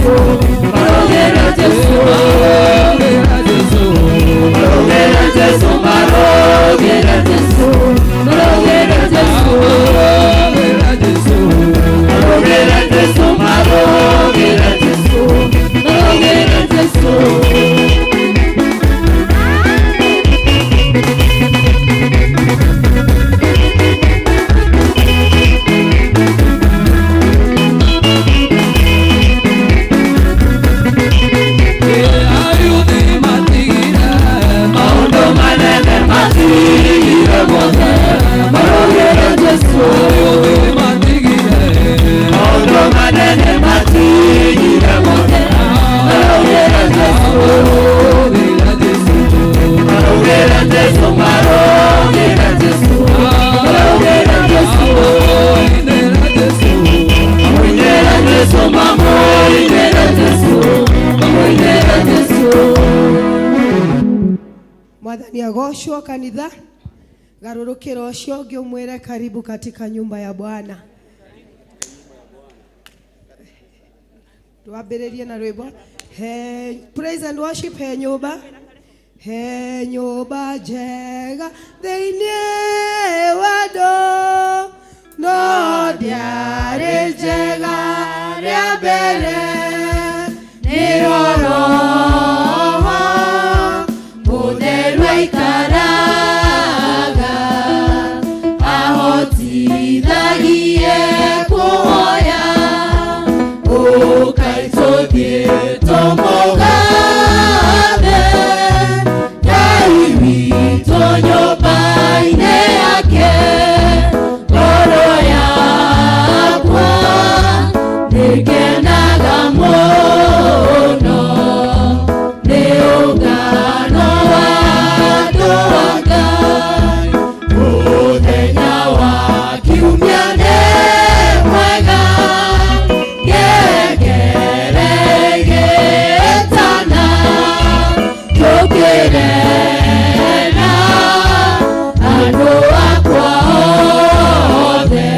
Jesu, marogera Jesu, marogera Jesu, marogera Jesu, marogera Jesu, marogera Jesu, marogera Jesu, marogera Jesu. Maũndũ manene matigire mothe, marogera Jesu. Maũndũ manene matigire mothe, marogera Jesu. Marogera Jesu, marogera Jesu, marogera Jesu. Mamoinera Jesu, mamoinera Jesu, mamoinera Jesu. Mwathani agocwo. Kanitha, garũrũkĩra ũcio ũngĩ ũmwĩre, "Karibu katika nyumba ya Bwana." Twambĩrĩrie na rwĩmbo he praise and worship. He nyũmba, he nyũmba njega thĩinĩ wa andũ, no ndĩarĩ njega rĩa mbere. Nĩho Roho Mũtheru aikaraga, ahotithagie kũhoya. Ũkai tũthiĩ tũmũgathe Ngai witũ nyũmba-inĩ yake. Ngoro yakwa nĩkenaga mũno nĩ ũngano wa andũ a Ngai. Mũthenya wa kiumia nĩ mwega, ngengere ĩgĩtana, tũkĩre na andũ akwa othe,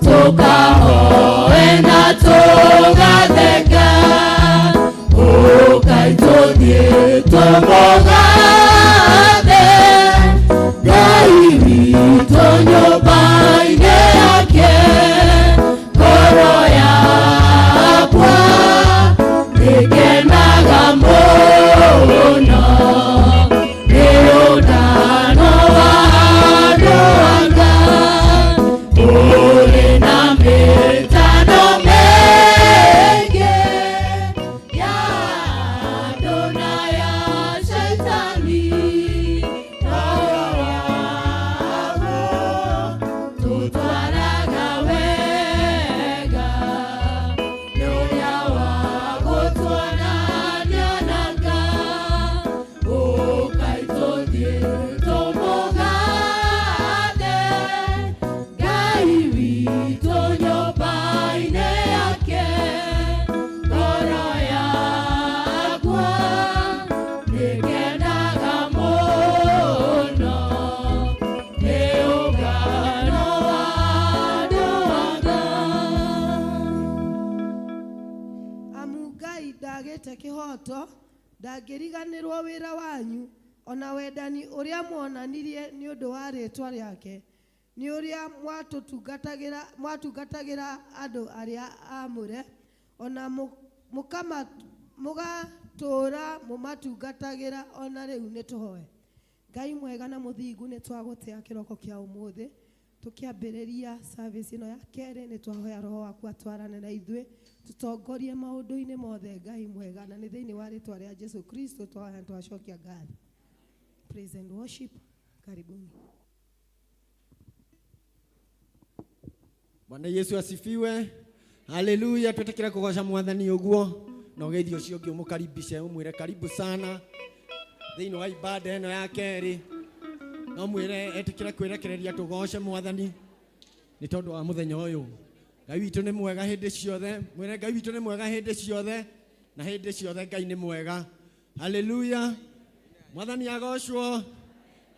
tũkahoe na tũgatheka. Ũkai tũthiĩ tũmũgathe Ngai witũ nyũmba-inĩ yake. Ngoro yakwa nĩkenaga mũno nĩ ũndano wa andũ a Ngai, ũrĩ na mĩtano mĩingĩ ya andũ na ya Shaitani. Roho waguo tũtwaraga wega, nĩ ũrĩa wa gũtuonania na Ngai. Ũkai tũthiĩ tũmũgathe Ngai witũ nyũmba-inĩ yake. Ngoro yakwa nĩkenaga mũno nĩ ũngano wa andũ a Ngai. Amu Ngai ndagĩte kĩhoto, ndangĩriganĩrwo wĩra wanyu ona wendani ũrĩa muonanirie nĩ ũndũ wa rĩĩtwa rĩake, nĩ ũrĩa mwatũtungatagĩra, mwatungatagĩra andũ arĩa aamũre, ona mũgatũũra mũmatungatagĩra ona rĩu. Nĩ tũhoe. Ngai mwega na mũthingu, nĩ twagũtĩa kĩroko kĩa ũmũthĩ tũkĩambĩrĩria service ĩno ya kerĩ. Nĩ twahoya Roho waku atwarane na ithuĩ, tũtongorie maũndũ-inĩ mothe, Ngai mwega, na nĩ thĩinĩ wa rĩtwa rĩa Jesu Kristo twahoya, twacokia ngatho. Praise and worship, karibuni. Bwana Yesu asifiwe. Haleluya. Twetekera kugoca Mwathani uguo na ugeithio ucio ũngĩ, ũmũkaribishe, ũmwĩre karibu sana thĩinĩ wa ibada ĩno ya kerĩ, na ũmwĩre etĩkĩre kwĩrekereria tũgoce Mwathani nĩ tondũ wa mũthenya ũyũ. Ngai witũ nĩ mwega hĩndĩ ciothe. Mwĩre, "Ngai witũ nĩ mwega hĩndĩ ciothe, na hĩndĩ ciothe Ngai nĩ mwega." Haleluya. Mwathani agocwo.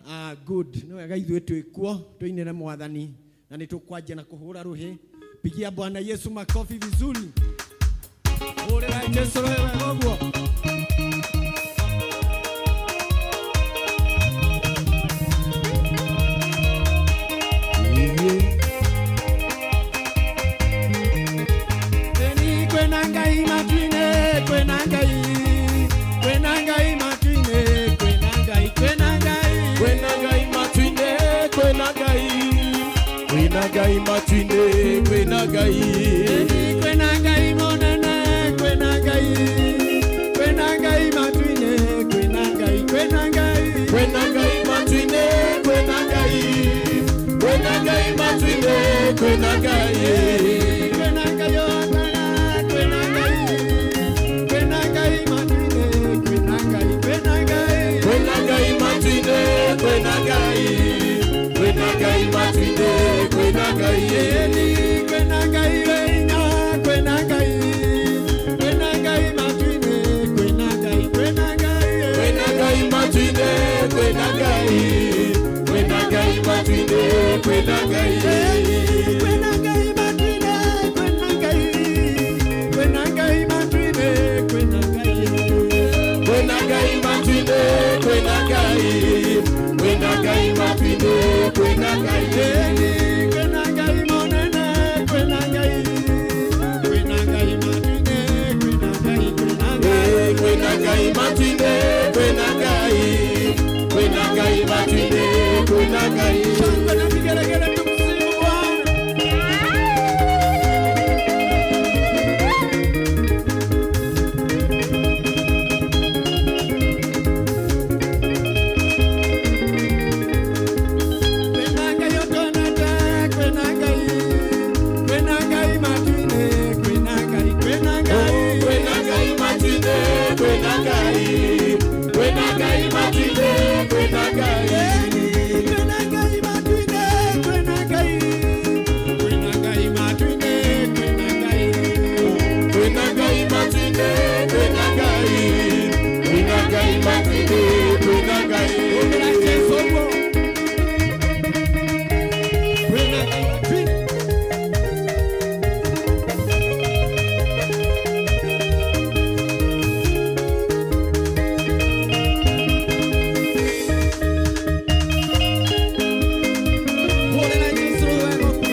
Ah, good. Nĩ wega ithuĩ twĩkuo tũinĩre Mwathani na nĩ tũkwanjia na kũhũra rũhĩ. Pigia Bwana Yesu makofi vizuri. Jesu roho wega ũguo. Eni kwena Ngai matu-inĩ, kwena Ngai, kwena Ngai matu-inĩ, kwena Ngai, kwena Ngai. Kwena Ngai matu-inĩ, kwena Ngai. Kwena Ngai matu-inĩ, kwena Ngai. Eni kwena Ngai mũnene, kwena Ngai, kwena Ngai matu-inĩ, kwena Ngai, kwena Ngai. Kwena Ngai matu-inĩ, kwena Ngai. Kwena Ngai matu-inĩ, kwena Ngai. Kwena Ngai ũhotaga, kwena Ngai, kwena Ngai matu-inĩ, kwena Ngai, kwena Ngai. Kwena Ngai matu-inĩ, kwena Ngai. Kwena Ngai matu-inĩ, kwena Ngai. Eni kwena Ngai wĩ hinya, kwena Ngai, kwena Ngai matu-inĩ, kwena Ngai, kwena Ngai. Kwena Ngai matu-inĩ, kwena Ngai. Kwena Ngai matu-inĩ, kwena Ngai. Eni kwena Ngai matu-inĩ, kwena Ngai, kwena Ngai matu-inĩ, kwena Ngai. Kwena Ngai matu-inĩ, kwena Ngai. Kwena Ngai matu-inĩ, kwena Ngai. Eni kwena Ngai mũnene, kwena Ngai, kwena Ngai matu-inĩ, kwena Ngai, kwena Ngai. Kwena Ngai matu-inĩ, kwena Ngai. Kwena Ngai matu-inĩ, kwena Ngai. Shangwe na vigelegele tumsifu Bwana. Kwena Ngai ũtwendete, kwena Ngai, kwena Ngai matu-inĩ, kwena Ngai, kwena Ngai. Kwena Ngai matu-inĩ, kwena Ngai. Kwena Ngai matu-inĩ, kwena Ngai. Eni, kwena Ngai matu-inĩ, kwena Ngai, kwena Ngai matu-inĩ, kwena Ngai. Kwena Ngai matu-inĩ, kwena Ngai. Kwena Ngai matu-inĩ, kwena Ngai. Ongera Jesu ũguo. Kwena Ngai matu-inĩ. Hũrĩra Jesu wega ũguo.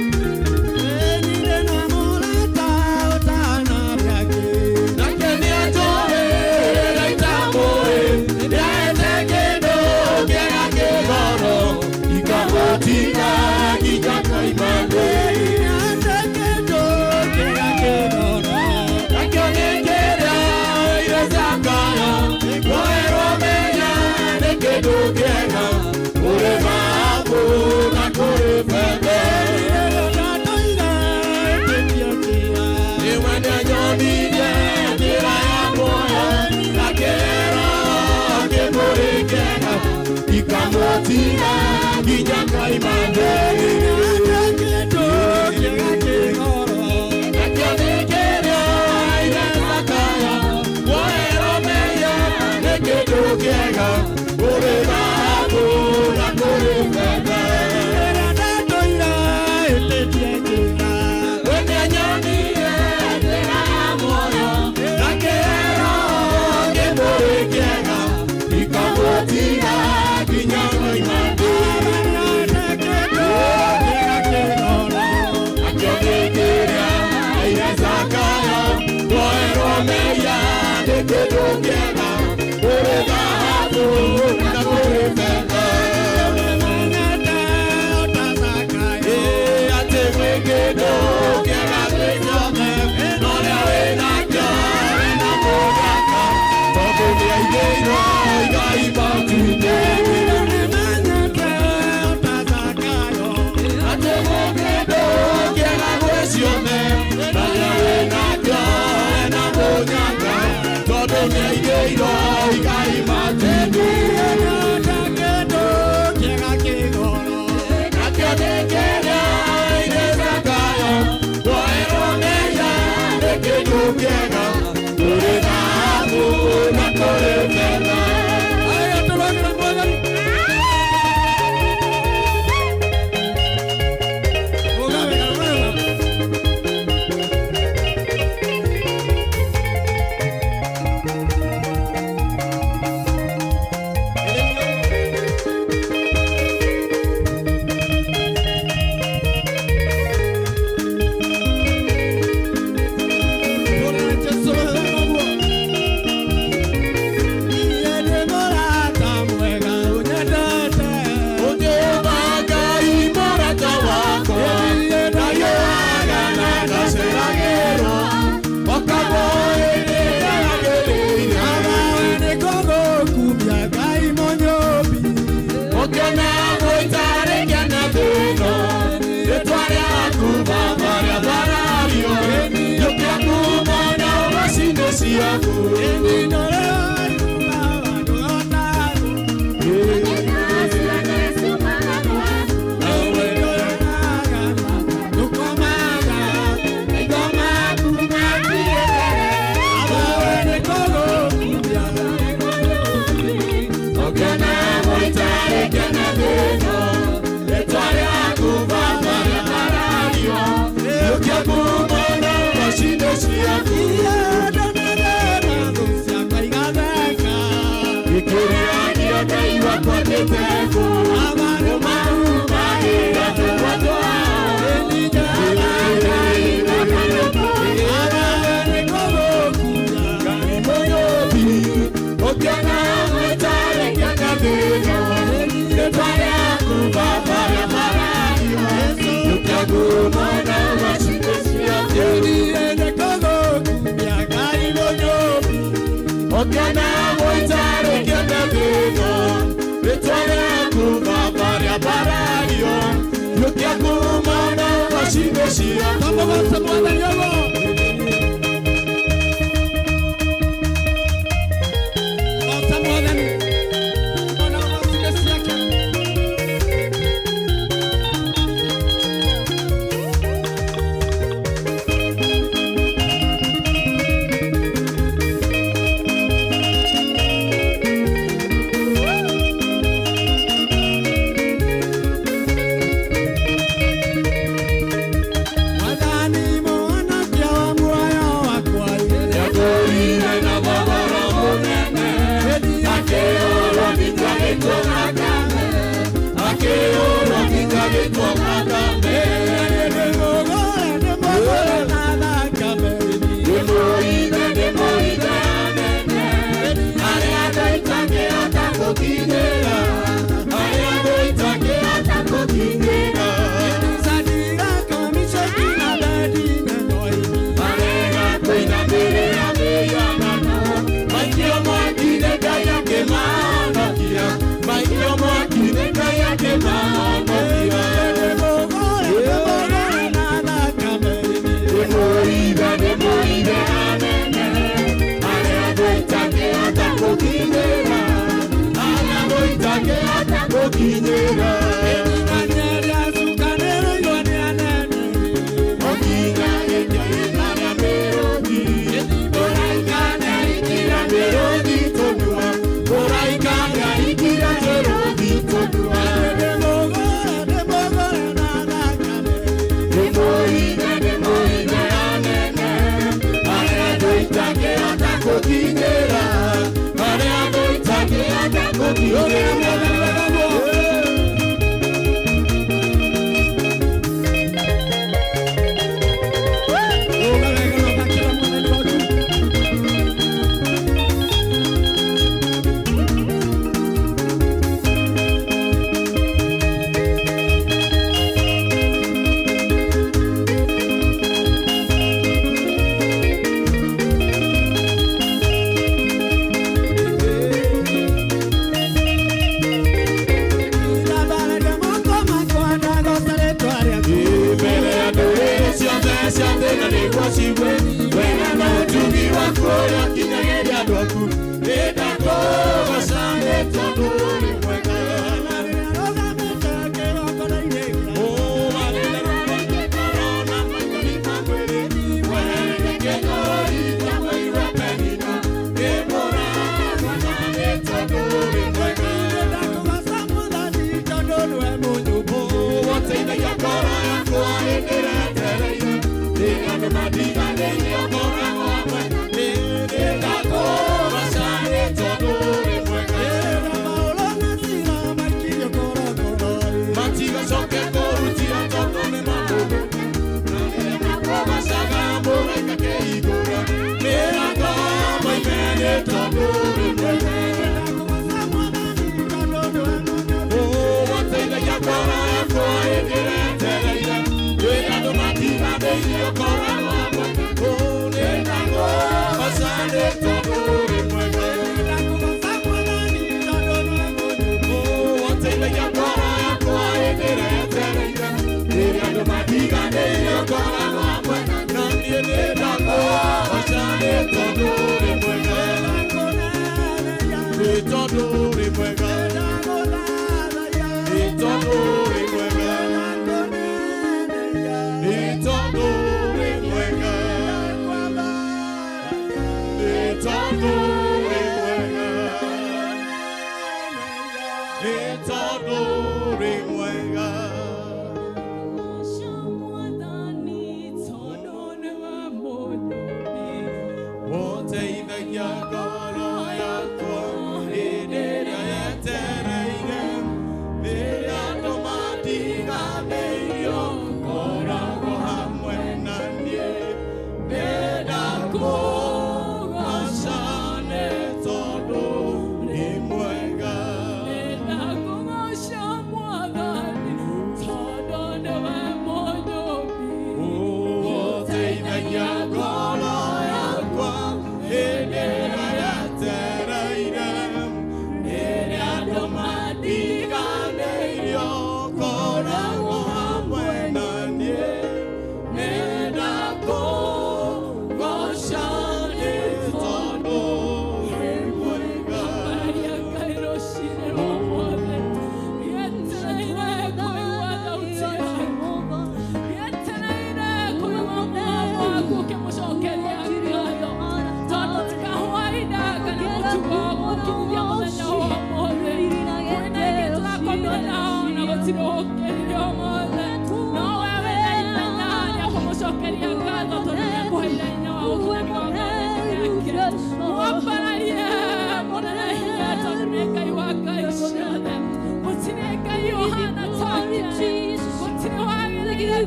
Eni ndĩna mũrata ũtanaria Nake nĩanjũĩ, na itamũĩ, nĩahete kĩndũ kĩega kĩgoro, ikamũtiga nginya ngaima thĩ. Nakĩo nĩ kĩrĩa ire Zakayo, kũherwo menya nĩ kĩndũ kĩega, kũrĩ thahabu na kũrĩ betha. Ĩwe nĩanyonirie njĩra ya muoyo, na kĩhero kĩmũrĩ kĩega, ikamũtiga nginya ngaima thĩ. Nakĩo nĩ kĩrĩa ire Zakayo, kũherwo mehia nĩ kĩndũ kĩega, kũrĩ thahabu na kũrĩ betha. We nĩanyonirie njĩra ya muoyo, na kĩhero kĩmũrĩ kĩega, ikamũtiga nginya ngaima thĩ. Nakĩo nĩ kĩrĩa ire Zakayo, kũherwo mehia nĩ kĩndũ kĩega, kũrĩ thahabu na kũrĩ betha. Ĩ, atĩ gwĩ kĩndũ kĩega gwĩ ciothe, na ũrĩa wĩnakĩo ena mũnyaka, tondũ nĩaigĩirwo igai matu-inĩ. Atĩ gwĩ kĩndũ kĩega gwĩ ciothe, na ũrĩa wĩnakĩo ena mũnyaka, tondũ nĩaigĩirwo igai matu-inĩ. Nakĩo nĩ kĩrĩa ire Zakayo, kũherwo mehia nĩ kĩndũ kĩega, kũrĩ thahabu na kũrĩ betha. Aya, tũrogera Mwathani.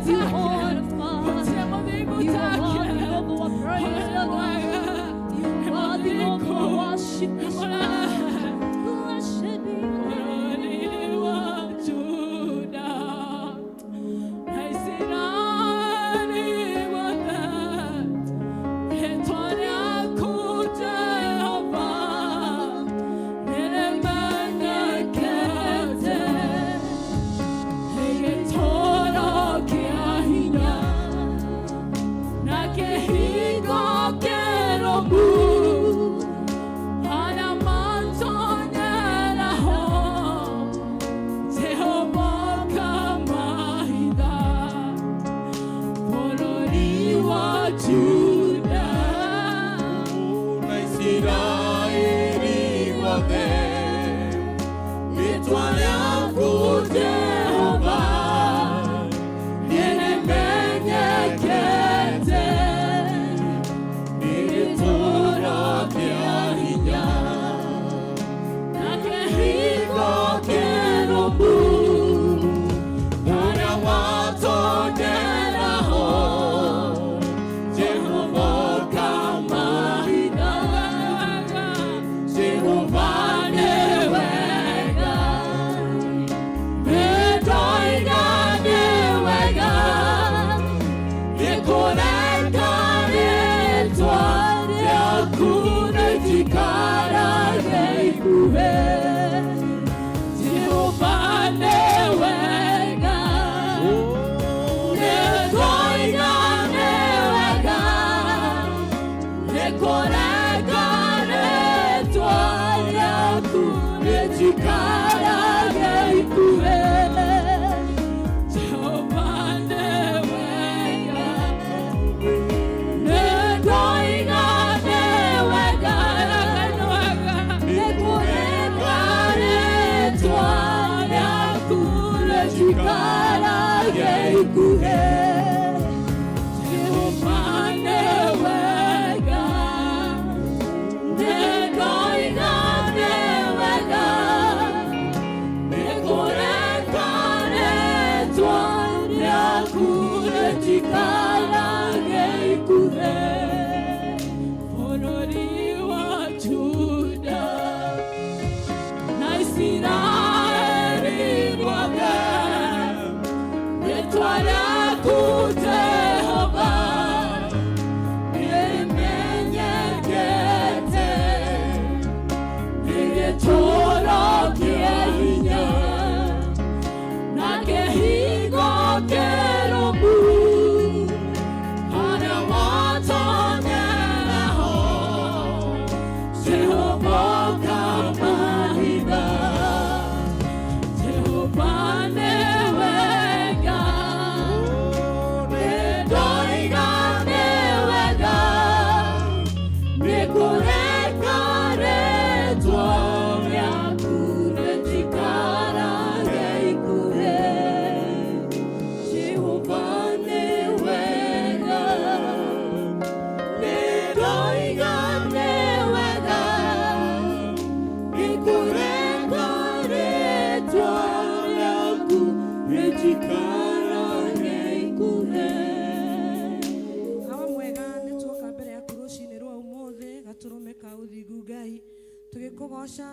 You are worthy of our praise, Lord. You are worthy of our worship this morning. Blessed be your name.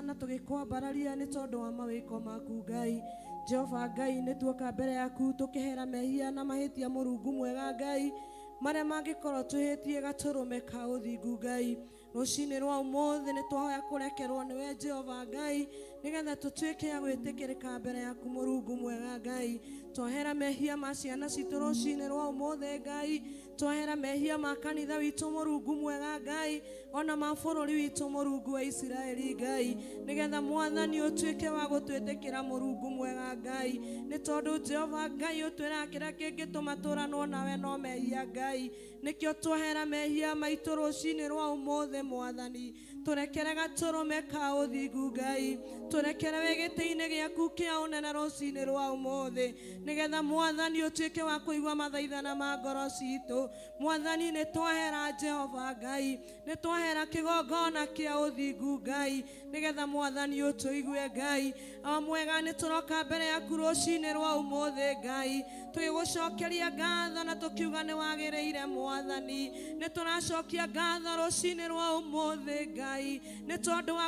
Na tugikwambararia ni tondu wa mawiko maku Ngai. Jehova Ngai ni tuoka mbere yaku tukihera mehia na mahitia Murungu mwega Ngai maria mangikorwo tuhitie gaturume ka uthingu Ngai. Rucini rwa umuthi ni twahoya kurekerwo niwe Jehova Ngai nigetha tutuike a gwitikirika mbere yaku Murungu mwega Ngai. Twahera mehia ma ciana citu rucini rwa umuthi Ngai, twahera mehia ma kanitha witu Murungu mwega Ngai, ona ma bururi witu Murungu wa Isiraeli Ngai, nigetha Mwathani utuike wa gutwitikira Murungu mwega Ngai. Ni tondu Jehova Ngai utwiraga kiria kingituma turanwo nawe no mehia Ngai, nikio twahera mehia maitu rucini rwa umuthi Mwathani. Tũrekere gatũrũme ka ũthingu Ngai, tũrekere wĩ gĩtĩ-inĩ gĩaku kĩa ũnene rũcinĩ rwa ũmũthĩ, nĩgetha mwathani ũtuĩke wa kũigua mathaithana ma ngoro citũ. Mwathani nĩ twahera Jehova Ngai, nĩ twahera kĩgongona kĩa ũthingu Ngai, nĩgetha mwathani ũtũigue Ngai. O mwega nĩ tũroka mbere yaku rũcinĩ rwa ũmũthĩ Ngai, tũgĩgũcokeria ngatho na tũkiuga nĩ wagĩrĩire mwathani. Nĩ tũracokia ngatho rũcinĩ rwa ũmũthĩ Ngai, nĩ tondũ wa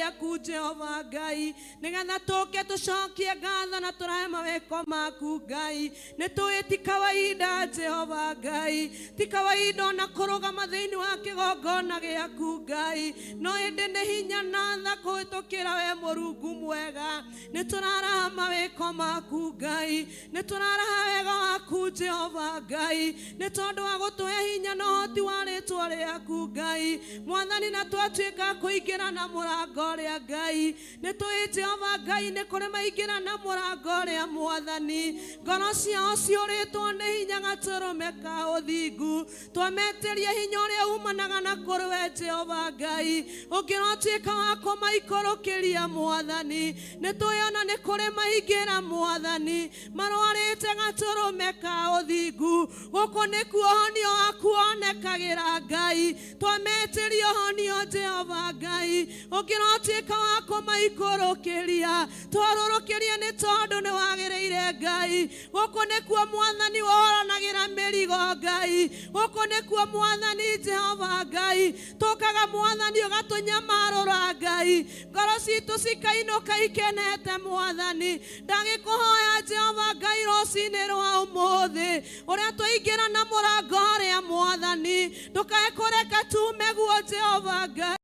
yaku Jehova Ngai, nĩgetha tũke tũcokie ngatho na tũrahe mawĩko maku Ngai. Nĩ tũĩ ti kawaida Jehova Ngai, ti kawaida ona kũrũgama thĩinĩ wa kĩgongona gĩaku Ngai, no ĩndĩ nĩ hinya na tha kũhĩtũkĩra we Mũrungu mwega. Nĩ tũraraha mawĩko maku Ngai, nĩ tũraraha wega waku Jehova Ngai, nĩ tondũ wa gũtũhe hinya na ũhoti wa rĩtwa rĩaku Ngai. Mwathani na twatuĩka kũingĩra na mũrango ũrĩa Ngai, nĩ tũĩ Jehova Ngai nĩ kũrĩ maingĩra na mũrango ũrĩa mwathani, ngoro ciao ciũrĩtwo nĩ hinya gatũrũme ka ũthingu. Twametĩria hinya ũrĩa umanaga na kũrĩ we Jehova Ngai, ũngĩrotuĩka wa kũmaikũrũkĩria mwathani. Nĩ tũĩ ona nĩ kũrĩ maingĩra mwathani marwarĩte gatũrũme ka ũthingu, gũkũ nĩkuo ũhonio waku wonekagĩra Ngai. Twametĩria ũhonio Jehova Ngai, ũngĩrotuĩka wa kũmaikũrũkĩria, twarũrũkĩrie nĩ tondũ nĩ wagĩrĩire Ngai. Gũkũ nĩkuo mwathani wohoranagĩra mĩrigo Ngai, gũkũ nĩkuo mwathani Jehova Ngai tũkaga mwathani ũgatũnyamarũra Ngai, ngoro citũ cikainũka ikenete mwathani. Ndagĩkũhoya Jehova Ngai rũcinĩ rwa ũmũthĩ, ũrĩa twaingĩra na mũrango ũrĩa mwathani, ndũkae kũreka tume guo Jehova Ngai.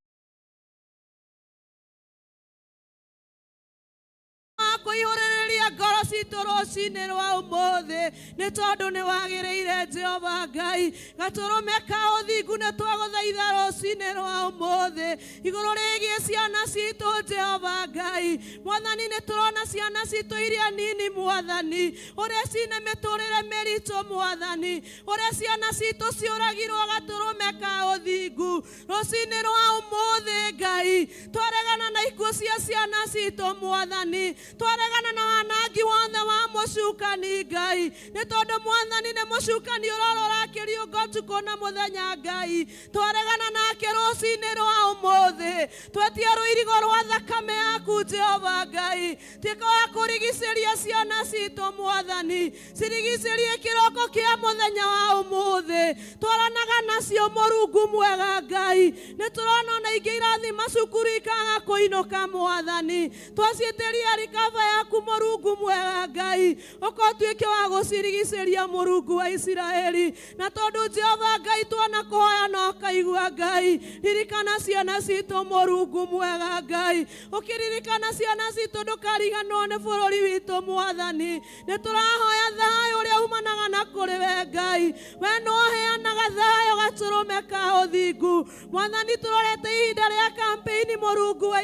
Kũihũrĩrĩria ngoro citũ rũcinĩ rwa ũmũthĩ, nĩ tondũ nĩ wagĩrĩire Jehova Ngai. Gatũrũme ka ũthingu nĩ twagũthaitha rũcinĩ rwa ũmũthĩ igũrũ rĩgiĩ ciana citũ Jehova Ngai. Mwathani nĩ tũrona ciana citũ iria nini mwathani, ũrĩa cina mĩtũrĩre mĩritũ mwathani, ũrĩa ciana citũ ciũragirwo gatũrũme ka ũthingu rũcinĩ rwa ũmũthĩ Ngai. Twaregana na ikuũ cia ciana citũ mwathani, twaregana na wanangi wothe wa mũcukani Ngai, nĩ tondũ mwathani nĩ mũcukani ũrorora kĩriũngo ũtukũ na mũthenya Ngai. Twaregana nake rũcinĩ rwa ũmũthĩ, twetia rũirigo rwa thakame yaku Jehova Ngai. Tuĩka wa kũrigicĩria ciana citũ mwathani, cirigicĩrie kĩroko kĩa mũthenya wa ũmũthĩ. Twaranaga nacio Mũrungu mwega Ngai, nĩ tũrona ona ingĩ irathiĩ macukuru ikaga kũinũka mwathani. Twaciĩtĩria rikaba yaku Mũrungu mwega Ngai, ũkotuĩke wa gũcirigicĩria Mũrungu wa Isiraeli. Na tondũ Jehova Ngai tuona kũhoya na ũkaigua Ngai, ririkana ciana citũ Mũrungu mwega Ngai, ũkĩririkana ciana citũ ndũkariganĩrwo nĩ bũrũri witũ mwathani. Nĩ tũrahoya thayũ ũrĩa umanaga na kũrĩ we Ngai, we nĩ ũheanaga thayũ gatũrũme ka ũthingu mwathani. Tũrorete ihinda rĩa kampeini Mũrungu wa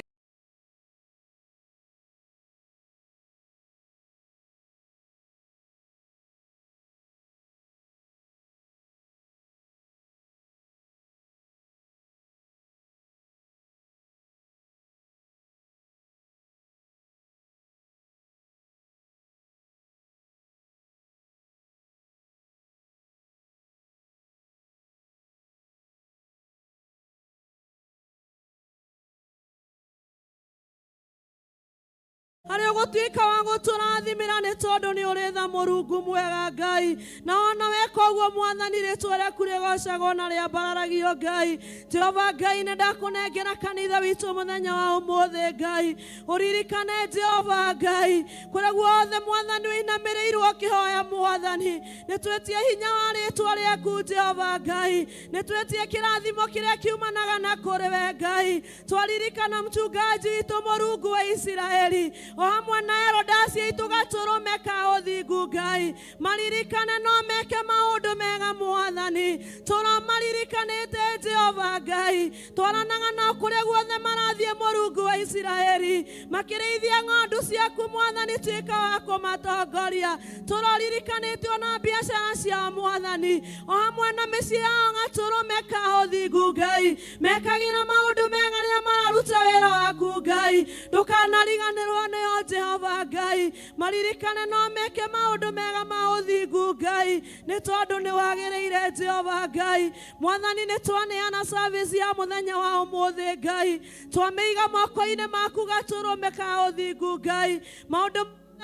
Harĩa ũgũtuĩka wa gũtũrathimĩra nĩ tondũ nĩ ũrĩ tha Mũrungu mwega Ngai. Na ona weka ũguo Mwathani, rĩtwa rĩaku rĩgocagwo na rĩambararagio Ngai. Jehova Ngai, nĩ ndakũnengera kanitha witũ mũthenya wa ũmũthĩ Ngai. Ũririkane Jehova Ngai kũrĩa guothe Mwathani ũinamĩrĩirwo ũkĩhoya Mwathani, nĩ twĩtie hinya wa rĩtwa rĩaku Jehova Ngai, nĩ twĩtie kĩrathimo kĩrĩa kiumanaga na kũrĩ we Ngai. Twaririkana mchungaji witũ Mũrungu wa Isiraeli o hamwe na Erodasi aitũ gatũrũme ka ũthingu Ngai, maririkane no meke maũndũ mega Mwathani, tũramaririkanĩte Jehova Ngai, twaranaga nao kũrĩa guothe marathiĩ Mũrungu wa Isiraeli, makĩrĩithia ng'ondu ciaku Mwathani, tuĩka wa kũmatongoria. Tũroririkanĩte ona biacara ciao Mwathani, o hamwe na mĩciĩ yao gatũrũme ka ũthingu Ngai, mekagĩra maũndũ mega rĩrĩa mararuta wĩra waku Ngai, ndũkanariganĩrwo nĩo Jehova Ngai, maririkane no meke maũndũ mega ma ũthingu Ngai, nĩ tondũ nĩ wagĩrĩire Jehova Ngai. Mwathani, nĩ twaneana service ya mũthenya wa ũmũthĩ Ngai, twamĩiga moko-inĩ maku gatũrũme ka ũthingu Ngai, maũndũ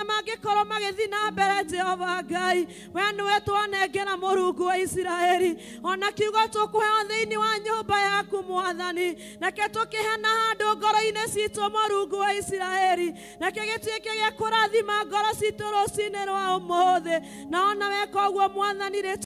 mangĩkorwo magĩthiĩ na mbere Jehova Ngai, we nĩwe twanengera Mũrungu wa Isiraeli, ona kiugo tũkũheo thĩinĩ wa nyũmba yaku Mwathani, nake tũkĩhe na handũ ngoro-inĩ citũ Mũrungu wa Isiraeli, nake gĩtuĩke gĩa kũrathima ngoro citũ rũcinĩ rwa ũmũthĩ, na ona weka ũguo Mwathani, rĩtwa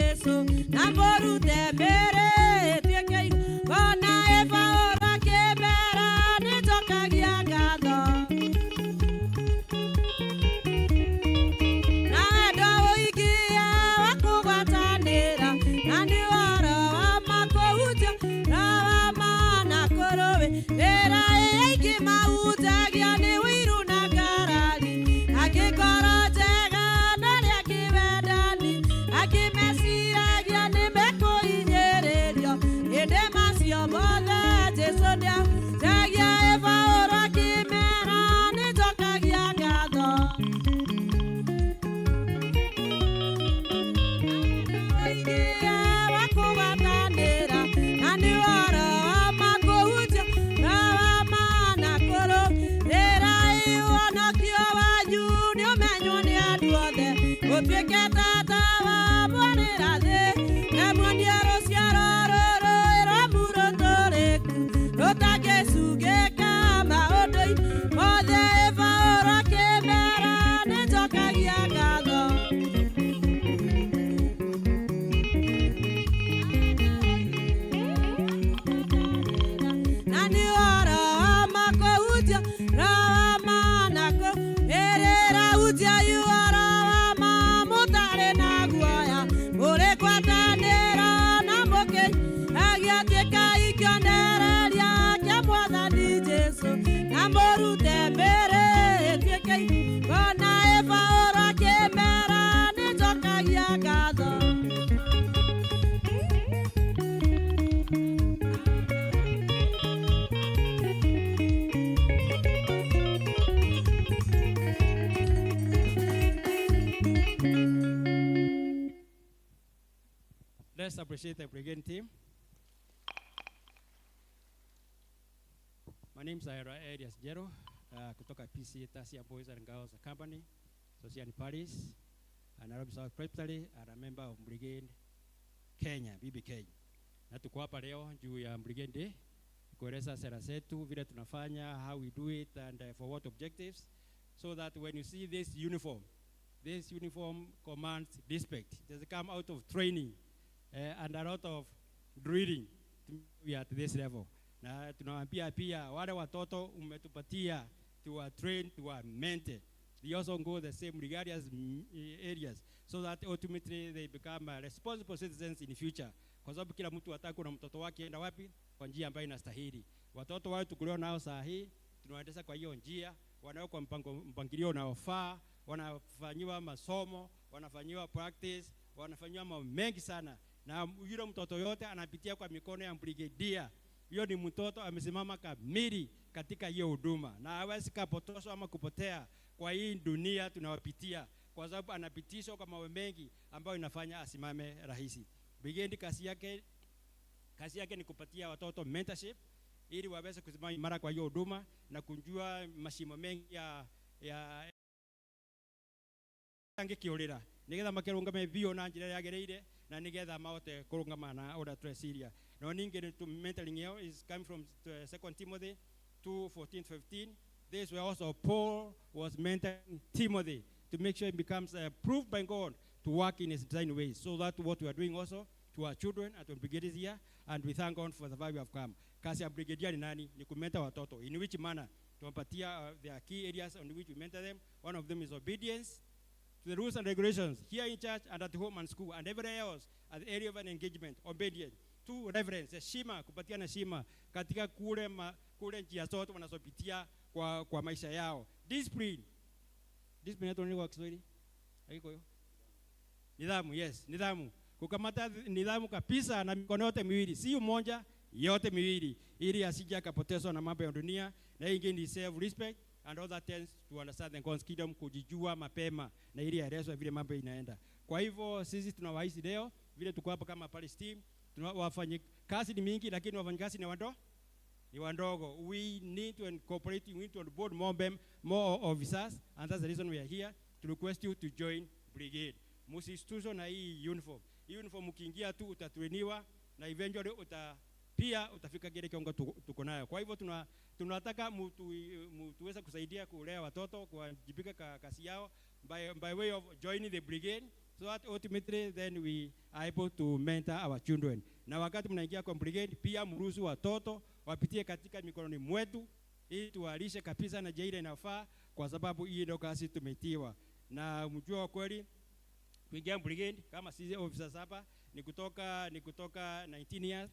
Yesu na mũrute mbere tuĩke igongona ĩbaũrwo kĩmera, nĩnjokagia ngatho na wendo ũingĩe wa kũgwatanĩra, na nĩ ũhoro wa ma kũhunjia na wa ma na kũrũĩrĩra, aingĩ mahunjagia nĩ ũiru na ngarari, angĩ ngoro njega na arĩa angĩ wendani, angĩ meciragia nĩ mekũhinyĩrĩrio. Ũtuĩke tata wa mwarĩra thĩ na muonie rũciaro rũrũ rũmurũtũrĩku rũtangĩcungĩka maũndũ-inĩ mothe. Paũlũ akĩmera nĩnjokagia ngatho. Na nĩ ũhoro wa ma kũhunjia ũhoro wa ma na kũmĩrĩra hunjiai ũhoro wa ma mũtarĩ na guoya mũrĩ ngwatanĩro na mũkĩnyagia tuĩkai kĩonereria kĩa Mwathani Jesũ na mũrute mĩĩrĩ ĩtuĩke igongona. Paũlũ akĩmera nĩnjokagia ngatho. Let's appreciate the brigade team. My name is Ira Elias Jero, kutoka PC Tasia Boys and Girls Company, Sosian Parish, Nairobi South Presbytery, and a member of Brigade Kenya, BBK. Na tuko hapa leo juu ya Brigade Day kueleza sera zetu, vile tunafanya, how we do it and for what objectives, so that when you see this uniform commands respect. It has come out of training and a lot of drilling to be at this level. Na tunawaambia pia wale watoto umetupatia to are trained, to are mentored. They also go the same rigorous areas so that ultimately they become responsible citizens in the future. Kwa sababu kila mtu ataka na mtoto wake enda wapi kwa njia ambayo inastahili. Watoto wao tukulio nao saa hii tunawaendesha kwa hiyo njia, wanawekwa mpangilio unaofaa, wanafanyiwa masomo, wanafanyiwa practice, wanafanyiwa mambo mengi sana, na yule mtoto yote anapitia kwa mikono ya brigadier. Hiyo ni mtoto amesimama kamili katika hiyo huduma, na hawezi kapotoshwa ama kupotea kwa hii dunia tunawapitia, kwa sababu anapitishwa kwa mambo mengi ambayo inafanya asimame rahisi. Brigade kazi yake ni kupatia watoto mentorship ili waweze kusimama imara kwa hiyo huduma na kujua mashimo mengi ya angĩkĩũrĩra nĩgetha makĩrũngame biũ na njĩra yagĩrĩire na nĩgetha mahote kũrũngama na ũrĩa tũreciria. No ningĩ mentoring ĩyo is coming from 2 Timothy 2 14 15. This where also Paul was mentoring Timothy to make sure he becomes approved by God to work in his design ways. So that's what we are doing also to our children at the brigades here, and we thank God for the value we have come. Kazi ya brigadier ni nani? Ni kumentor watoto. In which manner? Tumepatia there are key areas on which we mentor them. One of them is obedience to the rules and regulations here in church and at home and school and everywhere else at the area of an engagement. Obedience. Two, reverence, heshima, kupatiana heshima katika kule njia zote wanazopitia kwa maisha yao. Discipline. Discipline inaitwa nini kwa Kiswahili? Haiko hiyo? Nidhamu, yes, nidhamu. Kukamata nidhamu kabisa na mikono yote miwili, si mmoja, yote miwili, ili asije akapotezwa na mambo ya dunia. Na hii ingine ni self respect and other tends to understand the God's kingdom, kujijua mapema na ili aelezwe vile mambo inaenda. Kwa hivyo sisi tunawahisi leo vile tuko hapa kama parish team, wafanye kazi ni mingi, lakini wafanyikazi ni wandogo. We need to incorporate, we need to onboard more, more officers, and that's the reason we are here to request you to join brigade. Msisitushwe na hii uniform. Hii uniform ukiingia tu utatrainiwa na eventually pia utafika kile kiwango tuko nayo. Kwa hivyo tunataka mtuweze kusaidia kulea watoto kuwajibika kazi yao by way of joining the brigade so that ultimately then we are able to mentor our children. Na wakati mnaingia kwa brigade pia mruhusu watoto wapitie katika mikononi mwetu ili tuwalishe kabisa na njia ile inafaa, kwa sababu hii ndio kazi tumeitiwa. Na mjua kweli kuingia brigade kama sisi officers hapa ni kutoka 19 years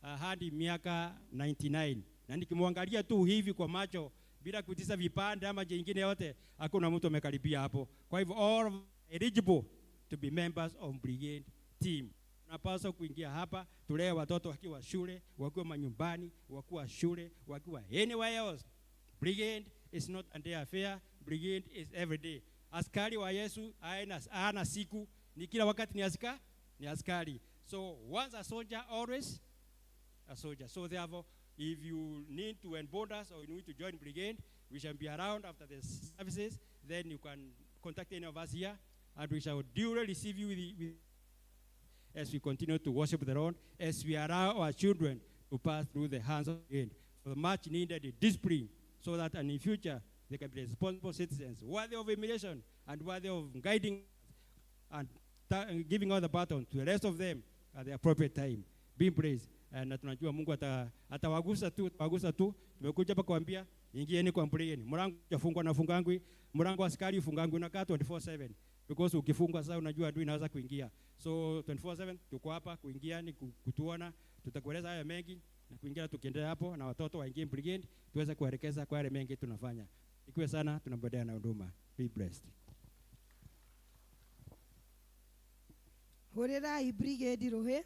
hadi miaka 99, na nikimwangalia tu hivi kwa macho bila kuitisha vipande ama jingine yote, hakuna mtu amekaribia hapo. Kwa hivyo all eligible to be members of brigade team. Tunapaswa kuingia hapa, tulee watoto wakiwa shule, wakiwa manyumbani, wakiwa shule, wakiwa anywhere else. Brigade is not a day affair, brigade is every day. Askari wa Yesu haana siku, ni kila wakati ni askari. So once a soldier, always a soldier. So therefore, if you need to onboard us or you need to join brigade, we shall be around after the services. Then you can contact any of us here. And we shall duly receive you with as we continue to worship the Lord, as we allow our children to pass through the hands of God for the much needed discipline, so that in the future they can be responsible citizens, worthy of emulation and worthy of guiding and giving out the baton to the rest of them at the appropriate time. Be praised. Na tunajua Mungu atawagusa tu, atawagusa tu. Tumekuja hapa kuambia ingieni kwa mplieni. Mlango hujafungwa na fungangwi, mlango wa askari ufungangwi unakaa 24/7. Because ukifungwa sasa unajua adui inaweza kuingia. So 24/7 tuko hapa kuingia ni kutuona, tutakueleza haya mengi na kuingia tukiendelea hapo na watoto waingie brigade tuweze kuelekeza kwa yale mengi tunafanya. Ikiwe sana tunabadala na huduma. Be blessed. Hurera brigade rohe.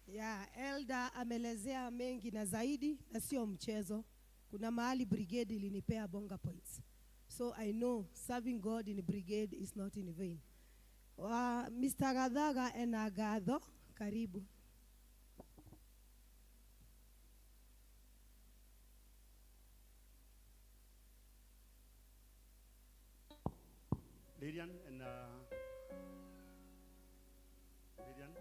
Ya elder amelezea mengi na zaidi na sio mchezo. Kuna mahali brigade ilinipea bonga points. So I know serving God in brigade is not in vain. Mr. Gathaga enagatho, karibu. Lilian and Lilian.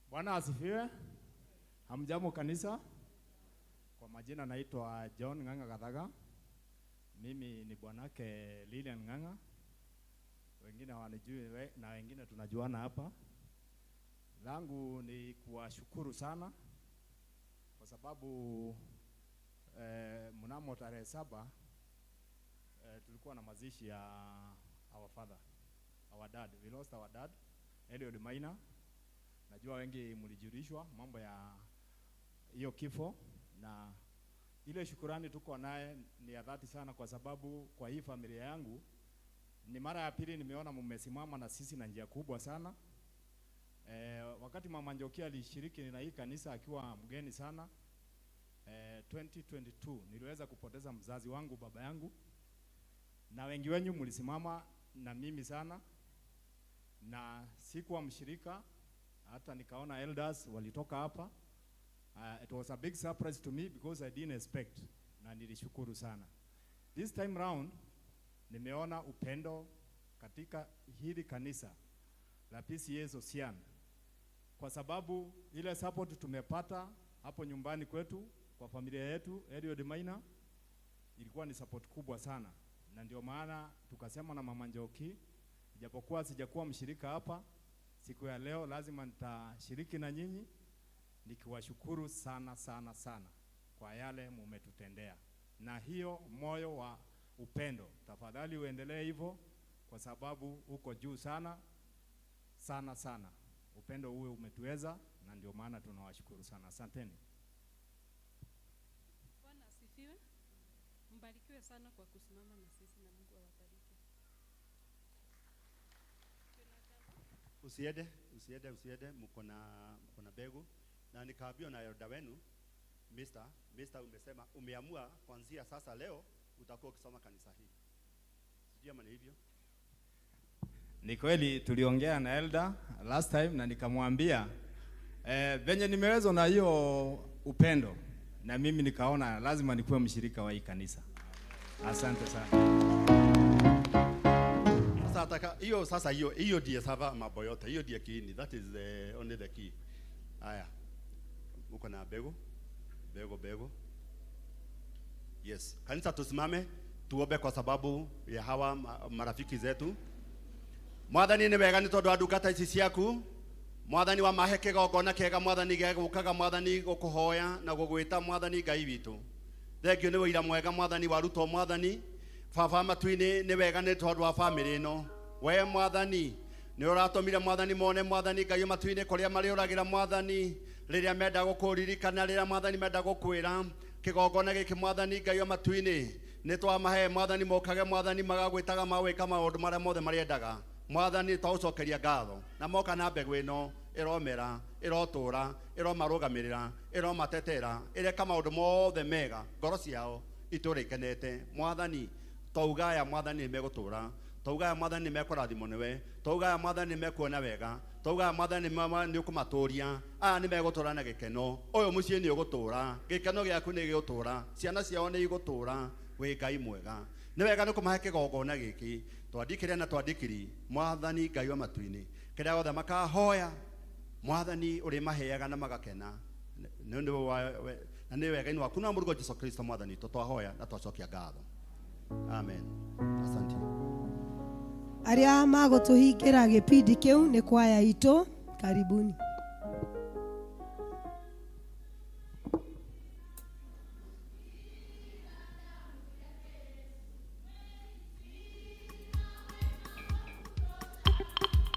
Bwana asifiwe. Hamjambo kanisa. Kwa majina naitwa John Ng'ang'a Gathaga. Mimi ni bwanake Lilian Ng'ang'a. Wengine hawanijui na wengine tunajuana hapa. Langu ni kuwashukuru sana kwa sababu mnamo tarehe 7 tulikuwa na mazishi ya our father, our dad. We lost our dad, Eliud Maina. Najua wengi mlijulishwa mambo ya hiyo kifo, na ile shukurani tuko naye ni ya dhati sana, kwa sababu kwa hii familia yangu ni mara ya pili nimeona mmesimama na sisi na njia kubwa sana. Wakati Mama Njoki alishiriki na hii kanisa akiwa mgeni sana, 2022 niliweza kupoteza mzazi wangu, baba yangu, na wengi wenyu mlisimama na mimi sana, na sikuwa mshirika. Hata nikaona elders walitoka hapa. It was a big surprise to me because I didn't expect, na nilishukuru sana. This time round nimeona upendo katika hili kanisa la PCEA Sosian, kwa sababu ile support tumepata hapo nyumbani kwetu kwa familia yetu Eliud Maina ilikuwa ni support kubwa sana, na ndio maana tukasema na Mama Njoki, ijapokuwa sijakuwa mshirika hapa siku ya leo lazima nitashiriki na nyinyi nikiwashukuru sana sana sana kwa yale mumetutendea. Na hiyo moyo wa upendo tafadhali uendelee hivyo, kwa sababu uko juu sana sana sana. Upendo uwe umetuweza, na ndio maana tunawashukuru sana. Asanteni. Bwana asifiwe. Mbarikiwe sana kwa kusimama na sisi, na Mungu awabariki. Usiende, usiende, usiende, mko na begu. Na nikaambiwa na elder wenu, Mr. umesema umeamua kuanzia sasa leo utakuwa ukisoma kanisa hii. Sijui ama ni hivyo. Ni kweli tuliongea na elder last time na nikamwambia venye nimewezwa na hiyo upendo, na mimi nikaona lazima nikuwe mshirika wa hii kanisa. Asante sana. Sasa hiyo sasa hiyo ndiye sasa mambo yote. Hiyo ndiye kiini. That is the only the key. Haya. Uko na bego? Bego bego. Yes. Kanisa tusimame tuombe kwa sababu ya hawa marafiki zetu. Mwathani ni wega ni tondu andungata ici ciaku. Mwathani wa mahe kigongona kega, mwathani gegukaga, mwathani gukuhoya na gugwita mwathani Ngai witu. Thengiũ nĩ wĩira mwega mwathani warutwo mwathani. Baba matu-inĩ nĩ wega nĩ tondũ wa family ĩno. We mwathani nĩ ũratũmire mwathani mone mwathani Ngai matu-inĩ kũrĩa marĩũragĩra mwathani rĩrĩa menda gũkũririkana, rĩrĩa mwathani menda gũkwĩra kĩgongona gĩkĩ mwathani Ngai matu-inĩ nĩ twamahe mwathani mokage mwathani magagwĩtaga mawĩka maũndũ marĩa mothe marĩendaga. Mwathani twaũcokeria ngatho na moka na mbegũ ĩno ĩromera, ĩrotũra, ĩromarũgamĩrĩra, ĩromatetera, ĩreka maũndũ mothe mega, ngoro ciao itũre ikenete. Mwathani, twaugaya Mwathani nĩ megũtũra, twaugaya Mwathani nĩ mekũrathimwo nĩwe, twaugaya Mwathani nĩ mekuona wega, twaugaya Mwathani nĩ ũkũmatũria, aya nĩ megũtũra na gĩkeno, ũyũ mũciĩ nĩ ũgũtũra, gĩkeno gĩaku nĩ gĩgũtũra, ciana ciao nĩ igũtũra, wĩ Ngai mwega. Nĩ wega nĩ kũmahe kĩgongona gĩkĩ, twandĩkĩre na twandĩkiri, Mwathani Ngai wa matu-inĩ, kĩrĩa gĩothe makahoya, Mwathani ũrĩmaheaga na magakena. Nĩ ũndũ wa na nĩ wega-inĩ waku na mũrugo Jesu Kristo Mwathani witũ twahoya na twacokia ngatho. Amen. Asante. Arĩa magũtũhingĩra gĩbindi kĩu nĩ kwaya itũ. Karibuni.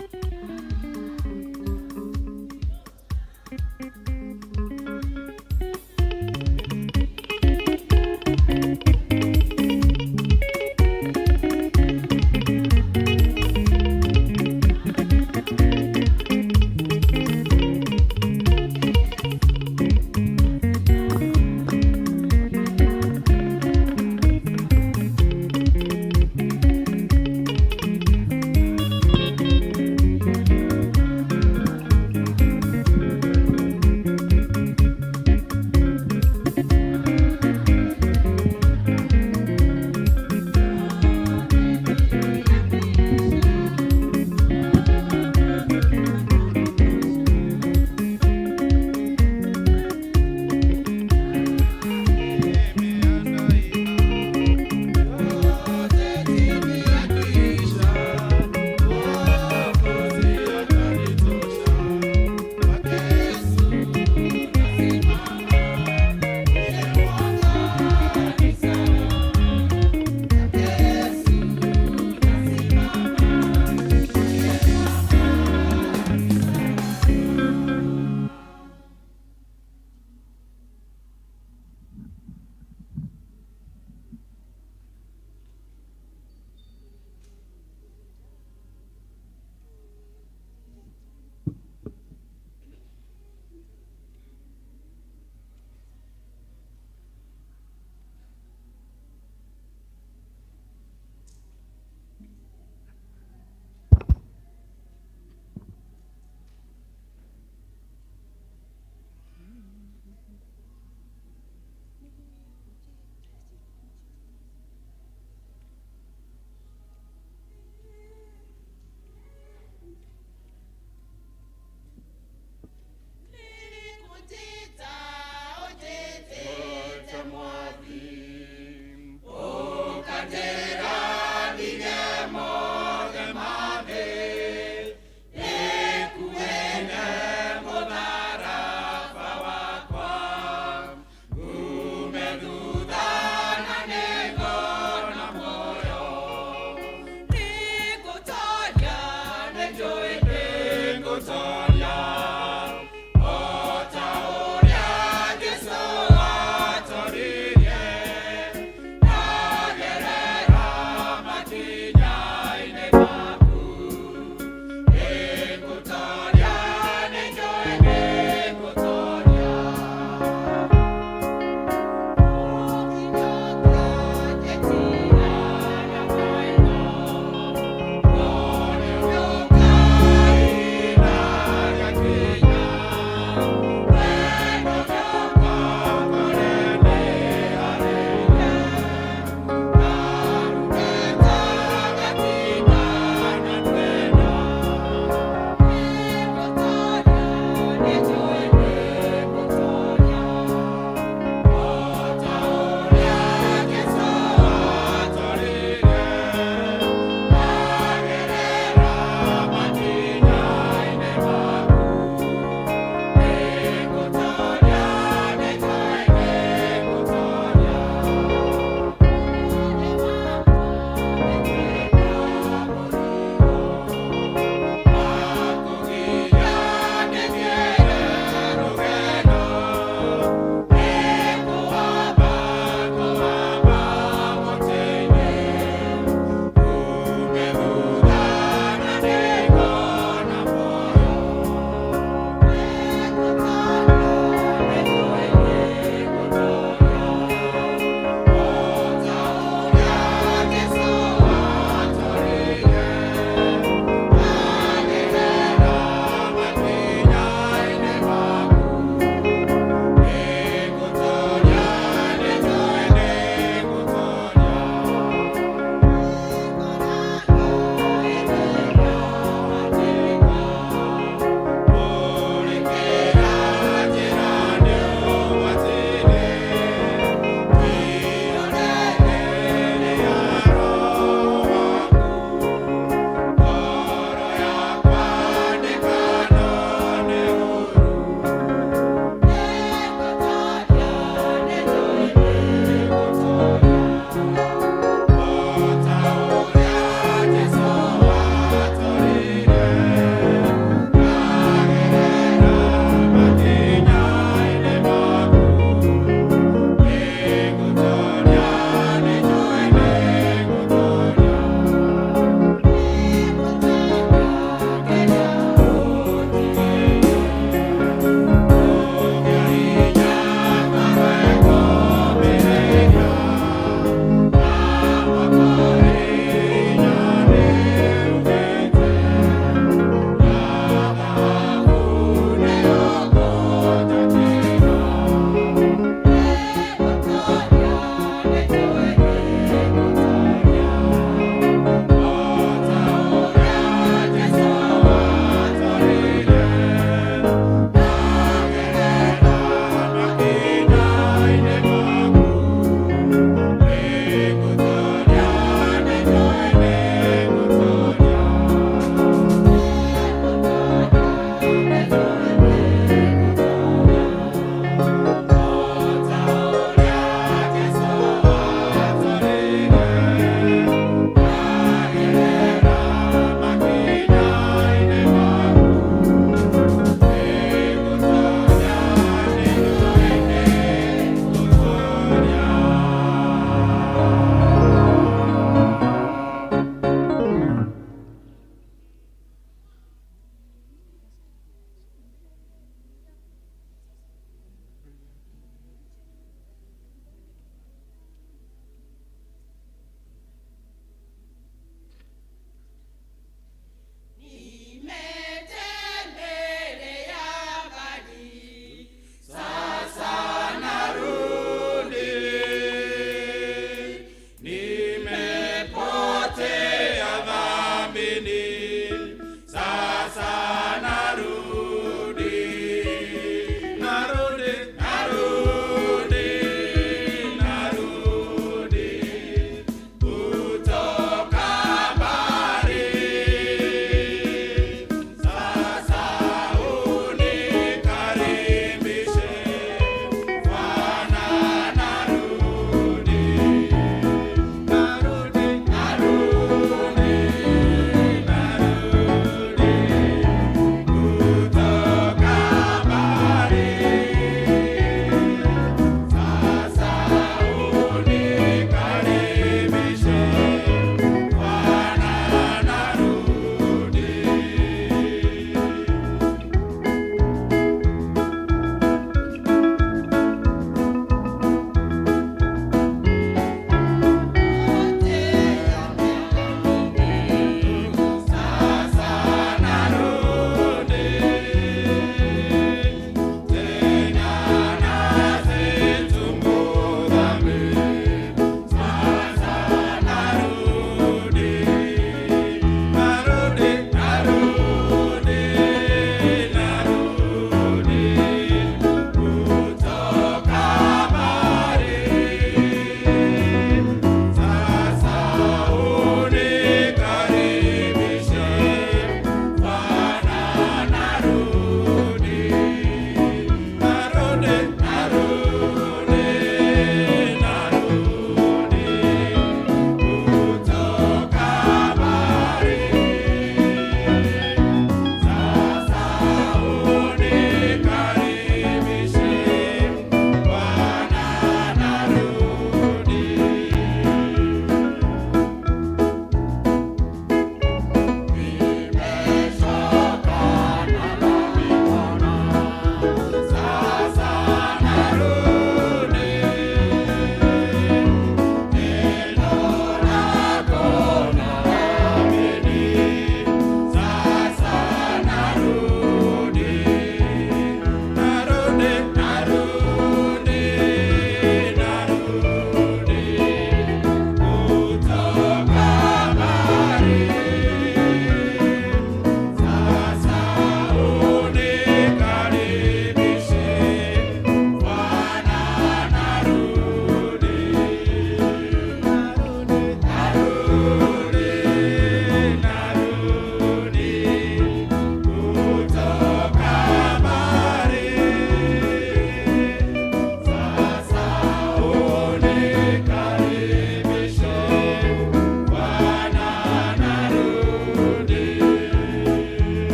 Thank you.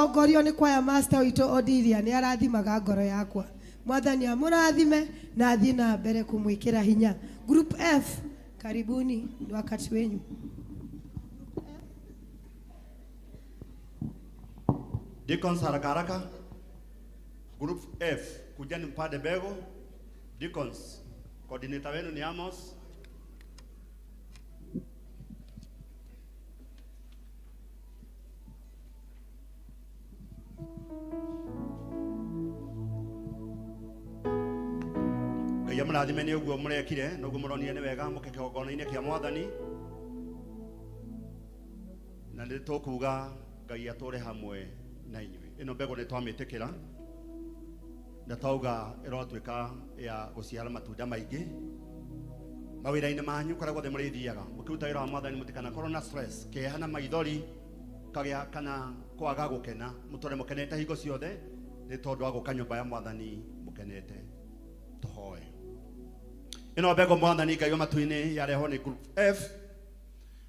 Magĩtongorio nĩ kwaya master witũ Odilia nĩ arathimaga ngoro yakwa. Mwathani amũrathime na athiĩ na mbere kũmwĩkĩra hinya. Group F, karibuni, ni wakati wenyu. Deacons haraka haraka. Group F, kujani mpande mbegu. Deacons, coordinator wenu ni Amos. Ngai amũrathime nĩ ũguo mũrekire na ũguo mũronire nĩ wega mũke kĩgongona-inĩ kĩa Mwathani, na nĩ tũkuga Ngai atũre hamwe na inyuĩ. Ĩno mbegũ nĩ twamĩtĩkĩra na twauga ĩrotuĩka ya gũciara matunda maingĩ mawĩra-inĩ manyu kũrĩa guothe mũrĩthiaga mũkĩruta wĩra wa Mwathani, mũtikanakorwo na stress, kĩeha na maithori kagĩa kana kwaga gũkena, mũtũre mũkenete hingo ciothe nĩ tondũ wa gũka nyũmba ya Mwathani mũkenete. Tũhoe. Ĩno mbegũ Mwathani Ngai wa matu-inĩ yarehwo nĩ Group F,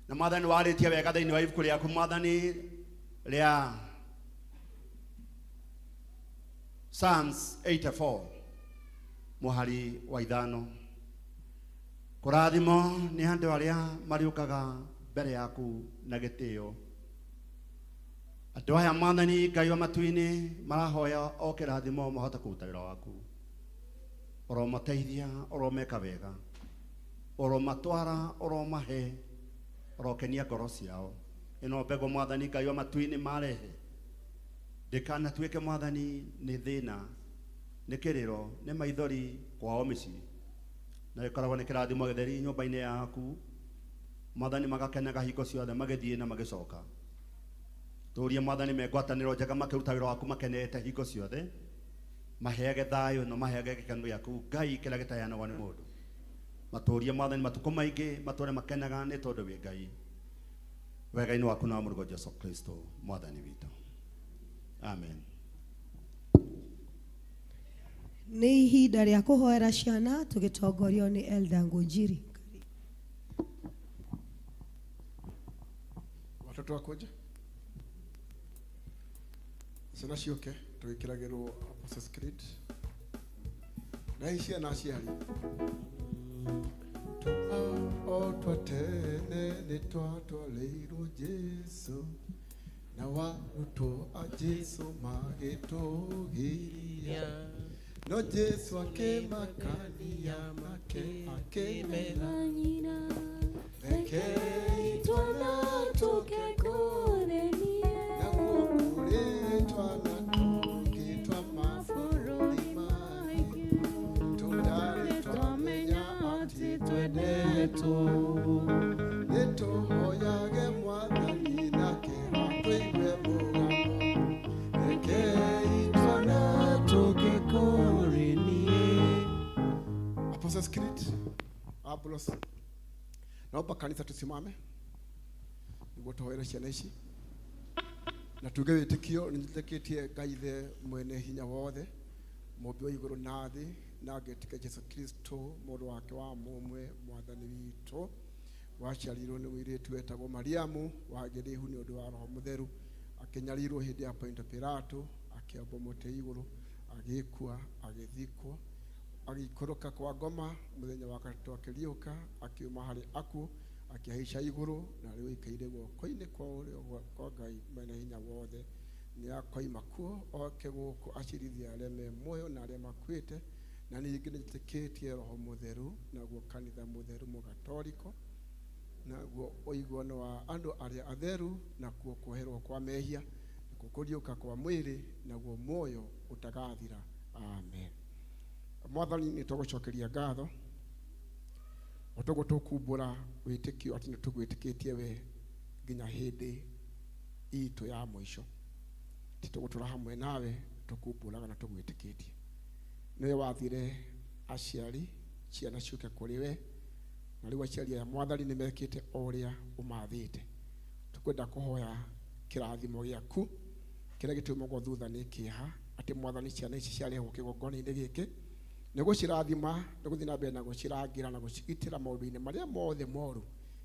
na Mwathani warĩtie wega thĩinĩ wa ibuku rĩaku Mwathani rĩa Psalms 84 mũhari wa 5. Kũrathimo nĩ andũ arĩa marĩũkaga mbere yaku na gĩtĩo. Andũ aya Mwathani Ngai wa matu-inĩ marahoya o kĩrathimo mahote kũruta wĩra waku. Ũromateithia, ũromeka wega, ũromatwara, ũromahe, ũrokenia ngoro ciao. Ĩno mbegũ Mwathani Ngai wa matu-inĩ marehe ndĩkanatuĩke Mwathani nĩ thĩna, nĩ kĩrĩro, nĩ maithori kwao mĩciĩ, na ĩkoragwo nĩ kĩrathimo gĩtheri nyũmba-inĩ yaku Mwathani, magakenaga hingo ciothe magĩthiĩ na magĩcoka. Tũrie Mwathani me ngwatanĩro njega makĩruta wĩra waku makenete hingo ciothe, maheage thayũ na maheage gĩkeno gĩaku Ngai kĩrĩa gĩtaheanagwo nĩ mũndũ. Matũrie Mwathani matukũ maingĩ, matũre makenaga nĩ tondũ wĩ Ngai. Wega-inĩ waku na wa Mũrũguo Jesũ Kristo Mwathani witũ. Amen. Nĩ ihinda rĩa kũhoera ciana tũgĩtongorio nĩ Elder Ngunjiri. Watoto wakuja ciana ciũke tũgĩkĩragĩrwo Apostles Creed na ici ciana aciari o twatene nĩ twatwarĩirwo Jesũ na warutwo a Jesũ magĩtũgiria no Jesũ akĩmakania make akĩmera rekei twana tũke kũrĩ niĩ nakuo kũrĩ twana tũngĩ twa mabũrũri mangĩ tũtarĩ twamenya atĩ twendetwo nĩtũhoyage Mwathani nake atũigue mũgamo rekei twana tũke kũrĩ niĩ. Apostles Creed, Apollos. Naomba kanitha tusimame niguo tũhoere ciana ici na tuge wĩtĩkio. Nĩnjĩtĩkĩtie Ngai Ithe mwene hinya wothe, mũmbi wa igũrũ na thĩ, na ngetĩkia Jesũ Kristo mũrũ wake wa mũmwe Mwathani witũ, waciarirwo nĩ mũirĩtu wetagwo Mariamu, wagĩrĩihu nĩ ũndũ wa Roho Mũtheru, akĩnyarirwo hĩndĩ ya Ponto Pilato, akĩambwo mũtĩ igũrũ, agĩkua, agĩthikwo, agĩikũrũka kwa ngoma, mũthenya wa gatatũ akĩriũka, akiuma harĩ akuũ, akĩhaica igũrũ, na rĩu aikaire guoko-inĩ kwa ũrĩo kwa Ngai mwene hinya wothe. Nĩ akoima kuo oke gũkũ acirithie arĩa me muoyo na arĩa makuĩte. Na ningĩ nĩnjĩtĩkĩtie Roho Mũtheru, naguo kanitha mũtheru mũgatoriko, naguo ũiguano wa andũ arĩa atheru, nakuo kuoherwo kwa mehia, nakuo kũriũka kwa mwĩrĩ, naguo muoyo ũtagathira. Amen. Mwathani nĩ tũgũcokeria ngatho o toguo tũkumbũra wĩtĩkio atĩ nĩ tũgwĩtĩkĩtie we nginya hĩndĩ itũ ya mũico, ti tũgũtũra hamwe nawe tũkumbũraga na tũgwĩtĩkĩtie. Nĩwe wathire aciari ciana ciũke kũrĩ we, na rĩu aciari aya Mwathani nĩ mekĩte o ũrĩa ũmathĩte. Tũkwenda kũhoya kĩrathimo gĩaku kĩrĩa gĩtũmagwo thutha nĩ kĩeha, atĩ Mwathani ciana ici ciarehwo kĩgongona-inĩ gĩkĩ nĩ gũcirathima, nĩ gũthiĩ na mbere na gũcirangĩra na gũcigitĩra maũndũ-inĩ marĩa mothe moru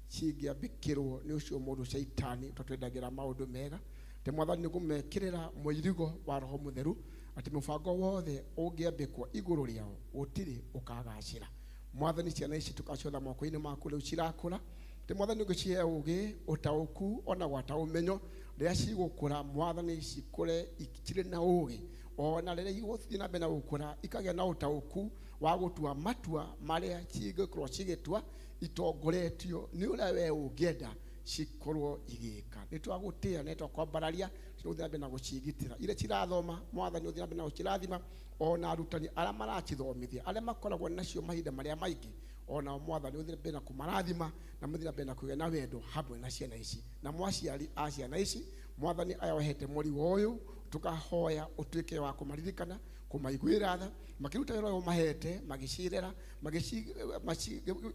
cingĩambĩkĩrwo nĩ ũcio mũndũ caitani ũtatwendagĩra maũndũ mega. Atĩ Mwathani nĩ kũmekĩrĩra mũirigo wa Roho Mũtheru, atĩ mũbango wothe ũngĩambĩkwo igũrũ rĩao gũtirĩ ũkagacĩra. Mwathani, ciana ici tũkaciotha moko-inĩ maku rĩu cirakũra. Atĩ Mwathani ũngĩcihe ũgĩ, ũtaũku ona gwata ũmenyo, rĩrĩa cigũkũra Mwathani cikũre cirĩ na ũgĩ, ona rĩrĩa igũthiĩ na mbere na gũkũra ikagĩa na ũtaũku wa gũtua matua marĩa cingĩkorwo cigĩtua itongoretio nĩ ũrĩa we ũngĩenda cikorwo igĩka. Nĩ twagũtĩĩa na twakwambararia, ũthiĩ na mbere na gũcigitĩra. Iria cirathoma Mwathani ũthiĩ na mbere na gũcirathima, ona arutani arĩa maracithomithia arĩa makoragwo nacio mahinda marĩa maingĩ, ona Mwathani ũthiĩ na mbere na kũmarathima na mũthiĩ na mbere na kũgĩa na wendo hamwe na ciana ici. Na mwaciari a ciana ici, Mwathani aya ũhete mũrigo ũyũ, tukahoya ũtuĩke wa kũmaririkana, kũmaiguĩra tha, makĩruta wĩra ũyũ ũmahete, magĩcirera,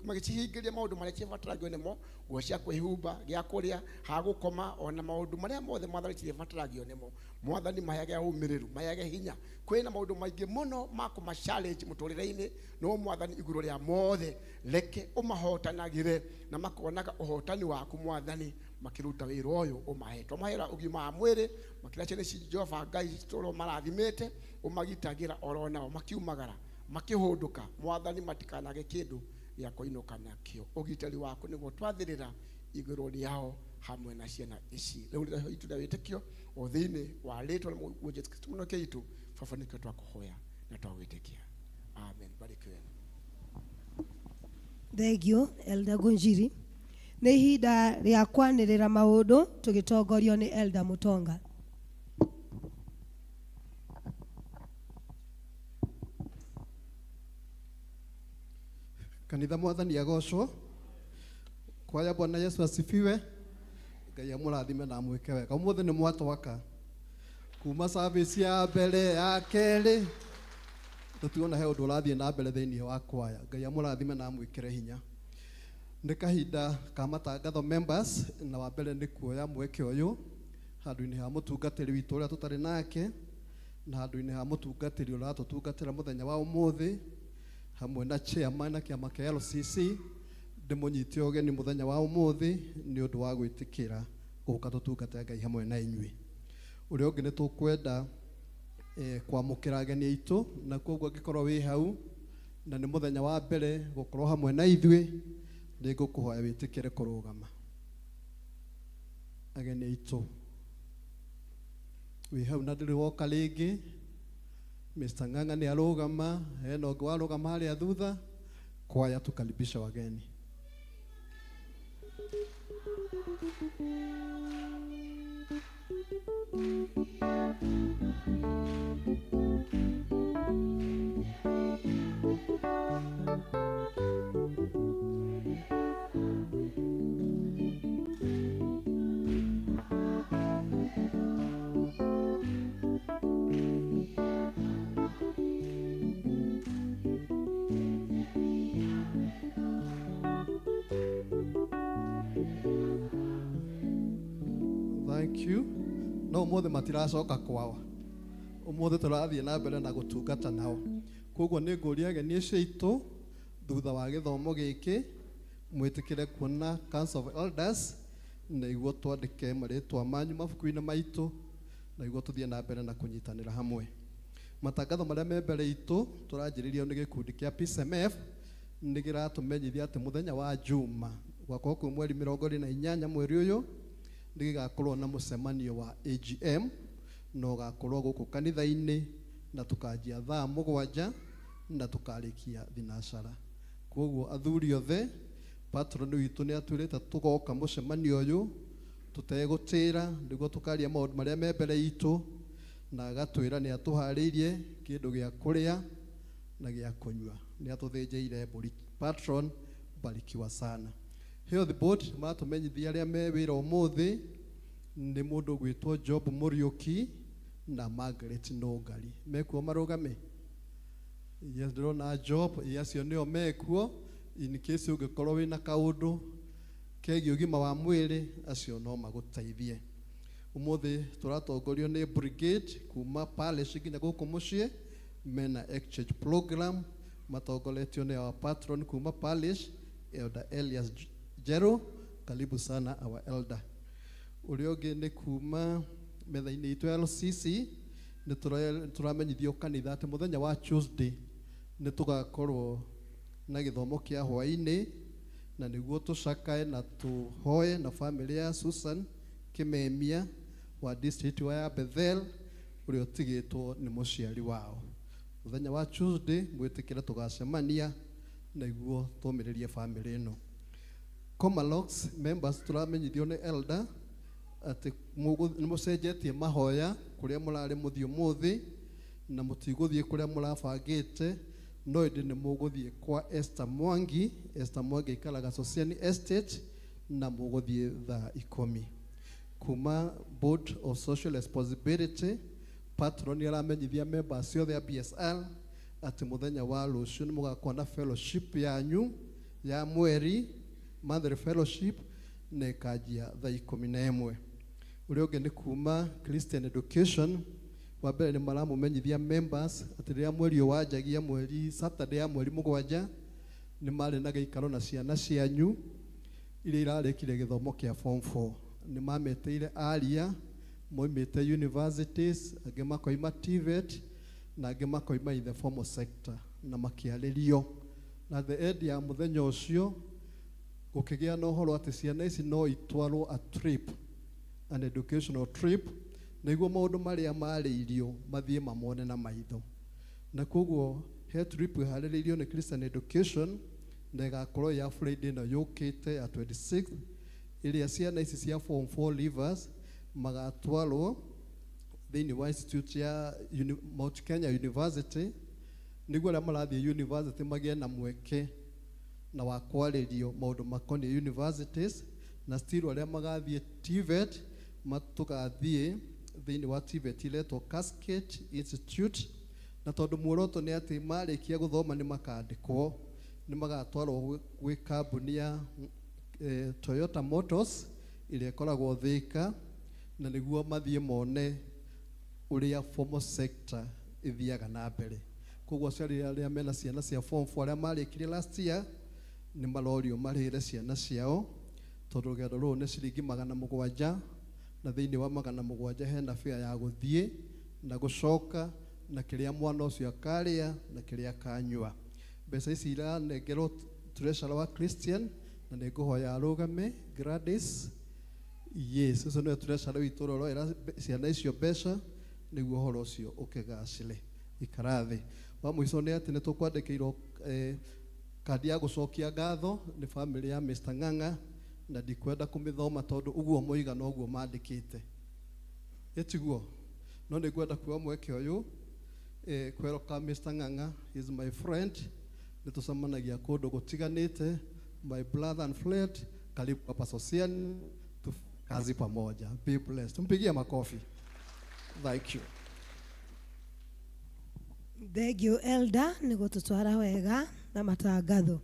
magĩcihingĩria maũndũ marĩa cibataragio nĩmo, nguo cia kwĩhumba, gĩa kũrĩa, ha gũkoma, ona maũndũ marĩa mothe Mwathani cibataragio nĩmo. Mwathani maheage ũmĩrĩru, maheage hinya. Kwĩna maũndũ maingĩ mũno ma kũma challenge mũtũrĩre-inĩ, no Mwathani igũrũ rĩa mothe reke ũmahotanagĩre na makonaga ũhotani waku Mwathani makĩruta wĩra ũyũ ũmahete. Ũmahera ũgima wa mwĩrĩ, makĩra ciana ici Jehova Ngai tũrwo marathimĩte, ũmagitagĩra oro nao makiumagara, makĩhũndũka, Mwathani matikanage kĩndũ gĩa kũinũka nakĩo. Ũgitĩri waku nĩguo twathĩrĩra igũrũ rĩao hamwe na ciana ici. Rĩu rĩrĩa itu rĩa wĩtĩkio o thĩinĩ wa rĩtwa rĩa Mwathani Jesũ Kristo mũnokia witũ, Baba nĩkĩo twakũhoya na twagwĩtĩkia. Amen. Barikiweni. Thank you, Elder Gunjiri. Nĩ ihinda rĩa kwanĩrĩra maũndũ tũgĩtongorio nĩ Elder Mutonga. Kanitha Mwathani agocwo. Kwaya Bwana Yesu asifiwe. Ngai amũrathime na amwĩke wega. Ũmũthĩ nĩ mwatwaka kuma service ya mbere ya kerĩ, tũtiona he ũndũ ũrathiĩ na mbere thĩinĩ wa kwaya. Ngai amũrathime na amwĩkĩre hinya. Nĩ kahinda ka matangatho members, na wa mbere nĩ kuoya mweke ũyũ handũ-inĩ ha mũtungatĩri witũ ũrĩa tũtarĩ nake, na handũ-inĩ ha mũtungatĩri ũrĩa ũratũtungatĩra mũthenya wa ũmũthĩ, hamwe na chairman na kĩama kĩa LCC, ndĩmũnyite ũgeni mũthenya wa ũmũthĩ nĩ ũndũ wa gwĩtĩkĩra gũka tũtungate Ngai hamwe na inyuĩ. Ũrĩa ũngĩ nĩ tũkwenda kwamũkĩra ageni aitũ, na koguo angĩkorwo wĩ hau na nĩ mũthenya wa mbere gũkorwo hamwe na ithuĩ, nĩ ngũkũhoya wĩtĩkĩre kũrũgama. Ageni aitũ wĩ hau na ndũrĩ woka rĩngĩ, Mr. Ng'ang'a nĩ arũgama, hena ũngĩ warũgama harĩa thutha. Kwaya tukaribisha wageni. Thank you. No ũmũthĩ matiracoka kwao. Ũmũthĩ tũrathiĩ na mbere na gũtungata nao. Koguo nĩ ngũria ageni acio aitũ thutha wa gĩthomo gĩkĩ mwĩtĩkĩre kuona Council of Elders nĩguo twandĩke marĩtwa manyu mabuku-inĩ maitũ na nĩguo tũthiĩ na mbere na kũnyitanĩra hamwe. Matangatho marĩa me mbere itũ tũranjĩrĩrio nĩ gĩkundi kĩa PCMF nĩ kĩratũmenyithia atĩ mũthenya wa Juma gwakorwo kwĩ mweri 28 mweri ũyũ nĩ gĩgakorwo na mũcemanio wa AGM na ũgakorwo gũkũ kanitha-inĩ na tũkanjia thaa 7 na tũkarĩkia thinacara. Koguo athuri othe patron witũ nĩ atwĩrĩte tũgoka mũcemanio ũyũ tũtegũtĩra nĩguo tũkaria maũndũ marĩa me mbere itũ, na agatwĩra nĩ atũharĩirie kĩndũ gĩa kũrĩa na gĩa kũnyua. Nĩ atũthĩnjĩire mbũri. Patron, barikiwa sana. Health board matũmenyithia arĩa me wĩra ũmũthĩ nĩ mũndũ ũgwĩtwo Job Mũriũki na Margaret Nũngari. Mekuo marũgame? Yes, ndĩrona Job, acio nĩo mekuo. In case ũngĩkorwo wĩna kaũndũ kegiĩ ũgima wa mwĩrĩ, acio no magũteithie. Ũmũthĩ tũratongorio nĩ brigade kuma parish nginya gũkũ mũciĩ, mena exchange program matongoretio nĩ our patron kuma parish, Elder Elias Jero. Karibu sana our elder. Ũrĩa ũngĩ nĩ kuma Metha-inĩ itũ ya LCC nĩ tũramenyithio kanitha atĩ mũthenya wa Tuesday nĩ tũgakorwo na gĩthomo kĩa hwaĩ-inĩ, na nĩguo tũcakae na tũhoe na famĩlĩ ya Susan Kimemia wa district wa ya Bethel ũrĩa ũtigĩtwo nĩ mũciari wao. Mũthenya wa Tuesday mwĩtĩkĩre tũgacemania nĩguo tũmĩrĩrie famĩlĩ ĩno. Comalox members tũramenyithio nĩ elder atĩ nĩ mũcenjetie mahoya kũrĩa mũrarĩ mũthiĩ ũmũthĩ, na mũtigũthiĩ kũrĩa mũrabangĩte, no ĩndĩ nĩ mũgũthiĩ kwa Esther Mwangi. Esther Mwangi aikaraga Sosiani Estate, na mũgũthiĩ thaa 10. Kuma Board of Social Responsibility, patron aramenyithia members ciothe a BSR atĩ mũthenya wa rũciũ nĩ mũgakorwo na fellowship yanyu ya mweri, monthly fellowship, na ĩkanjia thaa 11. Ũrĩa ũngĩ nĩ kuma Christian Education. Wa mbere nĩ maramũmenyithia members atĩ rĩrĩa mweri ũyũ wanjagia, mweri Saturday ya mweri 7, nĩ marĩ na gĩikaro na ciana cianyu iria irarĩkirie gĩthomo kĩa form 4. Nĩ mametĩire aria moimĩte universities, angĩ makoima TVET na angĩ makoima in the formal sector, na makĩarĩrio. Na the end ya mũthenya ũcio gũkĩgĩa na ũhoro atĩ ciana ici no itwarwo a trip, an educational trip, nĩguo maũndũ marĩa marĩirio mathiĩ mamone na maitho. Na koguo he trip ĩharĩrĩirio nĩ Christian Education na ĩgakorwo ya Friday ĩno yũkĩte ya 26, ĩrĩa ciana ici cia form 4 leavers magatwarwo thĩinĩ wa institute ya Mount Kenya University, nĩguo arĩa marathiĩ university magĩe na mweke na wa kwarĩrio maũndũ makoniĩ universities, na still arĩa magathiĩ TVET matũgathiĩ thĩinĩ wa TVET iretwo Cascade Institute. Na tondũ muoroto nĩ atĩ marĩkia gũthoma nĩ makandĩkwo, nĩ magatwarwo gwĩ kambuni ya Toyota Motors ĩrĩa ĩkoragwo Thika, na nĩguo mathiĩ mone ũrĩa formal sector ĩthiaga na mbere. Koguo aciari arĩa mena ciana cia form 4 arĩa marĩkirie last year nĩ marorio marĩhĩre ciana ciao, tondũ rũgendo rũrũ nĩ ciringi 700, na thĩinĩ wa 700 hena fare ya gũthiĩ na gũcoka na kĩrĩa mwana ũcio akarĩa na kĩrĩa akanyua. Mbeca ici iranengerwo treasurer wa Christian, na nĩ ngũhoya arũgame Gladys. Yes, ũcio nĩwe treasurer witũ ũrĩa ũroera ciana icio mbeca nĩguo ũhoro ũcio ũkĩgacĩre. Ikara thĩ. Wa mũico nĩ atĩ nĩ tũkwandĩkĩirwo kandi ya gũcokia ngatho nĩ famĩlĩ ya Mr. Ng'ang'a, na ndikwenda kũmĩthoma tondũ ũguo moiga noguo mandĩkĩte, ĩtiguo. No nĩ ngwenda kuoya mweke ũyũ kweroka Mr. Ng'ang'a. He is my friend, nĩ tũcemanagia kũndũ gũtiganĩte, my brother and friend. Karibu hapa Sosiani, tu kazi pamoja. Be blessed. Tumpigie makofi. Thank you. Thank you, elder, nĩ gũtũtwara wega na matangatho.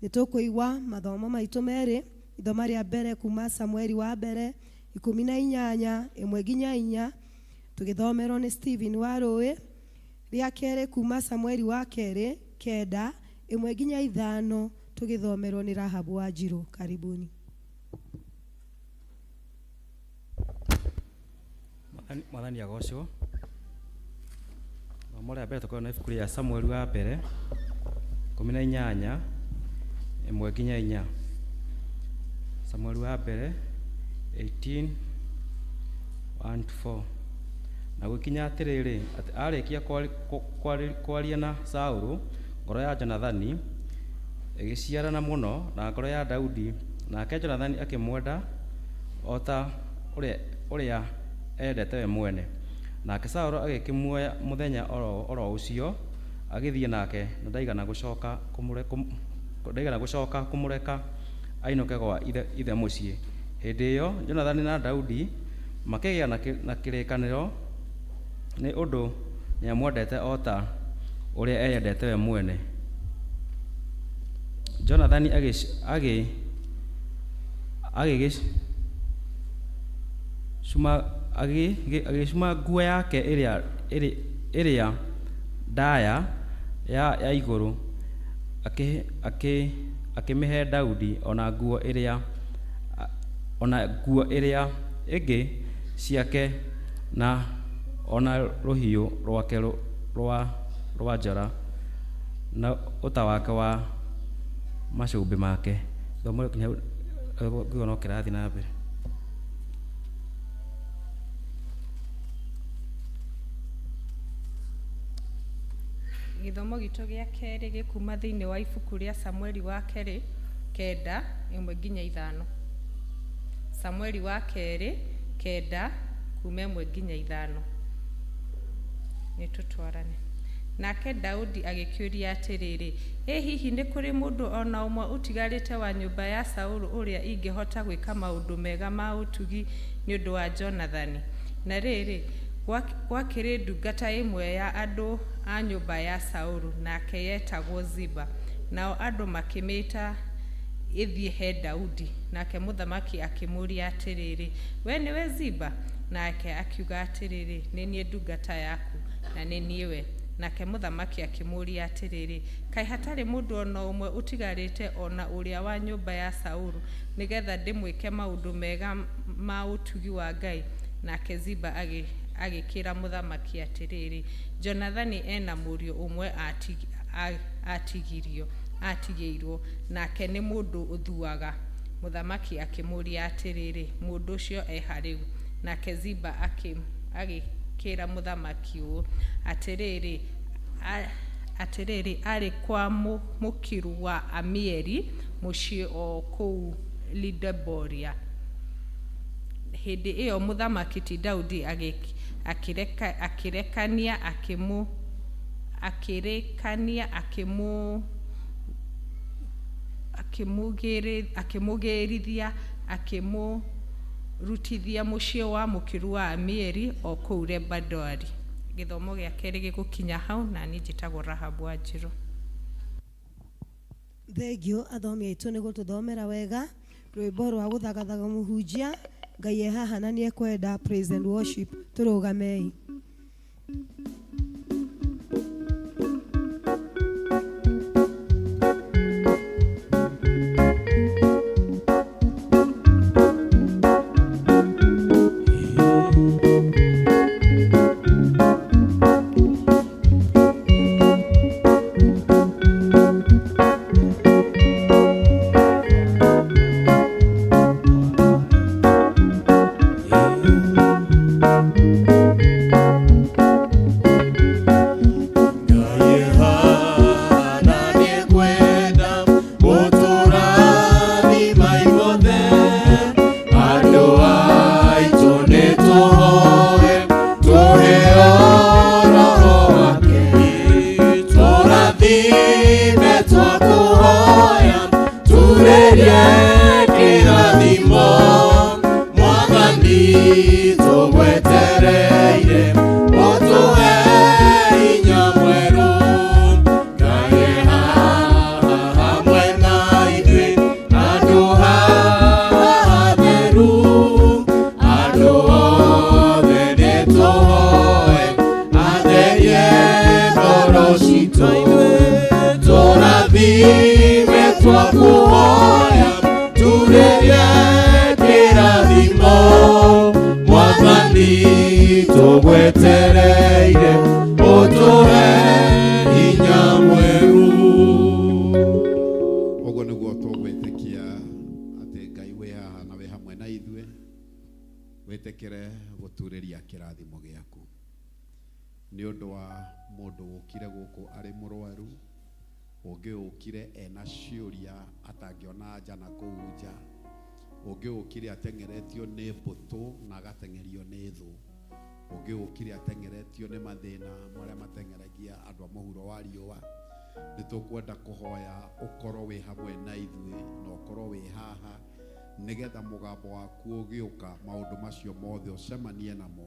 Nĩ tũkũigua mathomo maitũ merĩ, ithoma rĩa mbere kuma Samueli wa mbere 18 1 nginya 4, tũgĩthomerwo nĩ Stephen Warũĩ. Rĩa kerĩ kuma Samueli wa kerĩ 9 1 nginya 5, tũgĩthomerwo nĩ Rahabu Wanjirũ. Karibuni. Mwathani agocwo. Ithomo rĩa mbere tũkorwo na ibuku rĩa Samueli wa mbere 18 1 nginya 4. Samueli wa mbere 18 1 to 4. Na gũkinya atĩrĩrĩ, atĩ arĩkia kwaria na Saũlũ, ngoro ya Jonathani ĩgĩciarana mũno na ngoro ya Daudi, nake Jonathani akĩmwenda o ta ũrĩa endete we mwene. Nake Saũlũ agĩkĩmuoya mũthenya oro ũcio agĩthiĩ nake, na ndaigana gũcoka kũmũreka ainũke gwa ithe mũciĩ. Hĩndĩ ĩyo Jonathani na Daudi makĩgĩa na kĩrĩkanĩro, nĩ ũndũ nĩamwendete o ta ũrĩa eyendete we mwene. Jonathani agĩcuma nguo yake ĩrĩa ndaaya ya igũrũ, akĩmĩhe Daudi, o na nguo ĩrĩa ĩngĩ ciake. Na ona rũhiũ rwake rwa njora na ũta wake wa macũmbĩ make. Gĩthomo kinya ngĩona no kĩrathiĩ na mbere. Gĩthomo gitũ gĩa kerĩ gĩkuma thĩinĩ wa ibuku rĩa Samueli wa kerĩ 9 1 nginya 5. Samueli wa kerĩ 9 kuma 1 nginya 5. Nĩ tũtwarane. Nake Daudi agĩkĩũria atĩrĩrĩ, ĩ hihi nĩ kũrĩ mũndũ o na ũmwe ũtigarĩte wa nyũmba ya Saulu ũrĩa ingĩhota gwĩka maũndũ mega ma ũtugi nĩ ũndũ wa Jonathani? Na rĩrĩ, gwakĩrĩ ndungata ĩmwe ya andũ a nyũmba ya Saulu, nake yetagwo Ziba. Nao andũ makĩmĩta ĩthiĩ he Daudi. Nake mũthamaki akĩmũũria atĩrĩrĩ, we nĩwe Ziba? Nake akiuga atĩrĩrĩ, nĩ niĩ ndungata yaku, na nĩ niĩ we. Nake mũthamaki akĩmũũria atĩrĩrĩ, kaĩ hatarĩ mũndũ o na ũmwe ũtigarĩte o na ũrĩa wa nyũmba ya Saulu, nĩgetha ndĩmwĩke maũndũ mega ma ũtugi wa Ngai? Nake Ziba agĩkĩra mũthamaki atĩrĩrĩ, Jonathani ena mũriũ ũmwe atigĩirwo, nake nĩ mũndũ ũthuaga. Mũthamaki akĩmũũria atĩrĩrĩ, mũndũ ũcio e ha rĩu? Nake Ziba agĩkĩra mũthamaki ũũ, atĩrĩrĩ, arĩ kwa Mũkiru wa Amieli mũciĩ o kũu Lideboria. Hĩndĩ ĩyo mũthamaki ti Daudi akĩrekania akĩmũgĩrithia akĩmũrutithia mũciĩ wa Mũkiru wa Amieli o kũu Lebadori. Gĩthomo gĩa kerĩ gĩgũkinya hau, na niĩ njĩtagwo Rahabu Wanjirũ. Thengio athomi aitũ nĩ gũtũthomera wega rwĩmbo rwa gũthagathaga mũhunjia. Ngai e haha na nĩ ekwenda praise and worship. Tũrũgamei. Tũgwetereire ũtũhe hinya mwerũ. Ũguo nĩguo tũgwĩtĩkia atĩ Ngai wĩ haha na wĩ hamwe na ithuĩ. Wĩtĩkĩre gũturĩria kĩrathimo gĩaku nĩ ũndũ wa mũndũ ũkire gũkũ arĩ mũrwaru, ũngĩ ũkire ena ciũria atangĩona nja na kũu nja, ũngĩ ũkire ateng'eretio nĩ mbũtũ na agateng'erio nĩ thũ, ũngĩ ũkire ateng'eretio nĩ mathĩna marĩa mateng'eragia andũ a mũhuro wa riũa. Nĩ tũkwenda kũhoya ũkorwo wĩ hamwe na ithuĩ na ũkorwo wĩ haha, nĩgetha mũgambo waku ũgĩũka maũndũ macio mothe ũcemanie namo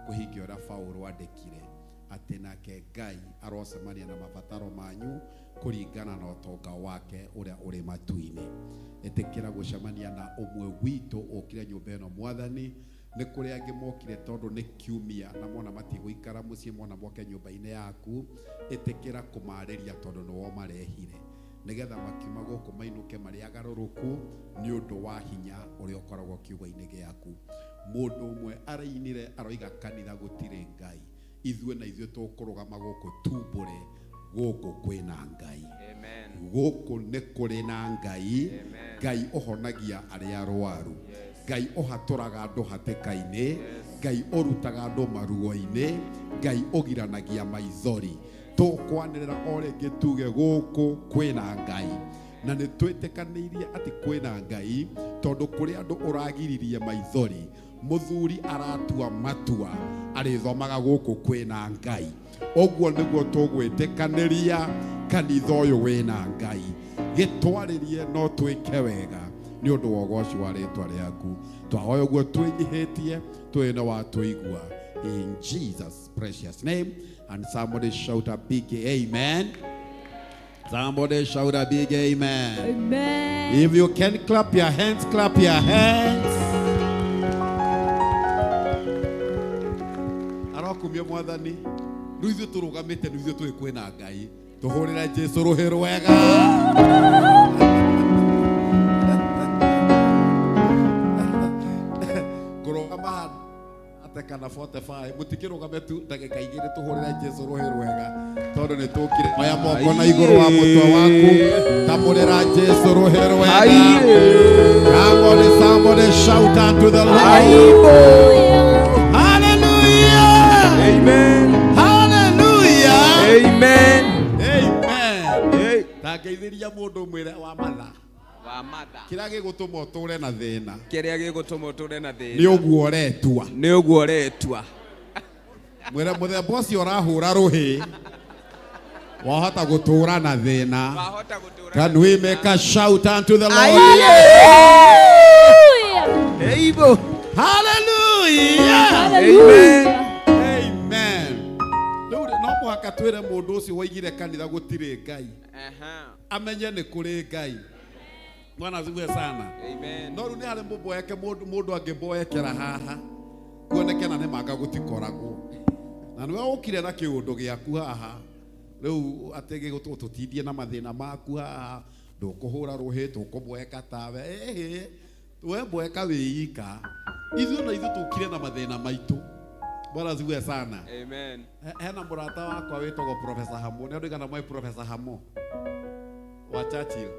kũhingia ũrĩa Paũlũ andĩkire atĩ nake Ngai arocemania na mabataro manyu kũringana na ũtonga wake ũrĩa ũrĩ matu-inĩ. Ĩtĩkĩra gũcemania na ũmwe witũ ũkire nyũmba ĩno Mwathani. Nĩ kũrĩ angĩ mokire tondũ nĩ kiumia na mona matigũikara mũciĩ, mona moke nyũmba-inĩ yaku. Ĩtĩkĩra kũmarĩria tondũ nĩwo marehire, nĩgetha makiuma gũkũ mainũke marĩ agarũrũku nĩ ũndũ wa hinya ũrĩa ũkoragwo kiugo-inĩ gĩaku. Mũndũ ũmwe arainire aroiga kanitha gũtirĩ Ngai. Ithuĩ na ithuĩ tũkũrũgama gũkũ tumbũre gũkũ kwĩna Ngai. Amen. Gũkũ nĩ kũrĩ na Ngai. Ngai ũhonagia arĩa arwaru. Ngai ũhatũraga andũ hatĩka-inĩ. Ngai ũrutaga andũ maruo-inĩ. Ngai ũgiranagia maithori. Tũkwanĩrĩra o rĩngĩ tuge gũkũ kwĩna Ngai. Na nĩ twĩtĩkanĩirie atĩ kwĩna Ngai tondũ kũrĩ andũ ũragiririe maithori. Mũthuri aratua matua arĩthomaga gũkũ kwĩna Ngai. Ũguo nĩguo tũgwĩtĩkanĩria kanitha ũyũ wĩna Ngai. Gĩtwarĩrie no twĩke wega nĩ ũndũ wa ũgoci wa rĩtwa rĩaku. Twahoya ũguo twĩnyihĩtie twĩ na watũigua. In Jesus' precious name. And somebody shout a big amen. Somebody shout a big amen. Amen. If you can clap your hands, clap your hands. Arokumia mwathani. Rĩu ithuĩ tũrũgamĩte nĩ ithuĩ tũĩ kwĩna Ngai. Tũhũrĩre Jesũ rũhĩ rwega. Ngũrũgama ate kana 45 mũtikĩrũgame tu ndagĩka igĩrĩ tũhũrĩre Jesũ rũhĩ rwega tondũ nĩ tũkire. Oya moko na igũrũ wa mũtwe waku tamũrĩra Jesũ rũhĩ rwega. Somebody, somebody shout unto the Lord. Hallelujah. Amen. Hallelujah. Amen. Amen. Tangeithĩria mũndũ mwĩre wa matha. Wa matha. Kĩrĩa gĩgũtũma ũtũre na thĩna. Kĩrĩa gĩgũtũma ũtũre na thĩna. Nĩ ũguo ũretua. Nĩ ũguo ũretua. Mwĩre mũthemba ũcio ũrahũra rũhĩ. Wahota gũtũra na thĩna. Wahota gũtũra. Can we make a shout unto the Lord? Hallelujah. Hallelujah. Hallelujah. Amen. Rĩu no mũhaka twĩre mũndũ ũcio waigire kanitha gũtirĩ Ngai. Amenye nĩ kũrĩ Ngai. Bwana asifiwe sana. Amen. No rĩu nĩ harĩ mũboeke mũndũ angĩboekera haha kuoneke na nĩ manga gũtikoragwo. Na nĩwe ũkire na kĩũndũ gĩaku haha. Rĩu atĩ gĩgũtũtindie na mathĩna maku haha ndũkũhũra rũhĩ tũkũboeka tawe. Ĩhĩ we boeka wĩika. Ithuĩ na ithuĩ tũkire na mathĩna maitũ. Bwana asifiwe sana. Amen. Hena mũrata wakwa wĩtagwo Professor Hamo. Nĩ andũ aigana moĩ Professor Hamo wa Churchill?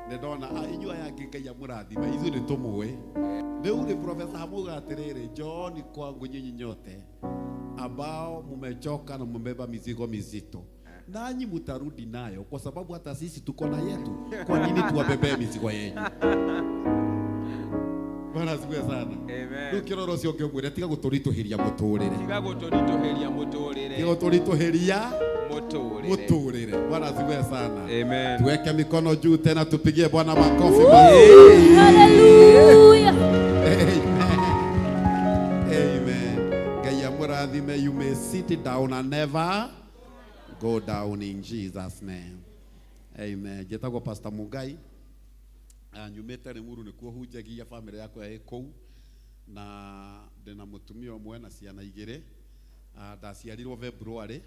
Nĩ ndona inyuĩ aya angĩ Ngai amũrathime ithuĩ nĩ tũmũĩ. Rĩu rĩ Professor Hamo auga atĩrĩrĩ, njooni kwangu nyinyi nyote ambao mumechoka na mumebeba mizigo mizito, nanyi mutarudi nayo kwa sababu hata sisi tuko na yetu. Kwa nini tuwabebee mizigo yenyu? Bwana asifiwe sana. Amen. Rĩu kĩroro ũcio ũngĩ ũmwĩre tiga gũtũritũhĩria mũtũrĩre. Tiga gũtũritũhĩria mũtũrĩre. Tiga gũtũritũhĩria mũtũrĩre. Mũtũrĩre. Bwana asifiwe sana. Amen. Tuweke mikono juu tena tupigie Bwana makofi mazuri. Hallelujah. Amen. Amen. Ngai amũrathime. You may sit down and never go down in Jesus' name. Amen. Njĩtagwo Pastor Mugai. Nyumĩte Limuru nĩkuo hunjagia famĩlĩ yakwa ĩ kũu na ndĩna mũtumia ũmwe na ciana igĩrĩ. Ndaciarirwo February.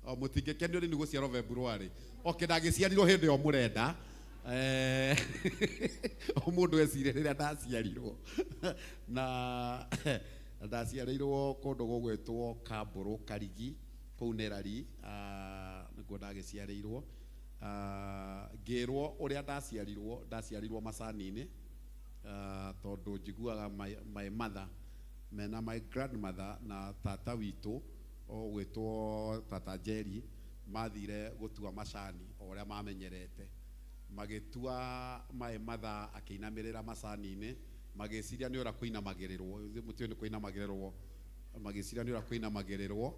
O mũtingĩkenio nĩ gũciarwo February. Okay, ndagĩciarirwo hĩndĩ ĩyo mũrenda. O mũndũ ecire rĩrĩa ndaciarirwo. Na ndaciarĩirwo kũndũ gũgwĩtwo Kambũrũ Karigi kũu Nerari, nĩkuo ndagĩciarĩirwo. Ngĩrwo ũrĩa ndaciarirwo macani-inĩ, tondũ njiguaga my mother mena my grandmother na tata witũ ũgwĩtwo tata Jerry mathire gũtua macani o ũrĩa mamenyerete. Magĩtua my mother akĩinamĩrĩra macani-inĩ, magĩciria nĩ ũrĩa kũinamagĩrĩrwo, mũtĩ nĩ kũinamagĩrĩrwo, magĩciria nĩ ũrĩa kũinamagĩrĩrwo.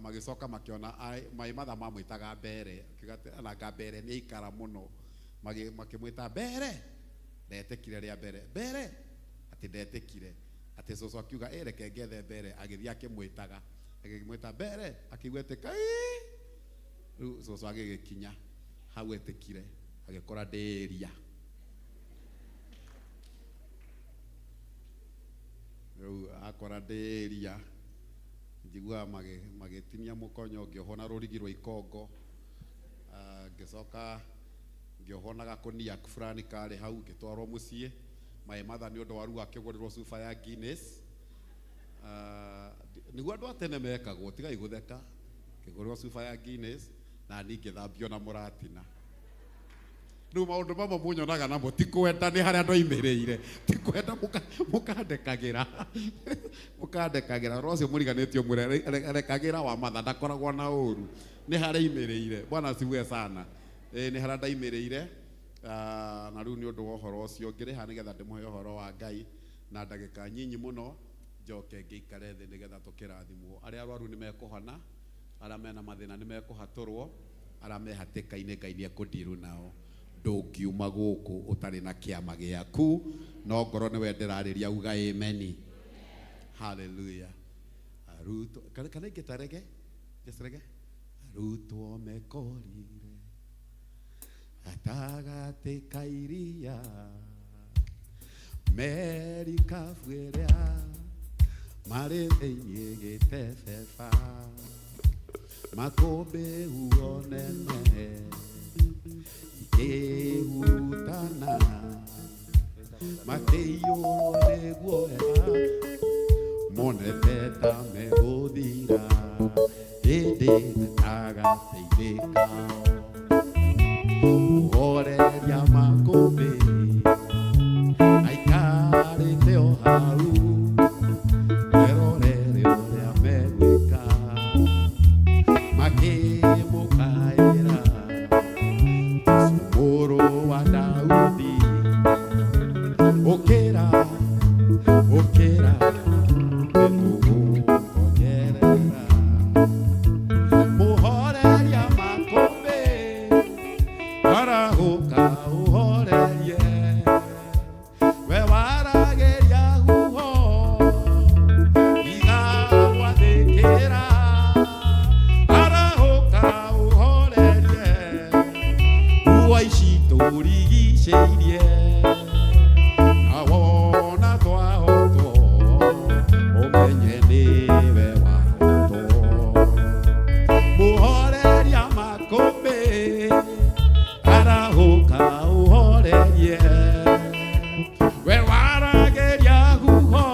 Magĩcoka makĩona my mother mamwĩtaga Mbere, akiuga atĩ ananga Mbere nĩ aikara mũno, makĩmwĩta Mbere, ndetĩkire rĩa mbere, Mbere atĩ ndetĩkire, atĩ cũcũ akiuga reke ngethe Mbere, agĩthiĩ akĩmwĩtaga, agĩmwĩta Mbere, akĩigua etĩka ĩĩ, rĩu cũcũ agĩgĩkinya hau etĩkire, agĩkora ndĩria. Rĩu akora ndĩria, Njiguaga magĩtinia mũkonyo ngĩohwo na rũrigi rwa ikongo. Ngĩcoka ngĩohwo na gakũnia fulani karĩ hau ngĩtwarwo mũciĩ. My mother nĩ ũndũ wa ruo akĩgũrĩrwo cuba ya Guinness. Nĩguo andũ a tene mekagwo, tigai gũtheka. Ngĩgũrĩrwo cuba ya Guinness na niĩ ngĩthambio na mũratina. Rĩu maũndũ mamwe munyonaga namo ti kwenda nĩ harĩa ndoimĩrĩire, ti kwenda mũkandekagĩra mũkandekagĩra roho ũcio mũriganĩtio mwĩre rekagĩra wa matha ndakoragwo na ũru nĩ harĩa imĩrĩire. Bwana asifiwe sana. Nĩ harĩa ndaimĩrĩire. Na rĩu nĩ ũndũ wa ũhoro ũcio ngĩrĩha nĩgetha ndĩmũhe ũhoro wa Ngai na ndagĩka nyinyi mũno njoke ngĩikare thĩ nĩgetha tũkĩrathimwo. Arĩa arwaru nĩ mekũhona, arĩa mena mathĩna nĩ mekũhatũrwo, arĩa me hatĩka-inĩ Ngai nĩ ekũndiru nao. Ndũngiuma gũkũ ũtarĩ na kĩama gĩaku, no ngoro nĩwe ndĩrarĩria uga ameni. Hallelujah. Arutwo kana ingĩta rege? Just rege. Arutwo mekorire gatagatĩ ka iria merikabu ĩrĩa marĩ thĩinĩ gĩtebeba makũmbĩ huo nene ikĩhurutana makĩiyũrwo nĩ guoya monete ta megũthira ĩndĩ gatagatĩ-inĩ kao mũhoreria makũmbĩ aikarĩte o hau erorere ũrĩa megwĩka makĩmũkaĩra Jesũ mũrũ wa Daudi ũkĩra ũkĩra nĩtũgũkonyerera mũhoreria makũmbĩ arahũka ũhorerie we waragĩria huho igagwathĩkĩra arahũka ũhorerie huho ici tũrigicĩirie na wona twahotwo ũmenye nĩwe wahotwo mũhoreria makũmbĩ arahũka ũhorerie we waragĩria huho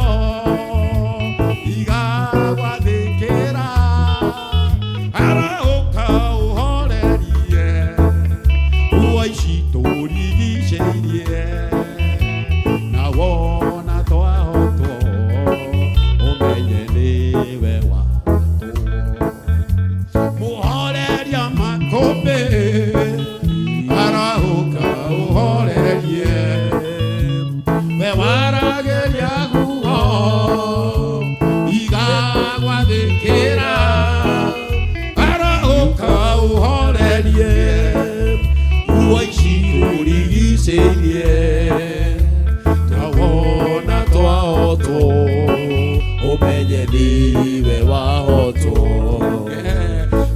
igagwathĩkĩra arahũka ũhorerie huho ici tũrigicĩirie na wona twahotwo ũmenye nĩwe wahotwo mũhoreria makũmbĩ arahũka ũhorerie we waragĩria huho igagwathĩkĩra arahũka ũhorerie huho ici tũrigicĩirie na wona twahotwo ũmenye nĩwe wahotwo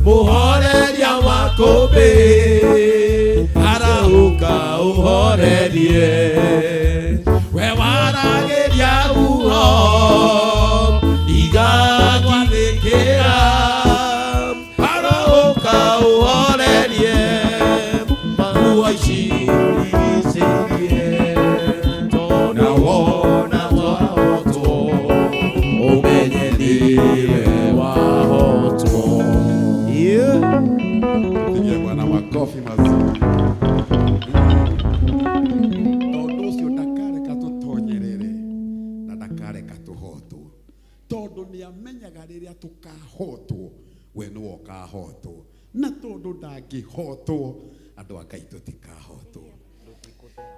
mũhoreria makũmbĩ arahũka ũhorerie we waragĩria huho igagwathĩkĩra arahũka ũhorerie huho ici tũrigicĩirie na wona twahotwo ũmenye nĩwe wahotwo. Pigie Bwana makofi mazuri. Tondũ ũcio ndakareka tũtonyerere na ndakareka tũhotwo, tondũ nĩ amenyaga rĩrĩa tũkahotwo we nĩwe ũkahotwo, na tondũ ndangĩhotwo andũ a Ngai tũtikahotwo.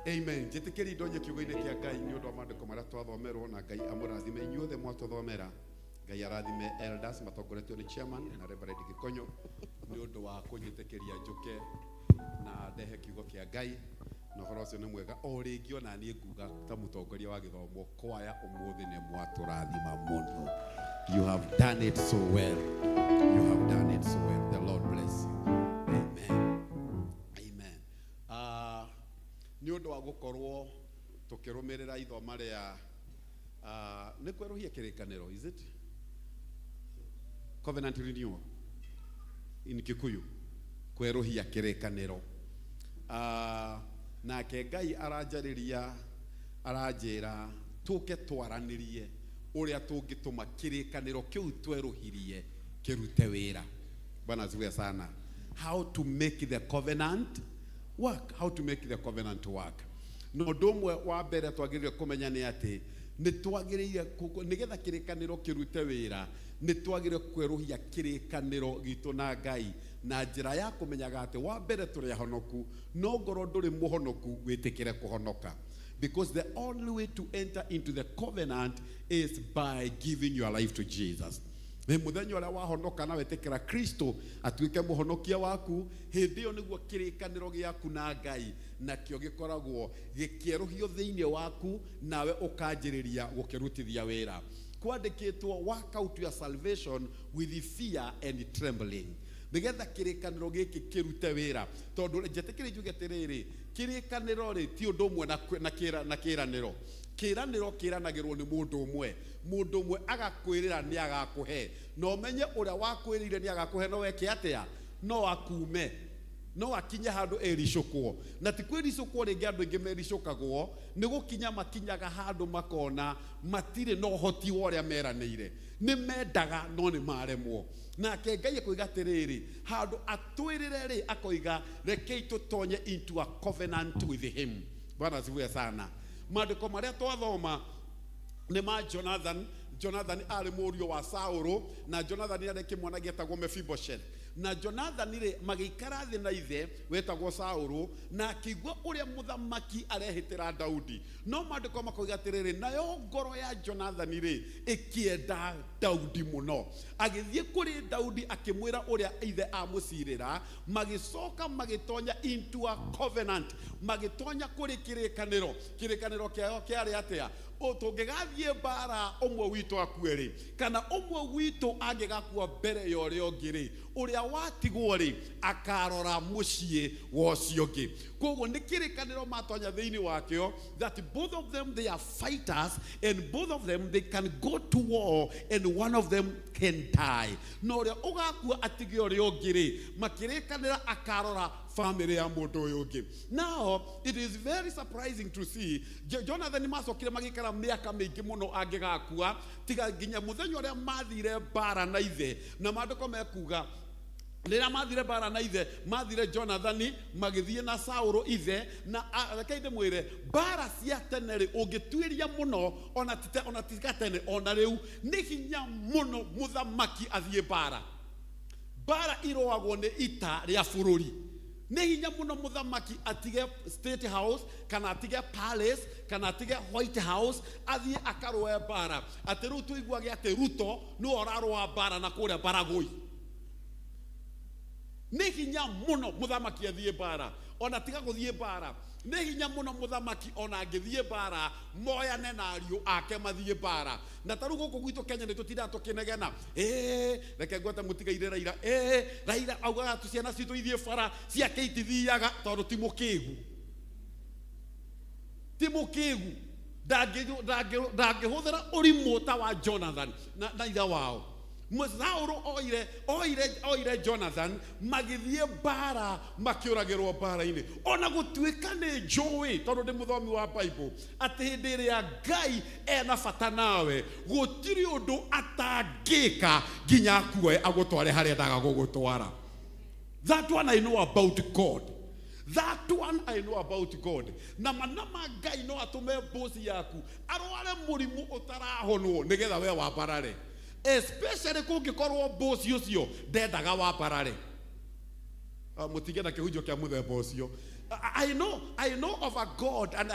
Amen. Njĩtĩkĩri ndonye kiugo-inĩ kĩa Ngai nĩ ũndũ wa maandĩko marĩa twathomerwo, na Ngai amũrathime inyuothe mwatũthomera. Ngai arathime elders matongoretio nĩ chairman na Reverend Gĩkonyo nĩ ũndũ wa kũnyĩtĩkĩria njũke na ndehe kiugo kĩa Ngai, na ũhoro ũcio nĩ mwega. O rĩngĩ ona niĩ nguga ta mũtongoria wa gĩthomo kwaya ũmũthĩ nĩ mwatũrathima mũno. You have done it so well. You have done it so well. The Lord bless you. Amen. Amen. Nĩ ũndũ wa gũkorwo tũkĩrũmĩrĩra ithoma rĩa nĩ kwerũhia kĩrĩkanĩro, is it? Covenant renewal in Kikuyu, kwerũhia kĩrĩkanĩro. Nake Ngai aranjarĩria, aranjĩra tũke twaranĩrie ũrĩa tũngĩtũma kĩrĩkanĩro kĩu twerũhirie kĩrute wĩra. Bwana asifiwe sana. How to make the covenant work, how to make the covenant work. Na ũndũ ũmwe wa mbere twagĩrĩire kũmenya nĩ atĩ nĩ twagĩrĩire nĩgetha kĩrĩkanĩro kĩrute wĩra, nĩ twagĩrĩire kwerũhia kĩrĩkanĩro gitũ na Ngai na njĩra ya kũmenyaga atĩ wa mbere tũrĩ ahonoku, no ngorwo ndũrĩ mũhonoku wĩtĩkĩre kũhonoka. Because the only way to enter into the covenant is by giving your life to Jesus. Nĩ mũthenya ũrĩa wahonoka na wetĩkĩra Kristo atuĩke mũhonokia waku, hĩndĩ ĩyo nĩguo kĩrĩkanĩro gĩaku na Ngai nakĩo gĩkoragwo gĩkĩerũhio thĩinĩ waku, nawe ũkanjĩrĩria gũkĩrutithia wĩra. Kwandĩkĩtwo, work out your salvation with fear and trembling, nĩgetha kĩrĩkanĩro gĩkĩ kĩrute wĩra. Tondũ njetĩkĩre njuge atĩrĩrĩ, kĩrĩkanĩro rĩ ti ũndũ ũmwe na kĩranĩro. Kĩranĩro kĩranagĩrwo nĩ mũndũ ũmwe, mũndũ ũmwe agakwĩrĩra nĩ agakũhe, na ũmenye ũrĩa wakwĩrĩire nĩ agakũhe, no weke atĩa? No akume, no akinye handũ ericũkwo. Na ti kwĩricũkwo rĩngĩ andũ aingĩ mericũkagwo, nĩ gũkinya makinyaga handũ makona matirĩ na ũhoti wa ũrĩa meranĩire, nĩ mendaga no nĩ maremwo. Nake Ngai akoiga atĩrĩrĩ, handũ atwĩrĩre rĩ, akoiga rekei tũtonye into a covenant with him. Bwana asifiwe sana. Maandĩko marĩa twathoma nĩ ma Jonathan. Jonathan arĩ mũriũ wa Saũlũ, na Jonathan arĩ kĩmwana gĩetagwo Mephibosheth. Na Jonathan rĩ, magĩikara thĩ na ithe wetagwo Saũlũ, na akĩigua ũrĩa mũthamaki arehĩtĩra Daudi. No maandĩko makoiga atĩrĩrĩ, nayo ngoro ya Jonathan rĩ ĩkĩenda Daudi mũno. Agĩthiĩ kũrĩ Daudi akĩmwĩra ũrĩa ithe amũcirĩra, magĩcoka magĩtonya into a covenant, magĩtonya kũrĩ kĩrĩkanĩro. Kĩrĩkanĩro kĩao kĩarĩ atĩa? Tũngĩgathiĩ mbara ũmwe witũ akue rĩ, kana ũmwe witũ angĩgakua mbere ya ũrĩa ũngĩ rĩ, ũrĩa watigwo rĩ akarora mũciĩ wa ũcio ũngĩ. Koguo nĩ kĩrĩkanĩro matonya thĩinĩ wakĩo, that both of them they are fighters, and both of them they can go to war, and one of them can die. Na ũrĩa ũgakua atige ũrĩa ũngĩ rĩ, makĩrĩkanĩra akarora family ya mũndũ ũyũ ũngĩ. Now it is very surprising to see Jonathan macokire magĩikara mĩaka mĩingĩ mũno angĩgakua, tiga nginya mũthenya ũrĩa mathire mbara na ithe. Na maandĩko mekuga rĩrĩa mathire mbara na ithe, mathire Jonathani magĩthiĩ na Saũlũ ithe. Na rekei ndĩmwĩre, mbara cia tene rĩ, ũngĩtuĩria mũno, ona ti ona tiga tene, ona rĩu nĩ hinya mũno mũthamaki athiĩ mbara. Mbara iroagwo nĩ ita rĩa bũrũri. Nĩ hinya mũno mũthamaki atige State House, kana atige Palace, kana atige White House, athiĩ akarũe mbara. Atĩ rĩu tũiguage atĩ Ruto nĩwe ũrarũa mbara na kũrĩa Baragoi. Nĩ hinya mũno mũthamaki athiĩ mbara, ona tiga gũthiĩ mbara. Nĩ hinya mũno mũthamaki ona angĩthiĩ mbara, moyane na ariũ ake mathiĩ mbara. Na ta rĩu gũkũ gwitũ Kenya nĩ tũtindaga tũkĩnegena, reke ngwete mũtigaire Raila, Raila augaga atĩ ciana citũ ithiĩ bara, ciake itithiaga tondũ ti mũkĩgu. Ti mũkĩgu. Ndangĩhũthĩra ũrimũ ta wa Jonathan na ithe wao. Saũlũ oire Jonathan, magĩthiĩ mbara, makĩũragĩrwo mbara-inĩ. Ona gũtuĩka nĩ njũĩ, tondũ ndĩ mũthomi wa Bible, atĩ hĩndĩ ĩrĩa Ngai ena bata nawe, gũtirĩ ũndũ atangĩka nginya akuoe agũtware harĩa endaga gũgũtwara. That one I know about God. That one I know about God. Na manama Ngai no atũme mboci yaku arware mũrimũ ũtarahonwo nĩgetha we wambarare. Especially kũngĩkorwo mboci ũcio ndendaga wambarare. Mũtige na kĩhunjio kĩa mũthemba ũcio. I know of a God, and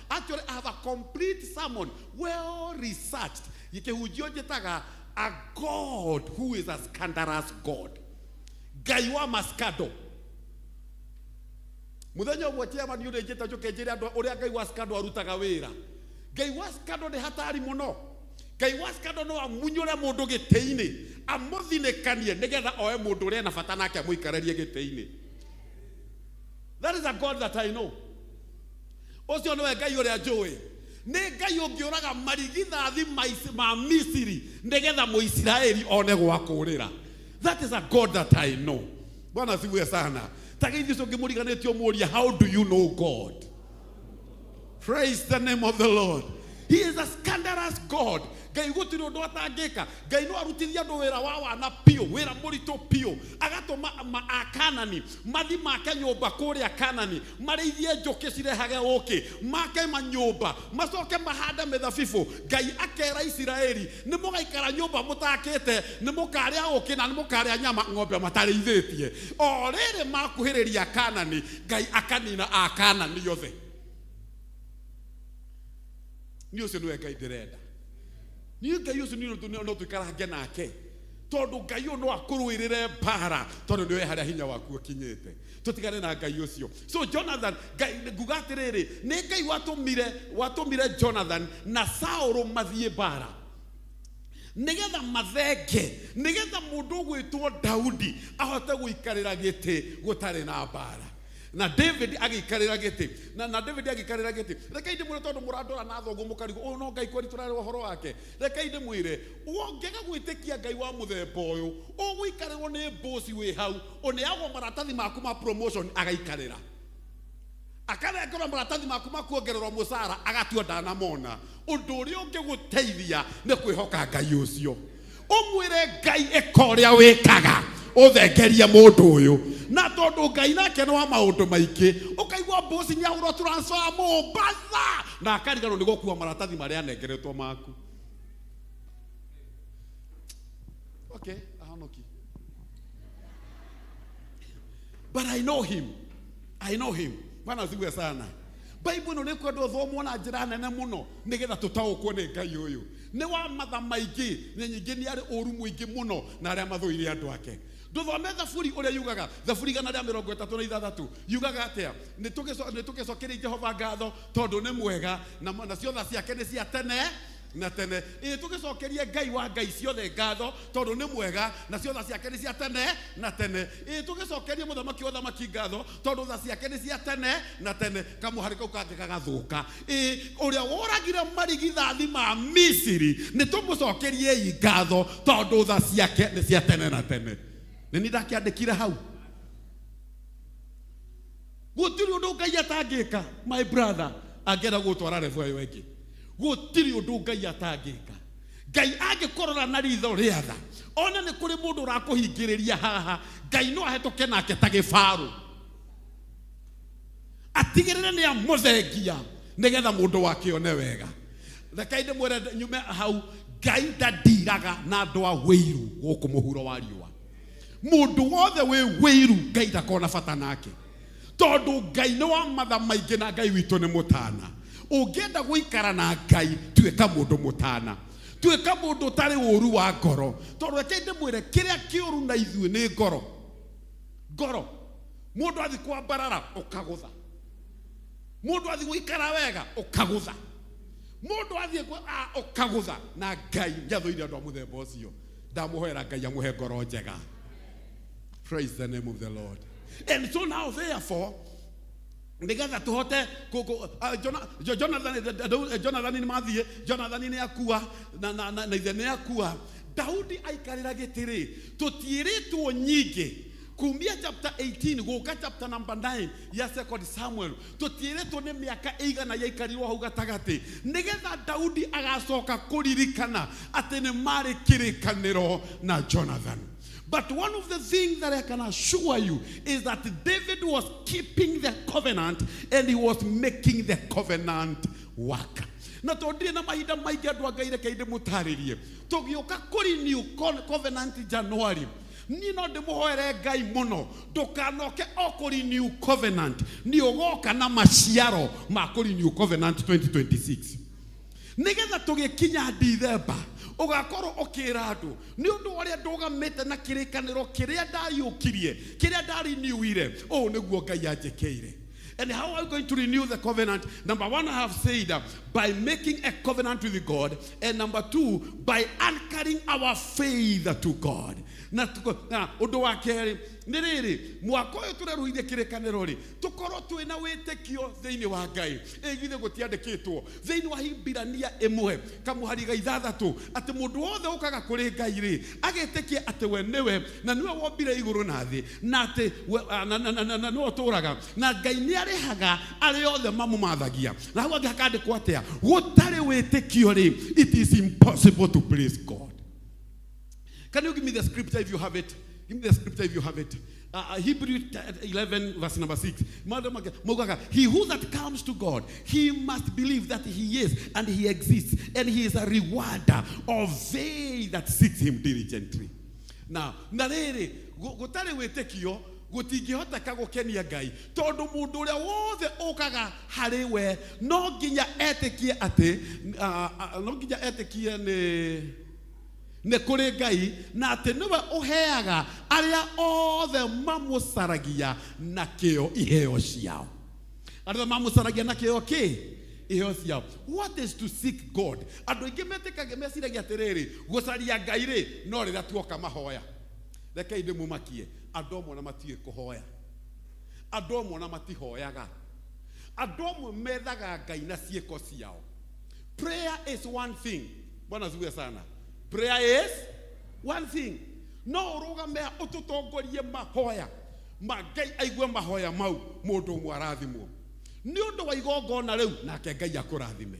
actually I have a complete sermon, well researched. Kĩhunjio njĩtaga a God who is a scandalous God. Ngai wa mascando. Mũthenya ũmwe chairman nĩ ũrĩnjĩta njũke njĩre andũ ũrĩa Ngai wa scandal arutaga wĩra. Ngai wa scandal nĩ hatari mũno. Ngai wa scandal no amunyũre mũndũ gĩtĩ-inĩ, amũthinĩkanie nĩgetha oe mũndũ ũrĩa ena bata nake amũikarerie gĩtĩ-inĩ. That is a God that I know. Ũcio nĩwe Ngai ũrĩa njũĩ. Nĩ Ngai ũngĩũraga marigithathi ma Misiri nĩgetha Mũisiraeli one gwa kũũrĩra. That is a God that I know. Bwana asifiwe sana. Tageithio ũcio ũngĩmũriganĩtie ũmũrie, how do you know God? Praise the name of the Lord. He is a scandalous God. Ngai gũtirĩ ũndũ atangĩka. Ngai no arutithie andũ wĩra wa wana piũ, wĩra mũritũ piũ, agatũma Akanani mathi make nyũmba kũrĩa Kanani, marĩithie njũkĩ cirehage ũkĩ, make manyũmba, macoke mahande mĩthabibũ. Ngai akera Isiraeli, nĩ mũgaikara nyũmba mũtakĩte, nĩ mũkarĩa ũkĩ na nĩ mũkarĩa nyama ng'ombe matarĩithĩtie. O rĩrĩ makuhĩrĩria Kanani, Ngai akanina Akanani othe. Niĩ ũcio nĩwe Ngai ndĩrenda. Niĩ Ngai ũcio niĩ no tũikarange nake, tondũ Ngai ũyũ no akũrũĩrĩre mbara, tondũ nĩwe harĩa hinya waku ũkinyĩte. Tũtigane na Ngai ũcio. So Jonathan, Ngai, nguga atĩrĩrĩ, nĩ Ngai watũmire Jonathan na Saũlũ mathiĩ mbara nĩgetha mathenge, nĩgetha mũndũ ũgwĩtwo Daudi ahote gũikarĩra gĩtĩ gũtarĩ na mbara. Na David agĩikarĩra gĩtĩ. Na David agĩikarĩra gĩtĩ. Rekei ndĩmwĩre, tondũ mũrandora na thongo mũkarigwo, ũyũ no Ngai kweri tũrarĩ ũhoro wake. Rekei ndĩmwĩre, ũngĩaga gwĩtĩkia Ngai wa mũthemba ũyũ, ũgũikarĩrwo nĩ bosi wĩ hau, ũneagwo maratathi maku ma promotion agaikarĩra. Akanengerwo maratathi maku ma kuongererwo mũcara agatua ndanamona. Ũndũ ũrĩa ũngĩgũteithia nĩ kwĩhoka Ngai ũcio. Ũmwĩre Ngai ĩka ũrĩa wĩkaga, ũthengerie mũndũ ũyũ. Na tondũ Ngai nake nĩ wa maũndũ maingĩ, ũkaigua bosi nĩ ahũrwo transfer Mombasa, na akariganĩrwo nĩ gũkua maratathi marĩa anengeretwo maku. Okay, ahonoki. But I know him. I know him. Bwana asifiwe sana. Bible ĩno nĩ kwendwo thomwo na njĩra nene mũno nĩgetha tũtaũkwo nĩ Ngai ũyũ. Nĩ wa matha maingĩ, na nyingĩ nĩ arĩ ũru mũingĩ mũno na arĩa mathũire andũ ake. Ndũthome Thaburi ũrĩa yugaga, Thaburi igana rĩa mĩrongo ĩtatũ na ithathatũ, yugaga atĩa? Nĩ tũgĩcokerie Jehova ngatho tondũ nĩ mwega, nacio tha ciake nĩ cia tene na tene. Ĩ tũgĩcokerie Ngai wa Ngai ciothe ngatho tondũ nĩ mwega, nacio tha ciake nĩ cia tene na tene. Ĩ tũgĩcokerie mũthamaki wa thamaki ngatho tondũ tha ciake nĩ cia tene na tene. Kamũhari kau kangĩ gagathũka. Ĩ ũrĩa woragire marigithathi ma Misiri, nĩ tũmũcokeriei ngatho tondũ tha ciake nĩ cia tene na tene. Nĩ niĩ ndakĩandĩkire hau. Gũtirĩ ũndũ Ngai atangĩka, my brother, angĩenda gũgũtwara level ĩyo ĩngĩ. Gũtirĩ ũndũ Ngai atangĩka. Ngai angĩkũrora na ritho rĩa tha, one nĩ kũrĩ mũndũ ũrakũhingĩrĩria haha, Ngai no ahĩtũke nake ta gĩbarũ. Atigĩrĩre nĩ amũthengia nĩgetha mũndũ wake one wega. Rekei ndĩmwĩre nyume hau, Ngai ndandiraga na andũ a wĩiru gũkũ mũhuro wa riũa. Mũndũ wothe wĩ wĩiru Ngai ndakona bata nake, tondũ Ngai nĩ wa matha maingĩ na Ngai witũ nĩ mũtana. Ũngĩenda gũikara na Ngai, tuĩka mũndũ mũtana, tuĩka mũndũ ũtarĩ ũru wa ngoro. Tondũ reke ndĩmwĩre, kĩrĩa kĩũru na ithuĩ nĩ ngoro. Ngoro, mũndũ athiĩ kwambarara ũkagũtha, mũndũ athiĩ gũikara wega ũkagũtha, mũndũ athiĩ ũkagũtha. Na Ngai nĩathũire andũ a mũthemba ũcio. Ndamũhoera Ngai amũhe ngoro njega. Praise the name of the Lord. And so now therefore, nĩgetha tũhote Jonathan nĩ mathiĩ, Jonathan nĩ akua, na ithe nĩ akua. Daudi aikarĩra gĩtĩ rĩ, tũtiĩrĩtwo nyingĩ. Kumia chapter 18 gũka chapter number 9 ya 2 Samuel, tũtiĩrĩtwo nĩ mĩaka ĩigana yaikarirwo hau gatagatĩ, nĩgetha Daudi agacoka kũririkana atĩ nĩ marĩ kĩrĩkanĩro na Jonathan. But one of the things that I can assure you is that David was keeping the covenant and he was making the covenant work. Na tondũ ndirĩ na mahinda maingĩ andũ a Ngai, reke ndĩmũtarĩrie. Tũgĩũka kũrĩ new covenant January, niĩ no ndĩmũhoere Ngai mũno, ndũkanoke o kũrĩ new covenant, nĩ ũgoka na maciaro ma kũrĩ new covenant 2026. Nĩgetha tũgĩkinya Dithemba, ũgakorwo ũkĩra andũ, nĩ ũndũ wa ũrĩa ndũgamĩte na kĩrĩkanĩro kĩrĩa ndariũkirie, kĩrĩa ndariniwire, ũũ nĩguo Ngai anjĩkĩire. And how are we going to renew the covenant? Number one, I have said by making a covenant with God. And number two, by anchoring our faith to God. Na ũndũ wa kerĩ nĩ rĩrĩ mwaka ũyũ tũrerũithia kĩrĩkanĩro rĩ tũkorwo twĩna wĩtĩkio thĩinĩ wa Ngai. Ĩ githĩ gũtiandĩkĩtwo thĩinĩ wa Hibirania 1 kamũhari ga 6 atĩ mũndũ wothe ũkaga kũrĩ Ngai rĩ agetĩkia atĩ we nĩwe na nĩwe wombire igũrũ na thĩ na atĩ na nĩwe ũtũũraga na Ngai nĩ arĩhaga arĩa othe mamũmathagia. Na hau angĩ hakandĩkwo atĩa? Gũtarĩ wĩtĩkio rĩ, it is impossible to please God. Can you give me the scripture if you have it? Give me the scripture if you have it. Hebrews 11, verse number 6. He who that comes to God, he must believe that he is and he exists, and he is a rewarder of they that seek him diligently. Now, na rĩrĩ, gũtarĩ wĩtĩkio gũtingĩhoteka gũkenia Ngai, tondũ mũndũ ũrĩa wothe ũkaga harĩ we no nginya etĩkie atĩ no nginya etĩkie nĩ kũrĩ Ngai na atĩ nĩwe ũheaga arĩa othe mamũcaragia na kĩo iheo ciao. Arĩa mamũcaragia na kĩo kĩ? Iheo ciao. What is to seek God? Andũ aingĩ metĩkagia meciragia atĩrĩrĩ, gũcaria Ngai rĩ no rĩrĩa tuoka mahoya. Rekei ndĩmũmakie, andũ amwe na matiũĩ kũhoya, andũ amwe na matihoyaga, andũ amwe methaga Ngai na ciĩko ciao. Prayer is one thing. Bwana asifiwe sana. Prayer is one thing. No ũrũgame ũtũtongorie mahoya ma Ngai aigue mahoya mau mũndũ ũmwe arathimwo nĩ ũndũ wa igongona rĩu nake Ngai akũrathime.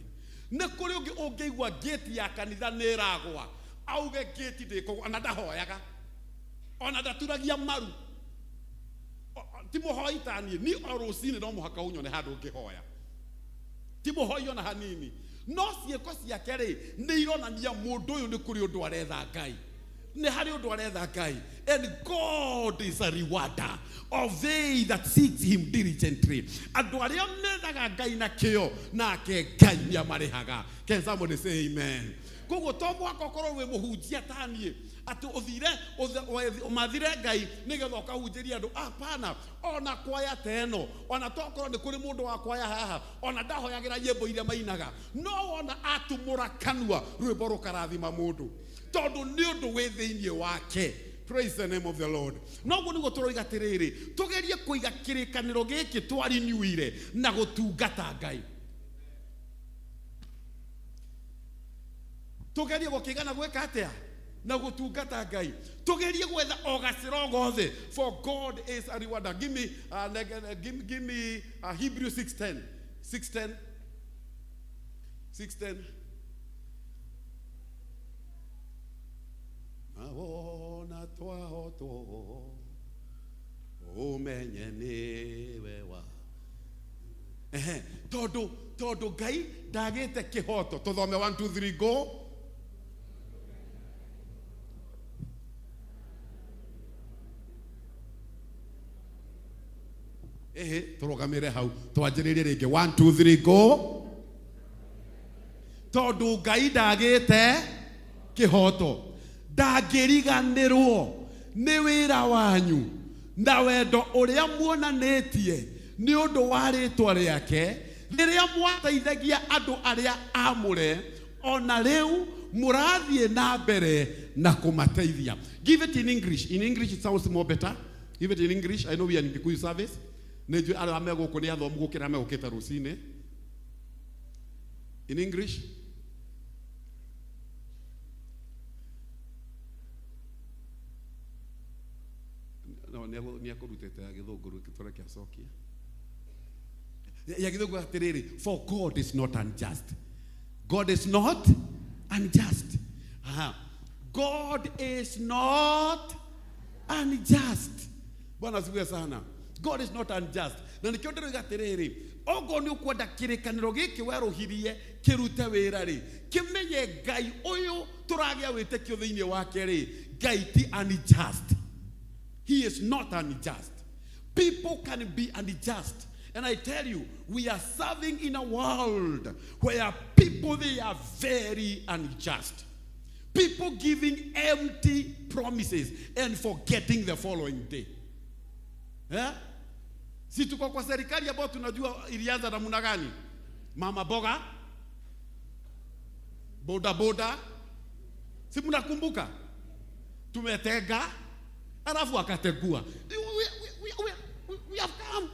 Nĩ kũrĩ ũngĩ ũngĩigua ngĩti ya kanitha nĩ ĩragwa auge ngĩti ndĩkũgwa, ona ndahoyaga, ona ndaturagia maru, ti mũhoi ta niĩ. Niĩ o rũcinĩ no mũhaka ũnyone handũ ngĩhoya, ti mũhoi ona hanini. No ciĩko ciake rĩ nĩ ironania mũndũ ũyũ nĩ kũrĩ ũndũ aretha Ngai, nĩ harĩ ũndũ aretha Ngai. And God is a rewarder of they that seek him diligently. Andũ arĩa methaga Ngai na kĩo nake Ngai nĩ amarĩhaga. Can somebody say amen? Koguo to mũhaka ũkorwo wĩ mũhunjia ta niĩ atĩ ũthire ũmathire Ngai nĩgetha ũkahunjĩria andũ. Hapana, ona kwaya ta ĩno, ona tokorwo nĩ kũrĩ mũndũ wa kwaya haha, ona ndahoyagĩra nyĩmbo iria mainaga, no wona atumũra kanua rwĩmbo rũkarathima mũndũ, tondũ nĩ ũndũ wĩ thĩinĩ wake. Praise the name of the Lord. Noguo nĩguo tũroiga atĩrĩrĩ, tũgerie kũiga kĩrĩkanĩro gĩkĩ twariniuire na gũtungata Ngai. Tũgerie gũkĩgana gwĩka atĩa? Na gũtungata Ngai. Tũgerie gwetha o gacĩra o gothe, for God is a rewarder. Give me give me Hebrews 6:10. 6:10. 6:10. Awona twahotwo umenye nĩwe wa. Tondũ Ngai ndagĩte kĩhoto. Tũthome 1 2 3 go. Tũrũgamĩre hau twanjĩrĩrie rĩngĩ 1 2 3 go. Tondũ Ngai ndagĩte kĩhoto, ndangĩriganĩrwo nĩ wĩra wanyu na wendo ũrĩa muonanĩtie nĩ ũndũ wa rĩtwa rĩake rĩrĩa mwateithagia andũ arĩa amũre, ona rĩu mũrathiĩ na mbere na kũmateithia. Give it in English. In English it sounds more better. Give it in English. I know we are in Kikuyu service. Nĩ njũĩ arĩa me gũkũ nĩ athomu gũkĩra megũkĩte rũcinĩ. In English. No, nĩ akũrutĩte ya gĩthũngũ rĩu tũreke acokie. Ya gĩthũngũ atĩrĩrĩ, for God is not unjust. God is not unjust. Aha. God is not unjust. Bwana asifiwe sana. God is not unjust. Na nikĩo ndĩroiga atĩrĩrĩ, okorwo nĩ ũkwenda kĩrĩkanĩro gĩkĩ werũhirie kĩrute wĩra rĩ, kĩmenye Ngai ũyũ tũragĩa wĩtĩkio thĩinĩ wake rĩ, Ngai ti unjust. He is not unjust. People can be unjust. And I tell you, we are serving in a world where people, they are very unjust. People giving empty promises and forgetting the following day. Eh? Si tuko kwa serikali ambayo tunajua ilianza namna gani? Mama boga, boda boda, si mnakumbuka? Tumetega, alafu akategua. We have come.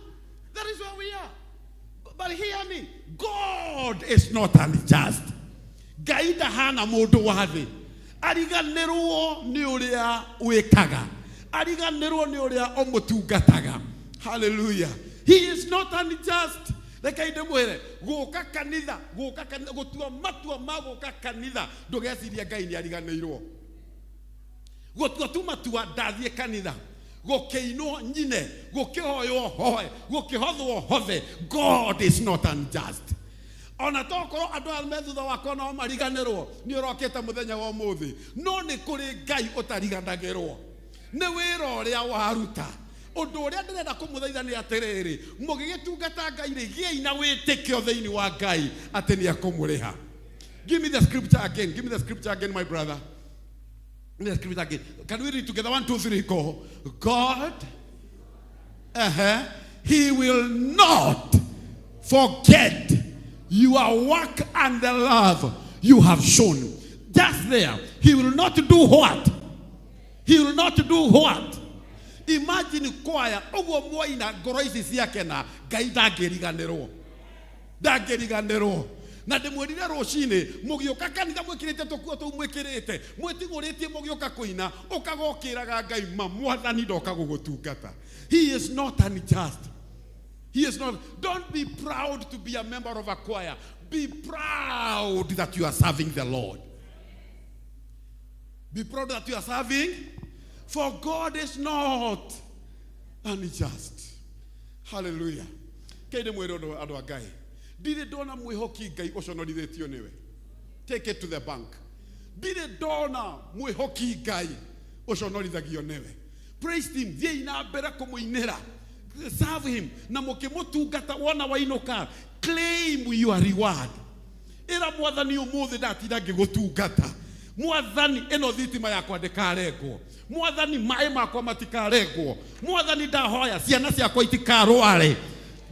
That is where we are. But hear me, God is not unjust. Ngai ndahana mũndũ wa thĩ ariganĩrwo nĩ ũrĩa wĩkaga, ariganĩrwo nĩ ũrĩa ũmũtungataga. Hallelujah. He is not unjust. Reke ndĩmwĩre, gũka kanitha, gũka kanitha, gũtua matua ma gũka kanitha, ndũgecirie Ngai nĩ ariganĩirwo. Gũtua tu matua ndathiĩ kanitha, gũkĩinwo nyine, gũkĩhoywo hoe, gũkĩhothwo hothe. God is not unjust. Ona tokorwo andũ aya me thutha wakwa no mariganĩrwo nĩ ũrokĩte mũthenya wa ũmũthĩ, no nĩ kũrĩ Ngai ũtariganagĩrwo nĩ wĩra ũrĩa waruta. Ũndũ ũrĩa ndĩrenda kũmũthaitha nĩ atĩrĩrĩ, mũgĩgĩtungata Ngai rĩ, gĩai na wĩtĩkio thĩinĩ wa Ngai atĩ nĩ ekũmũrĩha. Give me the scripture again. Give me the scripture again, my brother. Give me the scripture again. Can we read together? 1, 2, 3, go. God, he will not forget your work and the love you have shown. Just there. He will not do what? He will not do what? Imagine kwaya ũguo mwaina ngoro ici ciakena, Ngai ndangĩriganĩrwo, ndangĩriganĩrwo. Na ndĩmwĩrire rũcinĩ mũgĩũka kanitha mwĩkĩrĩte tũkuo tũu mwĩkĩrĩte, mwĩtigũrĩtie mũgĩũka kũina, ũkagokĩraga Ngai ma mwathani ndoka gũgũtungata. He is not unjust. He is not. Don't be proud to be a member of a choir. Be proud that you are serving the Lord. Be proud that you are serving. For God is not unjust. Hallelujah. Kende mwĩre ũndũ andũ a Ngai. Ndirĩ ndona mwĩhoki Ngai ũconorithĩtio nĩwe. Take it to the bank. Ndirĩ ndona mwĩhoki Ngai ũconorithagio nĩwe. Praise him. Thiĩi na mbere kũmũinĩra. Serve him. Na mũkĩmũtungata wona wainũka, claim your reward. Ĩra mwathani ũmũthĩ ndatinda ngĩgũtungata. Mwathani ĩno thitima yakwa ndĩkarengwo. Mwathani maĩ makwa matikarengwo. Mwathani ndahoya ciana ciakwa itikarware.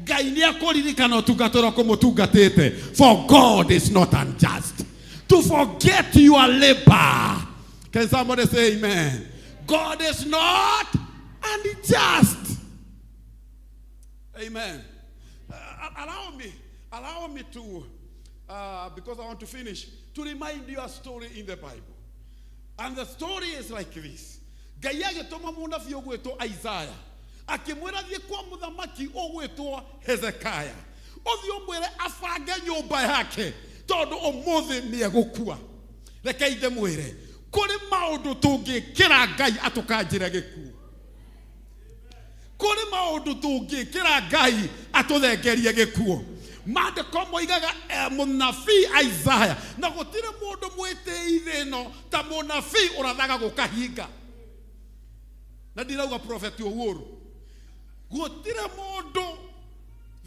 Ngai nĩ akũririkana ũtungata ũrĩa ũkũmũtungatĩte. For God is not unjust to forget your labor. Can somebody say amen? God is not unjust. Amen. Allow me to, because I want to finish, to remind you a story in the Bible. And the story is like this. Ngai agĩtũma mũnabii ũgwĩtwo Isaiah, akĩmwĩra thiĩ kwa mũthamaki ũgwĩtwo Hezekiah, ũthiĩ ũmwĩre abange nyũmba yake tondũ ũmũthĩ nĩ egũkua. Reke ndĩmwĩre, kũrĩ maũndũ tũngĩkĩra Ngai atũkanjĩre gĩkuũ. Kũrĩ maũndũ tũngĩkĩra Ngai atũthengerie gĩkuũ. Maandĩko moigaga mũnabii Isaiah, na gũtirĩ mũndũ mwĩtĩi thĩ ĩno ta mũnabii ũrathaga gũkahinga. Na ndirauga prophet Owuor. Gũtirĩ mũndũ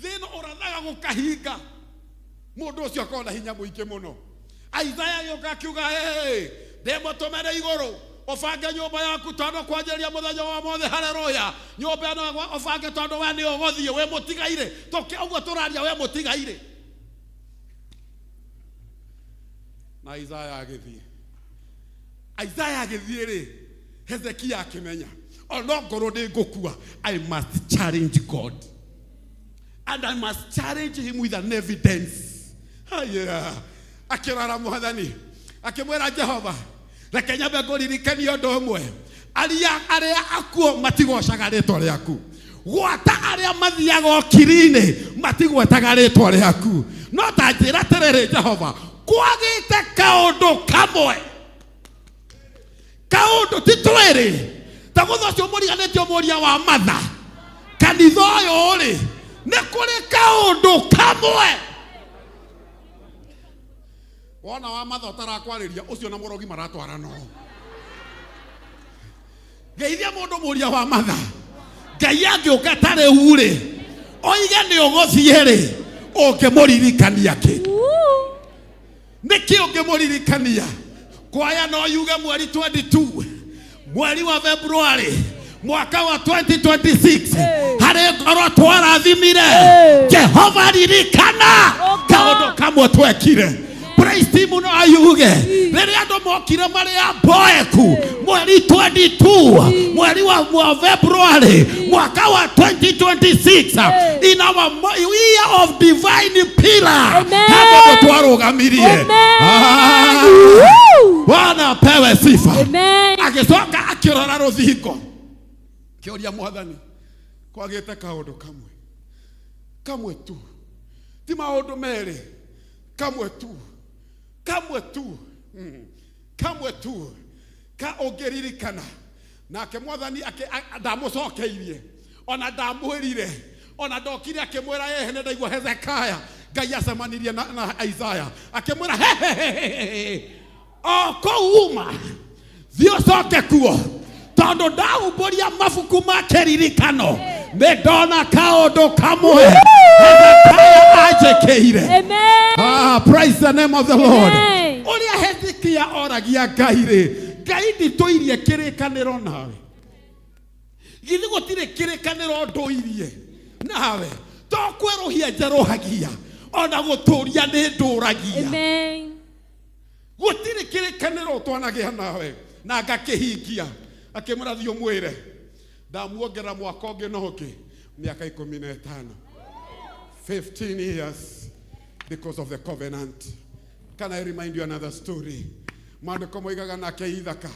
thĩ ĩno ũrathaga gũkahinga. Mũndũ ũcio akoragwo na hinya mũingĩ mũno. Isaiah agĩũka akiuga, hey, ndĩmũtũmĩre igũrũ, ũbange nyũmba yaku tondũ kwanjĩrĩria mũthenya wa ũmũthĩ, haleluya. Nyũmba ĩno ũbange tondũ we nĩ ũgũthiĩ, wĩ mũtigaire. Tũkĩ ũguo tũraria we mũtigaire. Na Isaiah agĩthiĩ. Isaiah agĩthiĩ rĩ, Hezekia akĩmenya, ona ngorwo ndĩ ngũkua, I must challenge God. And I must challenge him with an evidence. Haya. Akĩrora mwathani, akĩmwĩra Jehova, reke nyambe ngũririkanie ũndũ ũmwe. Aria arĩa akuo matigocaga rĩtwa rĩaku. Gwata arĩa mathiaga ũkiri-inĩ matigwetaga rĩtwa rĩaku. No ta njĩra atĩrĩrĩ Jehova, kwagĩte kaũndũ kamwe. Kaũndũ ti twĩrĩ. Ta gũtha ũcio mũriganĩtio mũria wa Matha. Kanitha ũyũ rĩ, nĩ kũrĩ kaũndũ kamwe. Wona wa Matha ũtarakwarĩria, ũcio na mũrogi maratwarana ũũ. Geithia mũndũ mũria wa Matha. Ngai angĩũka ta rĩu rĩ, oige nĩ ũgũthiĩ rĩ, ũngĩmũririkania kĩ? Nĩkĩ ũngĩmũririkania? Kwaya no yuge mweri 22, mweri wa February, Mwaka wa 2026 harĩ ngoro twarathimire. Jehova ririkana kaũndũ kamwe twekire. Praise team no ayuge rĩrĩa andũ mokire marĩ a mboeku mweri 22 mweri wa February mwaka wa 2026 in our year of divine pillar he mũndũ twarũgamirie. Ah, Bwana apewe sifa. Agĩcoka akĩrora rũthingo kĩũria mwathani kwagĩte kaũndũ kamwe kamwe tu ti maũndũ merĩ kamwe tu kamwe tu kamwe tu ka ũngĩririkana. Nake mwathani ndamũcokeirie ona ndamwĩrire ona ndokire akĩmwĩra ehe nĩ ndaigua Hezekiah Ngai acemanirie na Isaiah akĩmwĩra hehehehe o kũu uma thiĩ ũcoke kuo tondũ ndaumbũria mabuku ma kĩririkano nĩ ndona kaũndũ kamwe Hezekiah anjĩkĩire. Ah, praise the name of the Lord. Ũrĩa Hezekiah oragia Ngai rĩ, Ngai nditũirie kĩrĩkanĩro nawe, githĩ gũtirĩ kĩrĩkanĩro ndũirie nawe, to kwerũhia njerũhagia ona gũtũria nĩ ndũragia. Gũtirĩ kĩrĩkanĩro twanagĩa nawe na ngakĩhingia. Akĩmwĩra thiĩ ũmwĩre ndamuongerera mwaka ũngĩ na ũngĩ mĩaka 15, 15 years because of the covenant. Can I remind you another story? Maandĩko moigaga nake Ithaka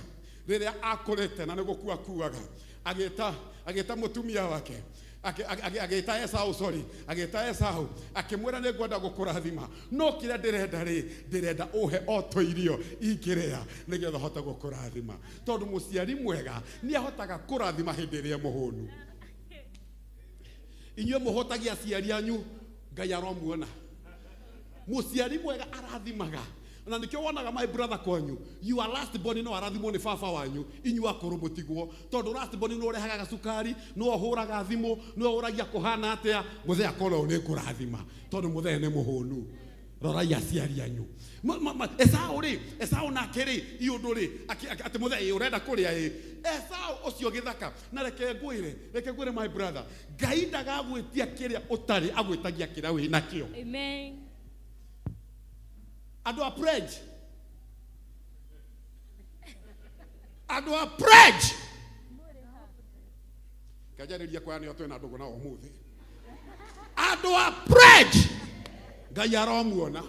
rĩrĩa akũrĩte na nĩ gũkua akuaga agĩta mũtumia wake agĩta Esau, sorry, agĩta Esau akĩmwĩra nĩ ngwenda gũkũrathima no kĩrĩa ndĩrenda rĩ ndĩrenda ũhe o tũirio ingĩrĩa nĩgetha hote gũkũrathima, tondũ mũciari mwega nĩ ahotaga kũrathima hĩndĩ ĩrĩa mũhũnu. Inyuĩ mũhũtagia aciari anyu, Ngai aromuona. Mũciari mwega arathimaga na nikio wonaga my brother kwanyu you are last born no arathimwo nĩ baba wanyu inyuĩ akũrũ mũtigwo, tondũ last born no ũrehaga gacukari no ũhũraga thimũ no ũragia kũhana atĩa mũthee akorwo ũyũ nĩ kũrathima tondũ mũthee nĩ mũhũnu. Rorai aciari anyu. Esau rĩ, Esau nake rĩ iũndũ rĩ atĩ mũthee ũrenda kũrĩa ĩ Esau ũcio gĩthaka. Na reke ngwĩre my brother, Ngai ndagagwĩtia kĩrĩa ũtarĩ, agwĩtagia kĩrĩa wĩ nakĩo. Amen. Andũ a pledge. Andũ a pledge. Kanjarĩria kwa nĩo twĩna ndũgũ nao ũmũthĩ. Andũ a pledge. Ngai aromuona.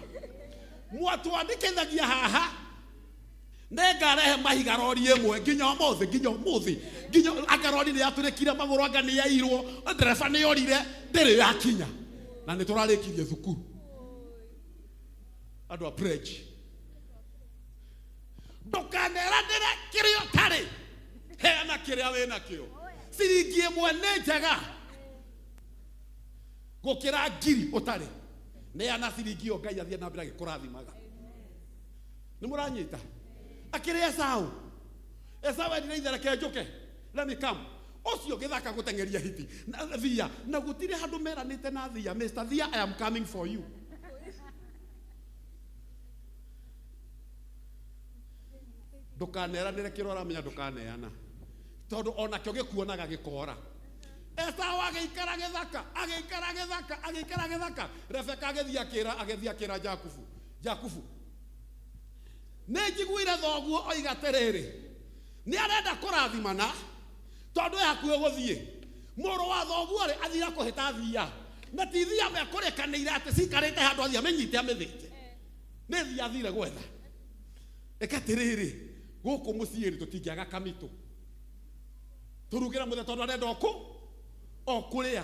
Mwatwandĩkithagia haha nĩngarehe mahiga rori ĩmwe nginya ũmũthĩ, nginya ũmũthĩ, nginya anga rori nĩ yatũrĩkire magũrũ, anga nĩ yairwo, ndereba nĩ yorire, ndĩrĩ yakinya. Na nĩ tũrarĩkirie thukuru. Andũ a pledge. Ndũkaneranĩre kĩrĩa ũtarĩ, heana kĩrĩa wĩ nakĩo. Ciringi ĩmwe nĩ njega gũkĩra ngiri ũtarĩ. Neana ciringi ĩyo Ngai athiĩ na mbere agĩkũrathimaga. Nĩ mũranyita? Akĩrĩ Esau. Esau endire ithe reke njũke. Let me come. Ũcio gĩthaka gũteng'eria hiti na thia, na gũtirĩ handũ meranĩte na thia. Mr. Thia, I am coming for you. Ndũkaneranĩre kĩrĩa ũramenya, ndũkaneana, tondũ onakĩo gĩkuonaga gĩkora. Esau agĩikara gĩthaka, agĩikara gĩthaka, agĩikara gĩthaka. Rebeka agĩthiĩ akĩra Jakubu, Jakubu, nĩ njiguire thoguo oiga atĩrĩrĩ, nĩ arenda kũrathimana tondũ e hakuhĩ gũthiĩ. Mũrũ wa thoguo rĩ, athire kũhĩta thia, na ti thia mekũrĩkanĩire atĩ cikarĩte handũ athiĩ amĩnyite amĩthĩnje, nĩ thia athire gwetha. Ĩka atĩrĩrĩ, gũkũ mũciĩ rĩ tũtingĩaga kamitũ tũrugĩre mũthee tondũ arenda o kũrĩa.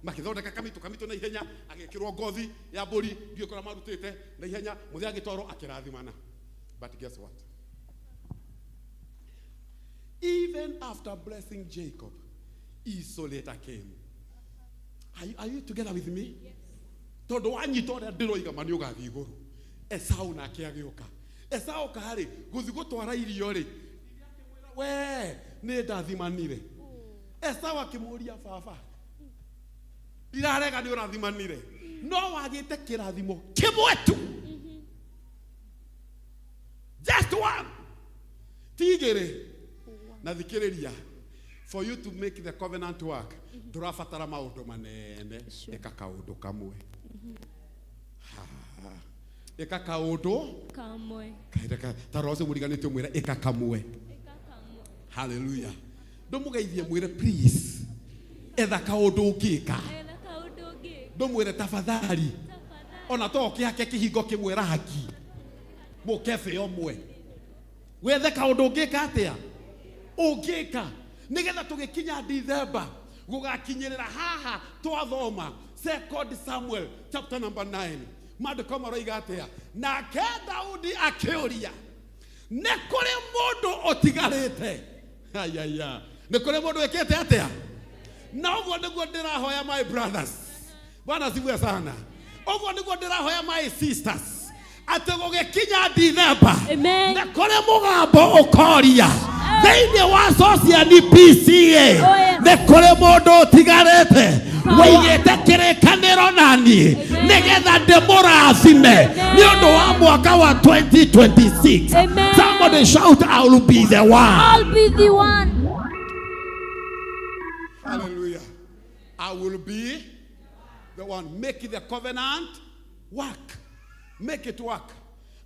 Makĩthondeka kamitũ na ihenya, agĩkĩrwo ngothi ya mbũri ndiũĩ kũrĩa marutĩte na ihenya, mũthee agĩtwarwo akĩrathimana. But guess what? Even after blessing Jacob, Esau later came. Are you together with me? Tondũ wanyita ũrĩa ndĩroiga ma nĩ ũgathiĩ igũrũ. Esau nake agĩũka. Esau karĩ gũthiĩ gũtwara irio rĩ, we nĩ ndathimanire. Esau akĩmũũria, baba, ndirarega nĩ ũrathimanire, no wagĩte kĩrathimo kĩmwe tu. Just one. Ti igĩrĩ. Na thikĩrĩria, For you to make the covenant work, ndũrabatara maũndũ manene. Ĩka kaũndũ kamwe. Ha. Ĩka kaũndũ Kamwe. Ta roho ũcio mũriganĩtie ũmwĩre ĩka kamwe. Hallelujah. Ndũmũgeithie mwĩre please. Etha kaũndũ ũngĩka. Etha kaũndũ ũngĩka. Ndũmwĩre tafadhali. Ona to ũkĩhake kĩhingo kĩmwe rangi. Mũkebe ũmwe. Wethe kaũndũ ũngĩka atĩa? Ũngĩka. Nĩgetha tũgĩkinya Dithemba gũgakinyĩrĩra haha twathoma 2 Samuel chapter number 9. Maandĩko maroiga atĩa? Nake Daudi akĩũria, nĩ kũrĩ mũndũ ũtigarĩte? Ayaya. Nĩ kũrĩ mũndũ wĩkĩte atĩa? Na ũguo nĩguo ndĩrahoya my brothers. Bwana asifiwe sana. Ũguo nĩguo ndĩrahoya my sisters. Atĩ gũgĩkinya Dithemba nĩ kũrĩ mũgambo ũkoria thĩinĩ wa Sociani PCA nĩ kũrĩ mũndũ ũtigarĩte wĩigĩte kĩrĩkanĩro na niĩ nĩgetha ndĩmũrathime nĩ ũndũ wa mwaka wa 2026. Somebody shout, I will be the one. I'll be the one. Hallelujah. I will be the one. Make the covenant work. Make it work.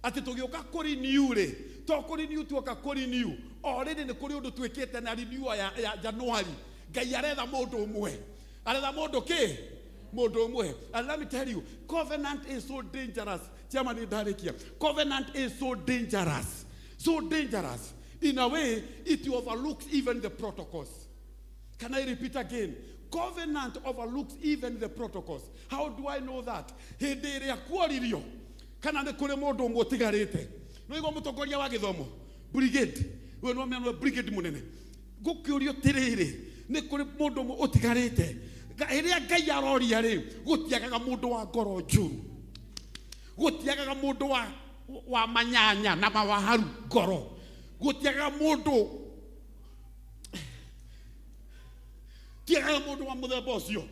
Atĩ tũgĩũka kũrenew rĩ, to kũrenew tuoka kũrenew. Already nĩ kũrĩ ũndũ twĩkĩte na renewal ya January. Ngai aretha mũndũ ũmwe. Aretha mũndũ kĩ? Mũndũ ũmwe. And let me tell you, covenant is so dangerous. Chairman nĩ ndarĩkia. Covenant is so dangerous. So dangerous. In a way, it overlooks even the protocols. Can I repeat again? Covenant overlooks even the protocols. How do I know that? Hĩndĩ ĩrĩa kuoririo kana nĩ kũrĩ mũndũ ũmwe ũtigarĩte. Nĩ waigua mũtongoria wa gĩthomo brigade, we nĩ wamenya nĩwe brigade mũnene. Gũkĩũrio atĩrĩrĩ, nĩ kũrĩ mũndũ ũmwe ũtigarĩte. Hĩndĩ ĩrĩa Ngai aroria rĩ, gũtiagaga mũndũ wa ngoro njũru. Gũtiagaga mũndũ wa manyanya na mawaharu ngoro. Gũtiagaga mũndũ tiagaga mũndũ wa mũthemba ũcio.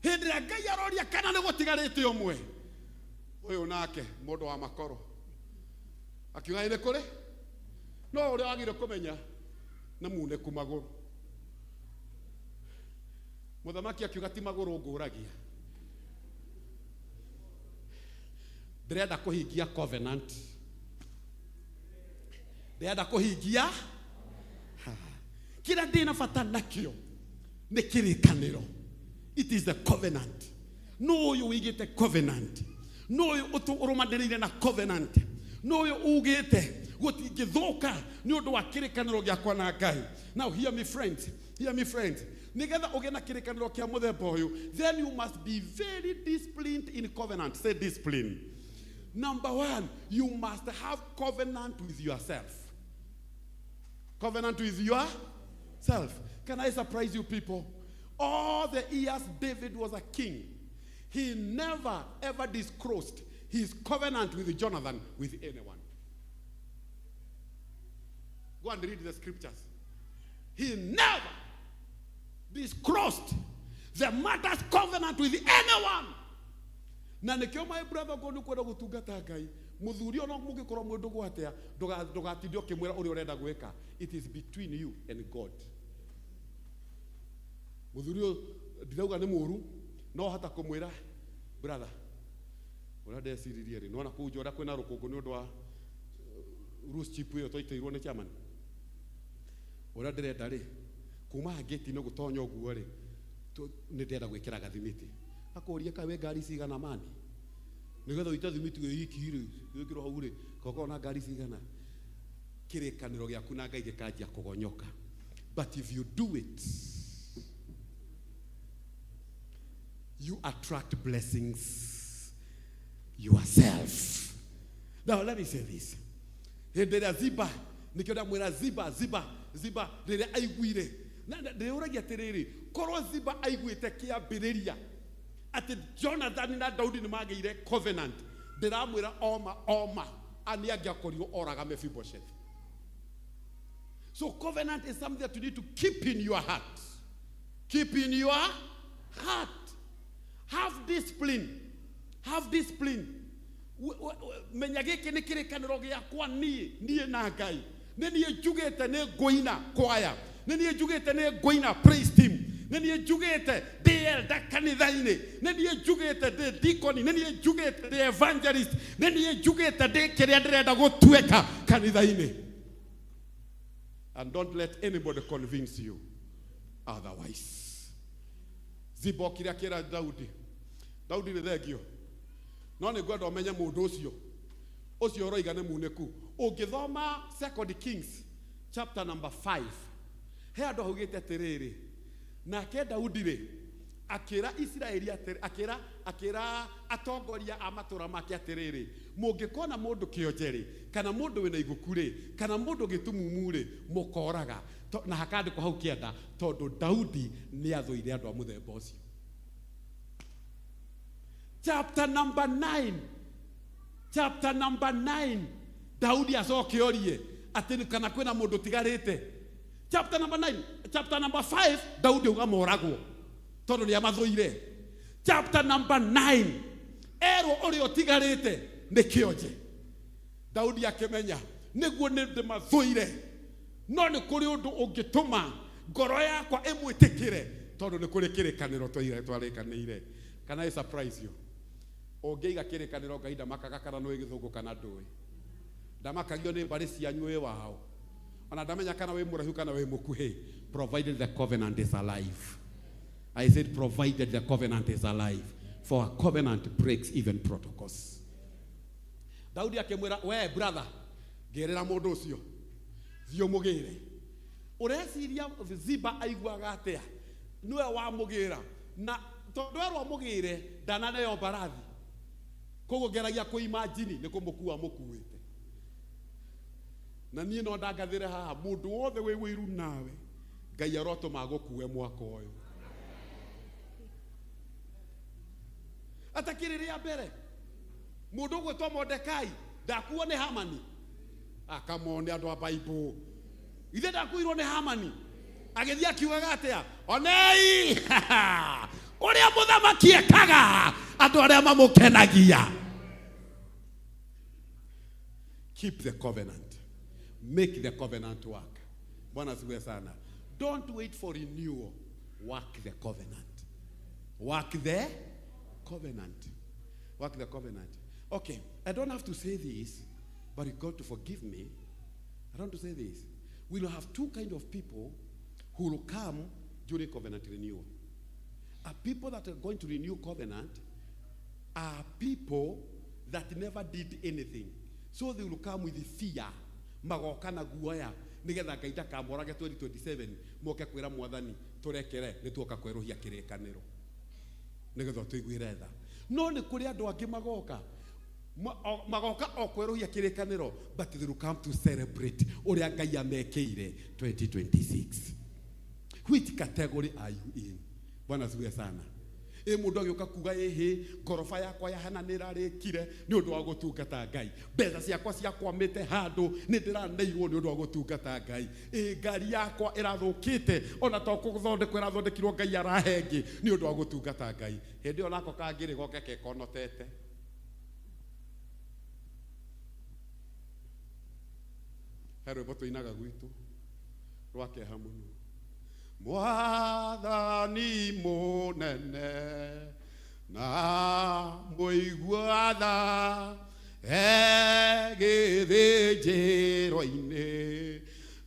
Hĩndĩ ĩrĩa Ngai aroria kana nĩ gũtigarĩte ũmwe, ũyũ nake mũndũ wa makoro akiuga nĩ kũrĩ, no ũrĩa wagĩrĩire kũmenya nĩ munĩku magũrũ. Mũthamaki akiuga ti magũrũ ngũragia, ndĩrenda kũhingia covenant, ndĩrenda kũhingia kĩrĩa ndĩna bata nakĩo nĩ kĩrĩkanĩro. It is the covenant. No ũyũ wĩigĩte covenant, no ũyũ ũrũmanĩrĩire na covenant, no ũyũ ugĩte gũtingĩthũka nĩ ũndũ wa kĩrĩkanĩro gĩakwa na Ngai. Now hear me friends, hear me friends. Nĩgetha ũgĩe na kĩrĩkanĩro kĩa mũthemba ũyũ, then you must be very disciplined in covenant. Say discipline. Number one, you must have covenant with yourself. Covenant with yourself. Can I surprise you people? All the years David was a king, he never ever disclosed his covenant with Jonathan with anyone. Go and read the scriptures. He never disclosed the matters covenant with anyone. Na nikio my brother go nukwenda gutungata Ngai, muthuri ona mungikorwo mwi ndugu atia, ndugatinde ukimwira uria urenda gwika. It is between you and God. Muthuri uyu ndirauga ni muru, no hata kumwira brother uria ndeciririe ri, nona kuu njora kwina rukungu ni undu wa rose chip iyo twaiteirwo ni chairman. Uria ndirenda ri kuma ngĩti-inĩ gũtonya ũguo rĩ, nĩ ndĩrenda gwĩkĩra gathimiti. Akũria kaĩ wĩ ngari cigana mani, nĩgetha ũite thimiti wĩ iki rĩ, wĩkĩrwo hau rĩ, kokorwo na ngari cigana. Kĩrĩkanĩro gĩaku na Ngai gĩkanjia kũgonyoka. But if you do it, you attract blessings yourself. Now let me say this. Hĩndĩ ĩrĩa Ziba, nĩkĩo ndamwĩra Ziba, Ziba, Ziba, rĩrĩa aiguire. Na ndĩyũragia atĩrĩrĩ, korwo Ziba aiguĩte kĩambĩrĩria atĩ Jonathan na Daudi nĩ magĩire covenant, ndĩramwĩra oma oma nĩ angĩakorirwo oraga Mephibosheth. So covenant is something that you need to keep in your heart. Keep in your heart. Have discipline. Have discipline. Menya gĩkĩ nĩ kĩrĩkanĩro gĩakwa niĩ, niĩ na Ngai. Nĩ niĩ njugĩte nĩ ngũina kwaya. Nĩ niĩ njugĩte nĩ ngũina praise team. Nĩ niĩ njugĩte ndĩ elder kanitha-inĩ. Nĩ niĩ njugĩte ndĩ deacon. Nĩ niĩ njugĩte ndĩ evangelist. Nĩ niĩ njugĩte ndĩ kĩrĩa ndĩrenda gũtuĩka kanitha-inĩ. And don't let anybody convince you otherwise. Ziba okire akĩra Daudi, Daudi nĩ thengio, no nĩ ngwenda ũmenye mũndũ ũcio ũcio ũroiga nĩ munĩku. Ũngĩthoma Second Kings chapter number 5, he andũ augĩte atĩrĩrĩ, nake Daudi rĩ akĩra Isiraeli atĩrĩ, akĩra akĩra atongoria a matũra make atĩrĩrĩ, mũngĩkona mũndũ kĩonje rĩ, kana mũndũ wĩna iguku rĩ, kana mũndũ gĩtumumu rĩ, mũkoraga. Na hakandĩkwo hau kĩanda, tondũ Daudi nĩ athũire andũ a mũthemba ũcio. Chapter number 9, chapter number 9, Daudi acoke orie atĩ kana kwĩna mũndũ ũtigarĩte. Chapter number 9, chapter number 5, Daudi auga moragwo tondũ nĩ amathũire. Chapter number 9, erwo ũrĩa ũtigarĩte nĩ kĩonje. Daudi akĩmenya nĩguo nĩ ndĩmathũire, no nĩ kũrĩ ũndũ ũngĩtũma ngoro yakwa ĩmwĩtĩkĩre, tondũ nĩ kũrĩ kĩrĩkanĩro twarĩkanĩire. Can I surprise you? Ũngĩiga kĩrĩkanĩro Ngai ndamakaga kana nĩ gĩthũngũ kana ndũĩ. Ndamakagio nĩ mbarĩ cianyu wĩ wao. Ona ndamenya kana wĩ mũraihu kana wĩ mũkuhĩ, provided the covenant is alive. I said provided the covenant is alive. For a covenant breaks even protocols. Daudi akĩmwĩra, we brother, ngĩrĩra mũndũ ũcio, thiĩ ũmũgĩre. Ũreciria Ziba aiguaga atĩa? Nĩwe wamũgĩra. Na tondũ erwo amũgĩre, ndananeo mbarathi. Koguo ngeragia kũimagine nĩ kũmũkua mũkuĩte. Na niĩ no ndangathĩre haha, mũndũ wothe wĩ wĩiru nawe, Ngai arotũma agũkue mwaka ũyũ. Atakĩrĩ rĩa mbere, mũndũ ũgwĩtwo Mordekai ndakuo nĩ Hamani. Akamone andũ a Bible. Ithe ndakuirwo nĩ Hamani. Agĩthiĩ akiugaga atĩa? Onei ũrĩa mũthamaki ekaga andũ arĩa mamũkenagia. Keep the covenant. Make the covenant work. Bwana asifiwe sana. Don't wait for renewal. Work the covenant. Work the covenant. Work the covenant. Okay, I don't have to say this, but you got to forgive me. I don't have to say this. We'll have two kind of people who will come during covenant renewal. Are people that are going to renew covenant are people that never did anything. So they will come with fear. Magoka na guoya nigetha Ngai ndakamorage 2027 moke kwĩra mwathani tũrekere nĩ tuoka kwerũhia kĩrĩkanĩro nigetha tũiguĩre tha. No nĩ kũrĩ andũ angĩ magoka magoka o kwerũhia kĩrĩkanĩro, but they will come to celebrate ũrĩa Ngai amekĩire 2026. Which category are you in? Bwana asifiwe sana. Ĩ mũndũ agĩũka kuga ĩhĩ ngoroba yakwa yahana nĩ ĩrarĩkire nĩ ũndũ wa gũtungata Ngai, mbeca ciakwa ciakwamĩte handũ nĩ ndĩraneirwo nĩ ũndũ wa gũtungata Ngai, ĩ ngari yakwa ĩrathũkĩte ona to kũthondekwo ĩrathondekirwo Ngai arahe ĩngĩ nĩ ũndũ wa gũtungata Ngai. Hĩndĩ ĩyo nako kangĩrĩ goke kekonotete. He rwĩmbo tũinaga gwitũ rwa kĩeha mũno. Mwathani mũnene na mũigua tha egĩthĩnjĩro-inĩ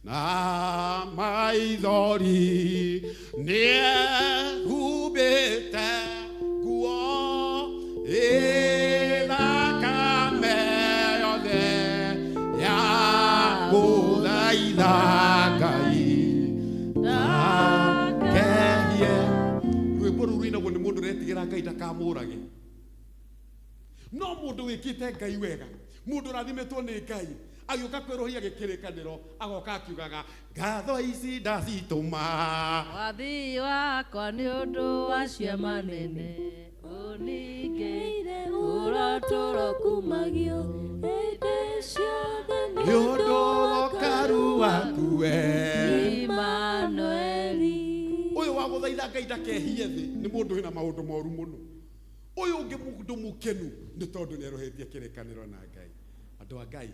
na maithori nĩehumbĩte nguo ĩthakame yothe ya gũthaitha Ngai ndakehie. Rwĩmbo rũu rũinagwo nĩ mũndũ ũretigĩra Ngai ndakamũrage. No mũndũ wĩkĩte Ngai wega, mũndũ ũrathimĩtwo nĩ Ngai, agĩũka kwerũhia gĩkĩrĩkanĩro, agoka akiugaga ngatho ici ndacitũma Wathi wakwa nĩ ũndũ wa ciama nene ũningĩire ũrotũro kumagio hĩndĩ ciothe nĩ ũndũ wa ũkaru waku we Imanueli. Ũyũ wa gũthaitha Ngai ndakehie thĩ nĩ mũndũ wĩna maũndũ moru mũno. Ũyũ ũngĩ mũndũ mũkenu nĩ tondũ nĩ erũhĩtie kĩrĩkanĩro na Ngai. Andũ a Ngai,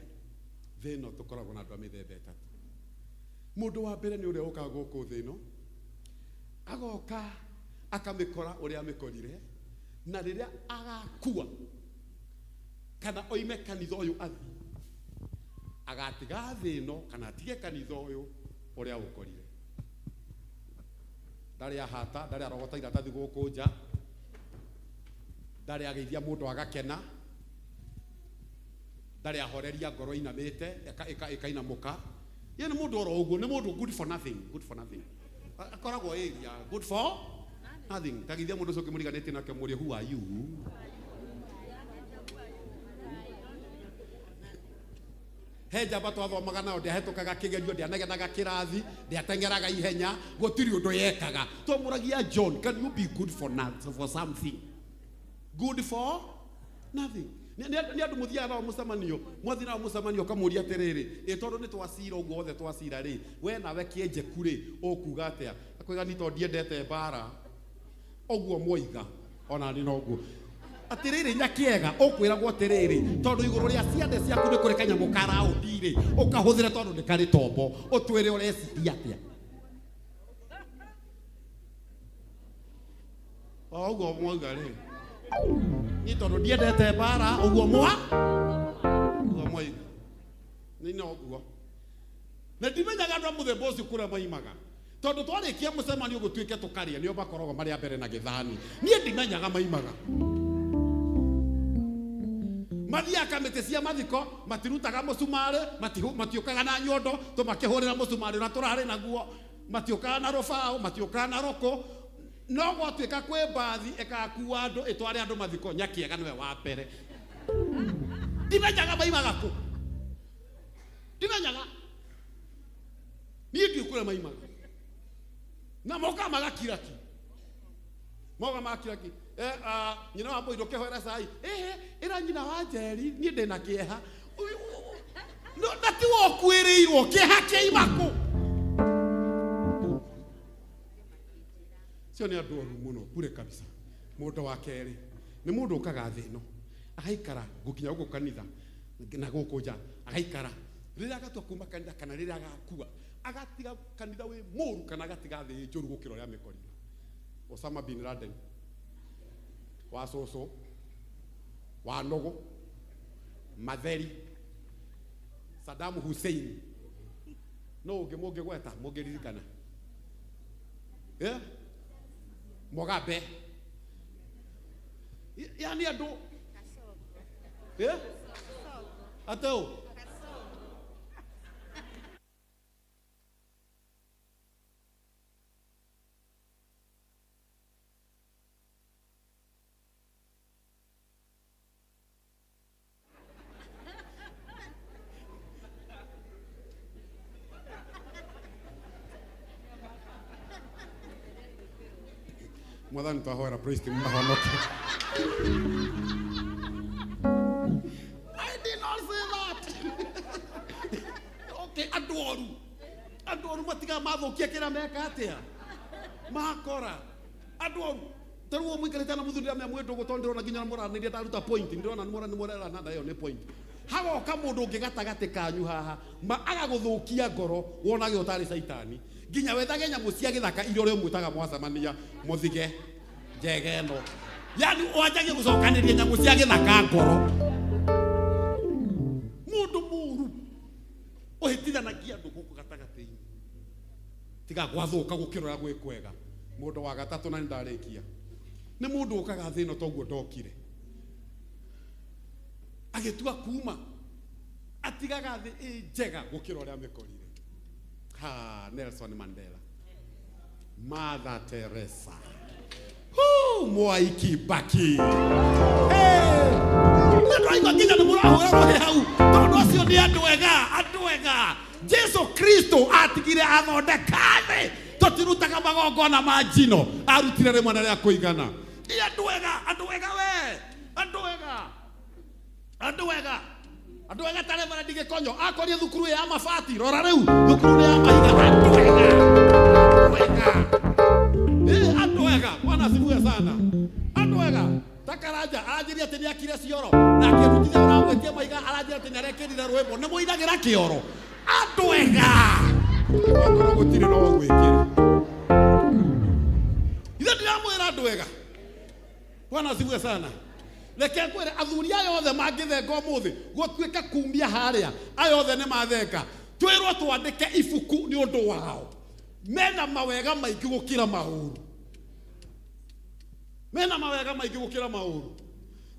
thĩ ĩno tũkoragwo na andũ a mĩthemba ĩtatũ. Mundu wa mbere ni uria ukaga guku thi ino agoka akamikora uria amikorire na riria agakua kana oime kanitha uyu athi agatiga thi ino kana atige kanitha uyu uria ukorire. Ndari ahata, ndari arogota iratathi guku nja, ndari ageithia mundu agakena, ndari ahoreria ngoro inamite ikainamuka. Ye ni mundu oro uguo, ni mundu good for nothing, good for nothing. Akoragwo area good for nothing. Tagithia mundu ucio ukimuriganĩtie nake mũrie who are you? He njamba twathomaga nao ndiahĩtũkaga kĩgerio, ndianegenaga kĩrathi, ndiateng'eraga ihenya, gũtirĩ ũndũ yekaga. Twamũragia John, can you be good for nothing, for something? Good for nothing. Nĩ andũ mũthiaga nao mũcemanio, mwathiĩ nao mũcemanio ũkamũria atĩrĩrĩ, ĩ tondũ nĩ twacira ũguo othe twacira rĩ, we nawe kĩenjeku rĩ, ũkuga atĩa? Akwĩra ni tondũ ndiendete mbara. Ũguo mwoiga, ona niĩ noguo. Atĩrĩrĩ nyakiega, ũkwĩragwo atĩrĩrĩ, tondũ igũrũ rĩa ciande ciaku nĩ kũrĩ kanyamũ ka raũndi rĩ, ũkahũthĩre tondũ nĩ karĩ tombo, ũtwĩre ũreciria atĩa. O ũguo mwauga rĩ, niĩ tondũ ndiendete mbara, ũguo mwa ũguo mwauga nĩ noguo. Na ndimenyaga andũ a mũthemba ũcio kũrĩa maimaga, tondũ twarĩkia mũcemanio gũtuĩke tũkarĩa, nĩo makoragwo marĩ a mbere na gĩthani. Niĩ ndimenyaga maimaga. Mathiaga kamĩtĩ cia mathiko, matirutaga mũcumarĩ, matiũkaga na nyondo, tũmakĩhũrĩra mũcumarĩ ũrĩa tũrarĩ naguo, matiũkaga na rũbaũ, matiũkaga na rũkũ. No gwatuĩka kwĩ mbathi ĩgakua andũ ĩtware andũ mathiko, nyakiega nĩwe wa mbere. Ndimenyaga maimaga kũ, ndimenyaga niĩ ndiũĩ kũrĩa maimaga. Na mokaga magakira ki, mokaga magakira ki. Nyina wa Mbũi ndũkĩhoera cai, ĩhĩ ĩra nyina wa Njeri niĩ ndĩna kĩeha. No na ti we ũkuĩrĩirwo, kĩeha kĩaima kũ? Cio nĩ andũ oru mũno bure kabisa. Mũndũ wa kerĩ nĩ mũndũ ũkaga thĩ ĩno agaikara gũkinya gũkũ kanitha na gũkũ nja, agaikara rĩrĩa agatua kuma kanitha kana rĩrĩa agakua agatiga kanitha wĩ mũru kana agatiga thĩ njũru gũkĩra ũrĩa amĩkorire. Osama bin Laden wa cũcũ wa nũgũ Matheri Saddam Hussein, no ũngĩ mũngĩgweta mũngĩririkana, Mugabe, yani andũ ateo mwathani twahoera praise team mahonoke. I did not say that. Okay, andũ oru, andũ oru matigaga mathũkia kĩrĩa meka atĩa, makora andũ oru. Ta rĩu mũikarĩte na mũthuri ndĩramenya mwĩ ndũgũ, tondũ ndĩrona nginya mũranĩria ndaruta point, ndĩrona nĩ mũrerana na ĩyo nĩ point. Hagoka mũndũ ũngĩ gatagatĩ kanyu haha ma agagũthũkia ngoro, wonage ũtarĩ caitani, nginya wethage nyamũ cia gĩthaka iria ũrĩa ũmwĩtaga mwacemania mũthige njega ĩno, yani wanjagie gũcokanĩria nyamũ cia gĩthaka ngoro. Mũndũ mũru ũhĩtithanagia andũ gũkũ gatagatĩ-inĩ, tiga gwathũka gũkĩra ũrĩa gwĩ kwega. Mũndũ wa gatatũ na nĩndarĩkia nĩ mũndũ ũkaga thĩ ĩno toguo ndokire, agĩtua kuma atigaga thĩ ĩ njega gũkĩra ũrĩa amĩkorire. Ha, Nelson Mandela, Mother Teresa, Mwai Kibaki. Nĩ nginya nĩ mũrahũra rũhĩ hau, tondũ acio nĩ andũ ega, andũ ega. Jesu Kristo atigire athondeka thĩ, tũtirutaga magongona ma njino, arutire rĩmwe na rĩa kũigana. Nĩ andũ ega, andũ ega we, andũ ega, andũ ega, andũ ega ta Reverend Gĩkonyo akorie thukuru ya mabati, rora rĩu thukuru ya mahiga. Andũ ega, andũ ega, andũ ega. Bwana asifiwe sana. Andũ ega ta Karanja aranjĩria atĩ nĩakire cioro, na akĩrutithia ũramwĩtie maiga aranjĩra atĩ nĩarekĩrire rwĩmbo, nĩ mũinagĩra kĩoro. Andũ ega, Okorwo gũtirĩ no gwĩkĩra. Ithe ndiramwĩra andũ ega. Bwana asifiwe sana. Reke ngwĩre athuri aya othe mangĩthenga ũmũthĩ gũtuĩke kumia harĩa aya othe nĩ mathenga twĩrwo twandĩke ibuku nĩ ũndũ wao. Mena mawega maingĩ gũkĩra maũru. Mena mawega maingĩ gũkĩra maũru.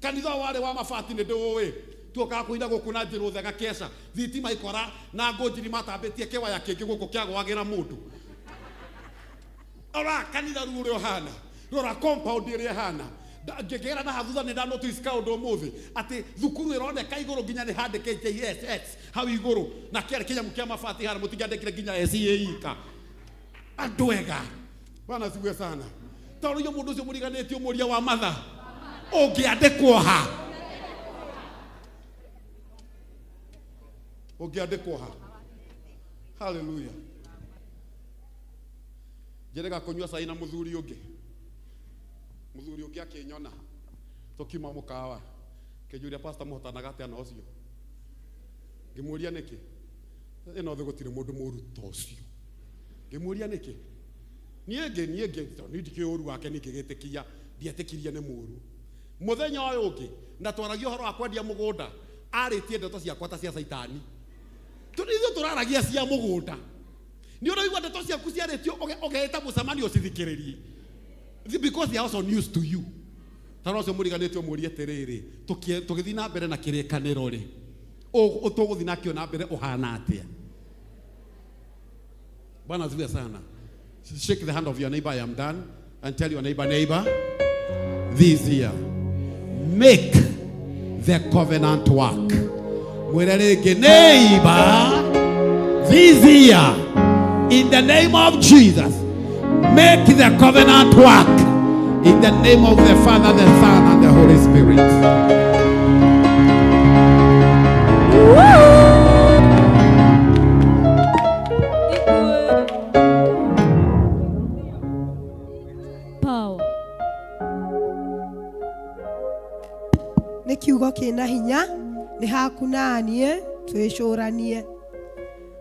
Kanitha warĩ wa mabati nĩ ndĩũĩ tuokaga kũina gũkũ na njĩrũ thega keca thitima ikora na ngũnjiri matambĩtie kĩwaya kĩngĩ gũkũ kĩagwagĩra mũndũ. Ora kanitha rĩu ũrĩa ũhana, rora compound ĩrĩa ĩhana. Ngĩgera na hathutha nĩ ndanotice kaũndũ ũmũthĩ atĩ thukuru ĩroneka igũrũ nginya nĩ handĩke JSS hau igũrũ na kĩarĩ kĩnyamũ kĩa mabati harĩa mũtingĩandĩkire nginya SEA ika. Andũ ega. Bwana asifiwe sana. Tondũ inyuĩ mũndũ ũcio mũriganĩtie ũmũria wa matha ũngĩandĩkwo ha? Ũngĩandĩkwo ha? Hallelujah. Njĩrĩga kũnyua cai na mũthuri ũngĩ. Mũthuri ũngĩ akĩnyona tũkiuma mũkawa kĩnjũria pastor mũhotanaga atĩa na ũcio. Ngĩmũria nĩkĩ? Ĩno thĩ gũtirĩ mũndũ mũru ta ũcio. Ngĩmũria nĩkĩ? Niĩ ngĩ niĩ ngĩ niĩ ndikĩũĩ ũru wake niĩ ngĩgĩtĩkia ndietĩkirie nĩ mũru. Mũthenya ũyũ ũngĩ na twaragia ũhoro wa kwendia mũgũnda arĩtie ndeto ciakwa ta cia caitani. Ithuĩ tũraragia cia mũgũnda. Nĩ ũraigua ndeto ciaku ciarĩtio ũgeĩta mũcemanio ũcithikĩrĩrie. Because they are also news to you. Tondũ ũcio mũriganĩtie ũmũrie atĩrĩrĩ, tũgĩthiĩ na mbere na kĩrĩkanĩro rĩ, tũgũthiĩ nakĩo na mbere ũhana atĩa? Bwana asifiwe sana. Shake the hand of your neighbor, I am done, and tell your neighbor, neighbor, this year, make the covenant work. Mwĩre rĩngĩ, neighbor, this year, in the name of Jesus, make the covenant work. In the name of the Father, the Son, and the Holy Spirit. Power. Nĩ kiugo kĩna hinya nĩ haku na niĩ twĩcũranie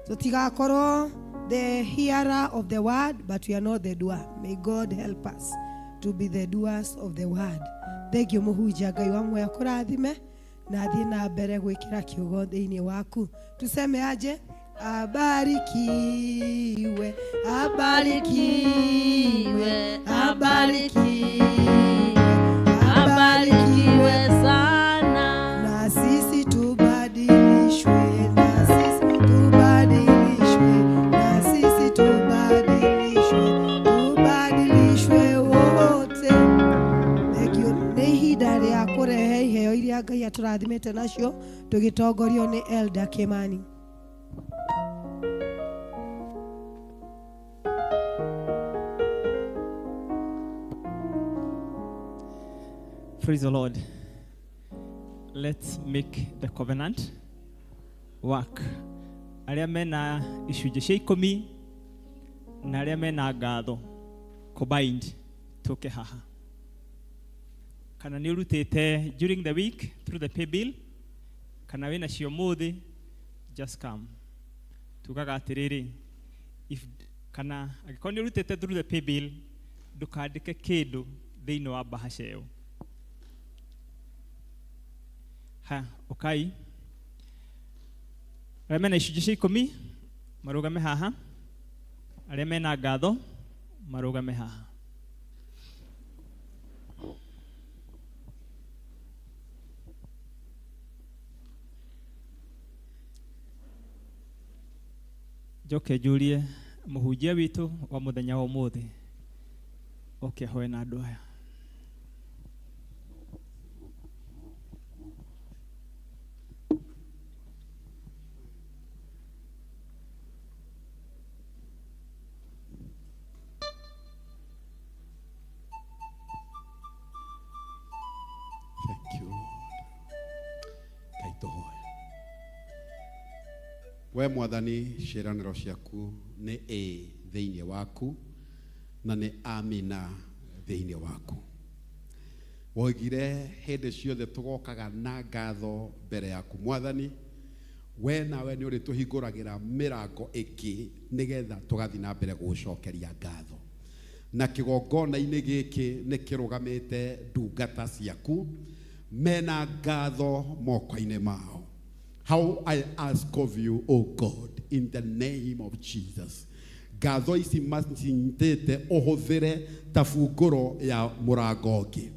tũtigakorwo the hearer of the word but we are not the doer. May God help us to be the doers of the word. Thank you mũhunjia Ngai wa muoyo akũrathime na athiĩ na mbere gwĩkĩra kiugo thĩinĩ waku. Tuseme aje? Abarikiwe, abarikiwe, abarikiwe, abarikiwe sana. Na sisi tubadilishwe, na sisi tubadilishwe, na sisi tubadilishwe, tubadilishwe wote. Thank you. Nĩ ihinda rĩa kũrehe iheo iria Ngai atũrathimĩte nacio tũgĩtongorio nĩ Elder Kimani. Praise the Lord. Let's make the covenant work. Arĩa mena icunjĩ cia ikũmi na arĩa mena ngatho combined tũke haha. Kana nĩ ũrutĩte during the week through the pay bill, kana wĩna cio mũthĩ, just come. Tugaga atĩrĩrĩ, if kana angĩkorwo nĩ ũrutĩte through the pay bill, ndũkandĩke kĩndũ thĩinĩ wa bahasha ĩyo. Ha, ukai. Arĩa mena icunjĩ cia ikũmi marũgame haha, arĩa mena ngatho marũgame haha. Njoke njũrie mũhunjia witũ wa mũthenya wa ũmũthĩ oke ahoe na andũ aya. Thank you, Lord. Ngai tũhoe. We mwathani, ciĩranĩro ciaku nĩ ĩ thĩinĩ waku na nĩ amina thĩinĩ waku. Woigire hĩndĩ ciothe tũgokaga na ngatho mbere yaku mwathani, We nawe nĩ ũrĩtũhingũragĩra mĩrango ĩngĩ nĩgetha tũgathiĩ na mbere gũgũcokeria ngatho. Na kĩgongona-inĩ gĩkĩ nĩ kĩrũgamĩte ndungata ciaku mena ngatho moko-inĩ mao. How I ask of you, O God, in the name of Jesus, ngatho ici macinyitĩte ũhũthĩre ta bungũro ya mũrango ũngĩ,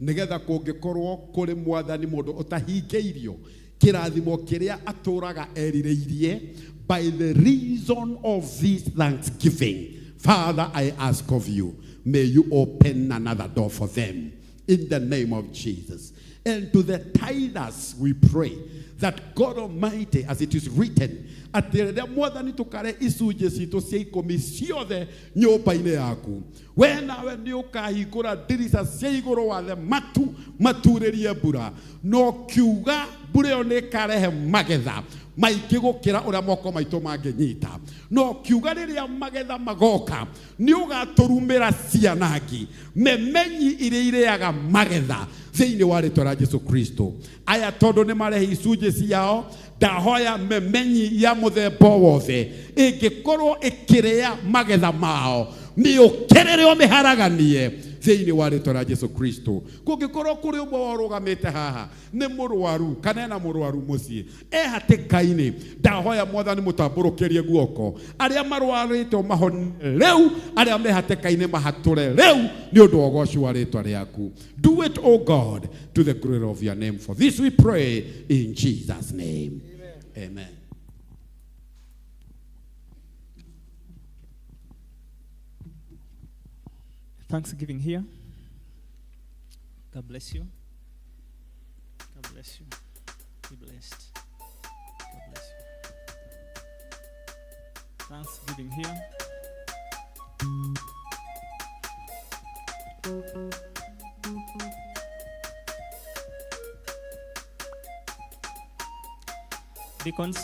nĩgetha kũngĩkorwo kũrĩ mwathani mũndũ ũtahingĩirio kĩrathimo kĩrĩa atũraga erirĩirie, by the reason of this thanksgiving, Father, I ask of you, may you open another door for them in the name of Jesus. And to the tithers we pray that God Almighty, as it is written, atĩ rĩrĩa mwathani tũkare icunjĩ citũ cia ikũmi ciothe nyũmba-inĩ yaku, we nawe nĩ ũkahingũra ndirica cia igũrũ wathe matu maturĩrie mbura, no kiuga mbura ĩyo nĩ ĩkarehe magetha maingĩ gũkĩra ũrĩa moko maitũ mangĩnyita. No kiuga rĩrĩa magetha magoka nĩ ũgatũrumĩra cianangi memenyi iria irĩaga magetha thĩinĩ wa rĩtwa rĩa Jesu Kristo. Aya tondũ nĩ marehe icunjĩ ciao, ndahoya memenyi ya mũthemba o wothe ĩngĩkorwo ĩkĩrĩa magetha mao mĩũkĩrĩre ũmĩharaganie thĩinĩ wa rĩtwa rĩa Jesu Kristo. Kũngĩkorwo kũrĩ ũmwe wao ũrũgamĩte haha nĩ mũrwaru kana ena mũrwaru mũciĩ e hatĩka-inĩ, ndahoya mwathani mũtambũrũkĩrie guoko, arĩa marwarĩte ũmahonie rĩu, arĩa me hatĩka-inĩ mahatũre rĩu nĩ ũndũ wa ũgoci wa rĩtwa rĩaku. Do it, O God, to the glory of your name, for this we pray in Jesus' name. Amen. Amen. Thanksgiving here. God bless you. God bless you. Be blessed. God bless you. Thanksgiving here. Deacons.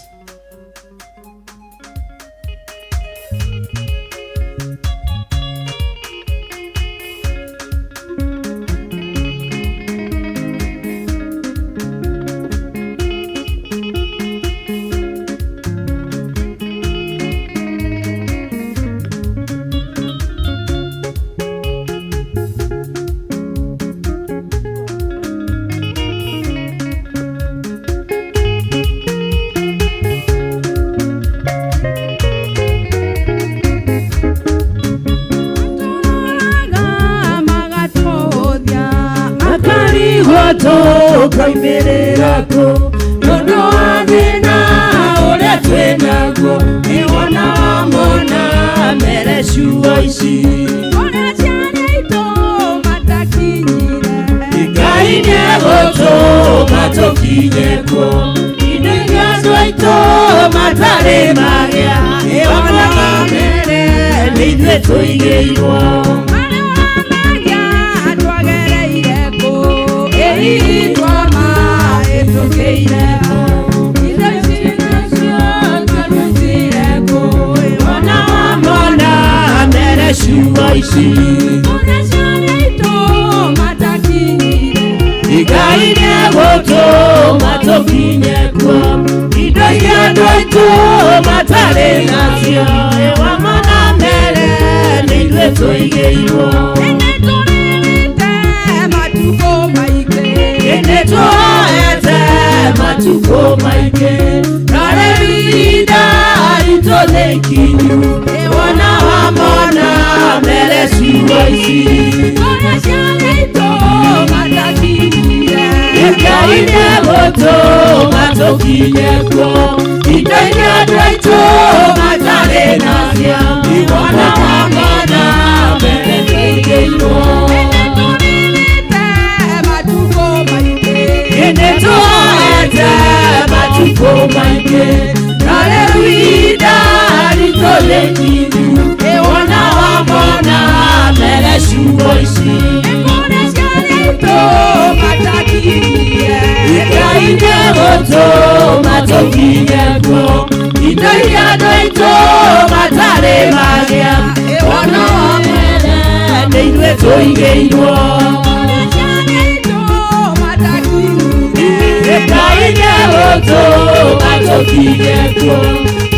Ngai nĩ egũtũma Tũkinye kuo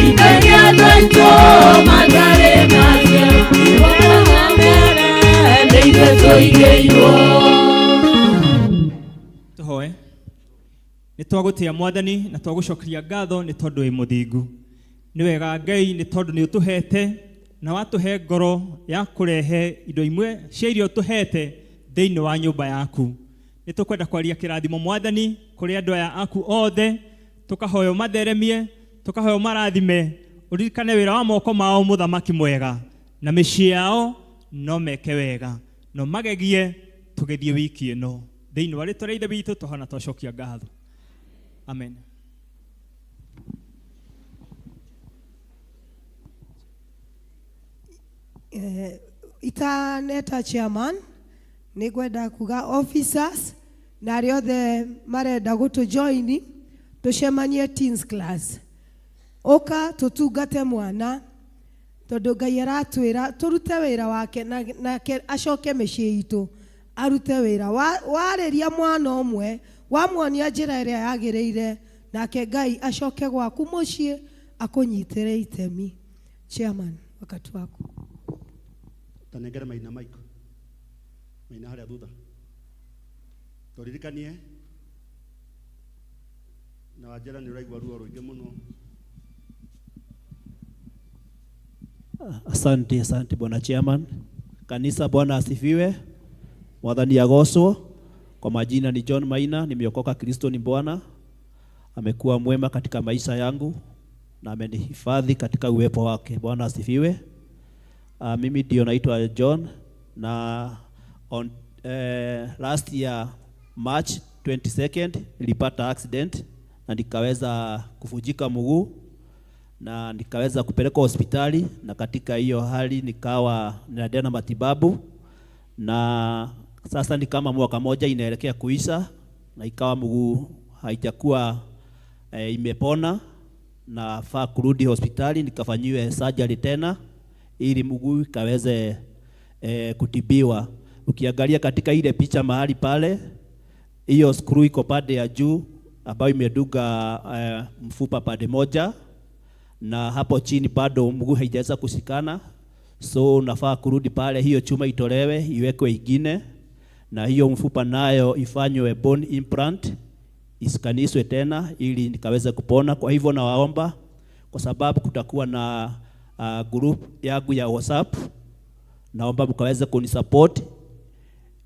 ithe andũ aitũ matarĩ nacio igongona mbere nĩ ithuĩ tũigĩirwo. Tũhoe. Nĩ twagũtĩa Mwathani na twagũcokeria ngatho nĩ tondũ wĩ mũthingu. Nĩ wega Ngai nĩ tondũ nĩ ũtũhete na watũhe ngoro ya kũrehe indo imwe cia iria ũtũhete thĩinĩ wa nyũmba yaku. Nĩ tũkwenda kwaria kĩrathimo Mwathani kũrĩ andũ aya aku othe, tũkahoya ũmatheremie, tũkahoya ũmarathime, ũririkane wĩra wa moko mao mũthamaki mwega, na mĩciĩ yao no meke wega, no magegie tũgĩthiĩ wiki ĩno. Thĩinĩ wa rĩtwa rĩa Ithe witũ tũhana twacokia ngatho. Amen. Itaneta chairman nĩ ngwenda kuga officers na arĩa othe marenda gũtũjoini tũcemanie teens class. Ũka tũtungate mwana tondũ Ngai aratwĩra tũrute wĩra wake nake acoke mĩciĩ itũ arute wĩra. Warĩria mwana ũmwe wamuonia njĩra ĩrĩa yagĩrĩire nake Ngai acoke gwaku mũciĩ akũnyitĩre itemi. Chairman, wakati waku. Tanengere Maina Mike. Maina harĩa thutha. Tũririkanie na wanjĩra nĩ ũraigua ruo rũingĩ mũno. Asante, asante Bwana Chairman. Kanisa, Bwana asifiwe. Mwathani agocwo. Kwa majina ni John Maina, nimeokoka, Kristo ni Bwana. Amekuwa mwema katika maisha yangu na amenihifadhi katika uwepo wake. Bwana asifiwe. Mimi ndio naitwa John na on last year March 22nd nilipata accident na nikaweza kuvunjika mguu na nikaweza kupelekwa hospitali, na katika hiyo hali nikawa ninaendelea na matibabu, na sasa ni kama mwaka moja inaelekea kuisha na ikawa mguu haijakuwa imepona, na faa kurudi hospitali nikafanyiwe surgery tena ili mguu ikaweze kutibiwa. Ukiangalia katika ile picha mahali pale, hiyo screw iko pande ya juu ambayo imeduga mfupa pande moja, na hapo chini bado mguu haijaweza kushikana, so unafaa kurudi pale, hiyo chuma itolewe iwekwe ingine, na hiyo mfupa nayo ifanywe bone implant isikaniswe tena ili nikaweze kupona. Kwa hivyo nawaomba, kwa sababu kutakuwa na group yangu ya WhatsApp, naomba mkaweze kunisupport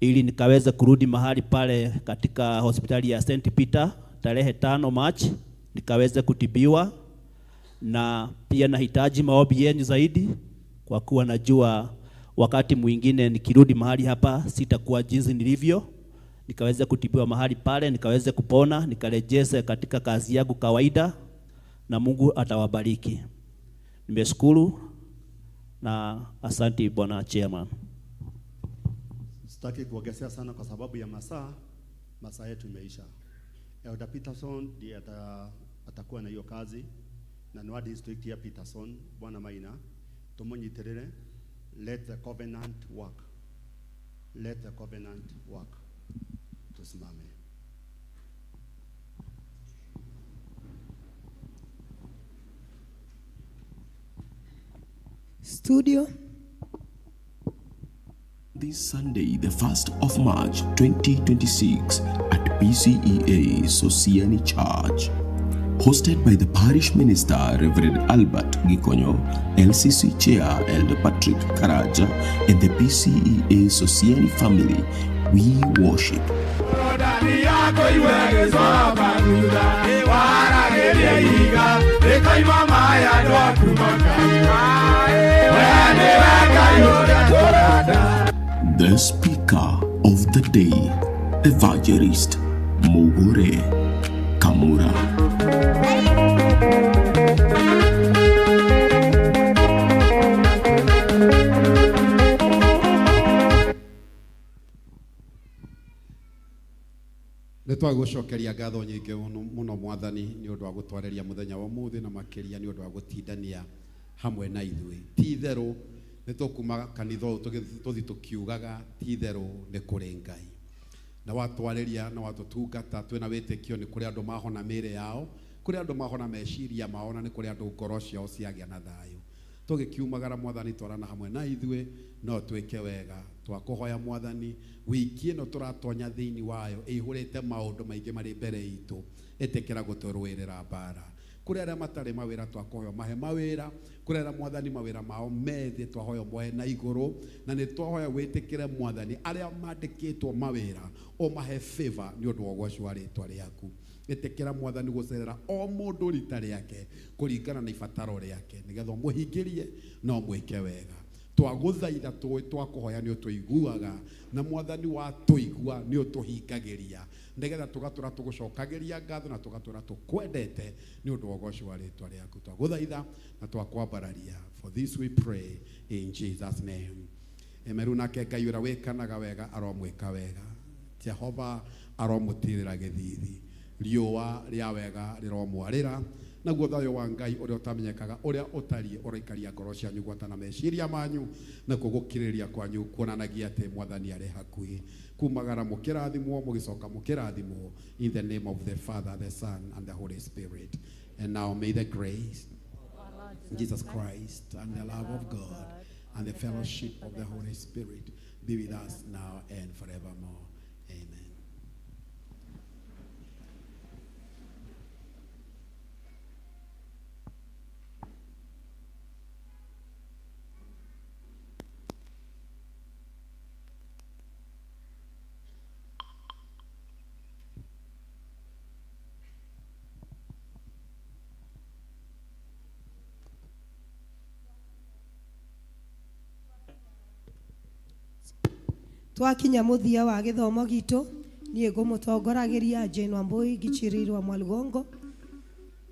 ili nikaweze kurudi mahali pale katika hospitali ya St. Peter tarehe 5 March nikaweze kutibiwa. Na pia nahitaji maombi yenu zaidi, kwa kuwa najua wakati mwingine nikirudi mahali hapa sitakuwa jinsi nilivyo. Nikaweze kutibiwa mahali pale, nikaweze kupona, nikarejeze katika kazi yangu kawaida, na Mungu atawabariki. Nimeshukuru na asante Bwana Chairman. Sitaki kuongezea sana kwa sababu ya masaa yetu imeisha. Elder Peterson ndiye atakuwa na hiyo kazi, na ni wa district ya Peterson, Bwana Maina, tumunyitirire. Let the covenant work. Let the covenant work. Tusimame. Studio. This Sunday, the 1st of March 2026 at PCEA Sosiani Church. Hosted by the Parish Minister, Reverend Albert Gikonyo, LCC Chair, Elder Patrick Karaja, and the PCEA Sosiani family, we worship. The speaker of the day, Evangelist Mugure Kamura. Nĩ twagũcokeria ngatho nyingĩ mũno Mwathani nĩ ũndũ wa gũtwarĩria mũthenya wa ũmũthĩ, na makĩria nĩ ũndũ wa gũtindania hamwe na ithuĩ. Ti itherũ nĩ tũkuma kanitha ũyũ tũthiĩ tũkiugaga ti itherũ nĩ kũrĩ Ngai. Na watwarĩria na watũtungata twĩna wĩtĩkio nĩ kũrĩ andũ mahona mĩĩrĩ yao, Kũrĩ andũ mahona meciria mao na nĩ kũrĩ andũ ngoro ciao ciagĩa na thayũ. Tũgĩkiumagara Mwathani, twarana hamwe na ithuĩ, no twĩke wega. Twakũhoya Mwathani, wiki ĩno tũratonya thĩinĩ wayo ĩihũrĩte maũndũ maingĩ marĩ mbere itũ, ĩtĩkĩra gũtũrũĩrĩra mbara. Kũrĩ arĩa matarĩ mawĩra twakohoya mahe mawĩra, kũrĩ arĩa Mwathani mawĩra mao methĩ twahoya moe na igũrũ, na nĩ twahoya wĩtĩkĩre Mwathani arĩa mandĩkĩtwo mawĩra ũmahe favor nĩ ũndũ wa ũgoci wa rĩtwa rĩaku. Ĩtĩkĩra Mwathani gũcerera o mũndũ rita rĩake kũringana na ibataro rĩake, nĩgetha ũmũhingĩrie na ũmwĩke wega. Twagũthaitha tũĩ twakũhoya nĩ ũtũiguaga, na Mwathani watũigua nĩ ũtũhingagĩria, nĩgetha tũgatũra tũgũcokagĩria ngatho na tũgatũra tũkwendete nĩ ũndũ wa ũgoci wa rĩtwa rĩaku. Twagũthaitha na twakwambararia. For this we pray in Jesus name. Amen. Rĩu nake Ngai ũrĩa wĩkanaga wega aromwĩka wega. Jehova aromũtirĩra gĩthithi, riũa rĩa wega rĩromwarĩra, naguo thayũ wa Ngai ũrĩa ũtamenyekaga ũrĩa ũtariĩ ũroikaria ngoro cianyu gwata na meciria manyu, nakuo gũkirĩrĩria kwanyu kuonanagia atĩ Mwathani arĩ hakuhĩ. Kumagara mũkĩrathimwo, mũgĩcoka mũkĩrathimwo, in the name of the Father, the Son and the Holy Spirit. And now may the grace of Jesus Christ and the love of God and the fellowship of the Holy Spirit be with us now and forevermore. Amen. Twakinya muthia wa githomo gitu, niĩ ngũmũtongoragiria Jane Wambui ngichĩrĩirwo Mwalugongo,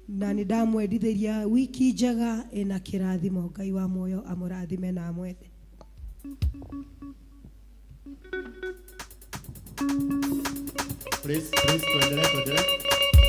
na nĩ ndamwendithĩria wiki njega ĩna kĩrathimo. Ngai wa muoyo amũrathime na amwende. Please, please, tuendelee, tuendelee.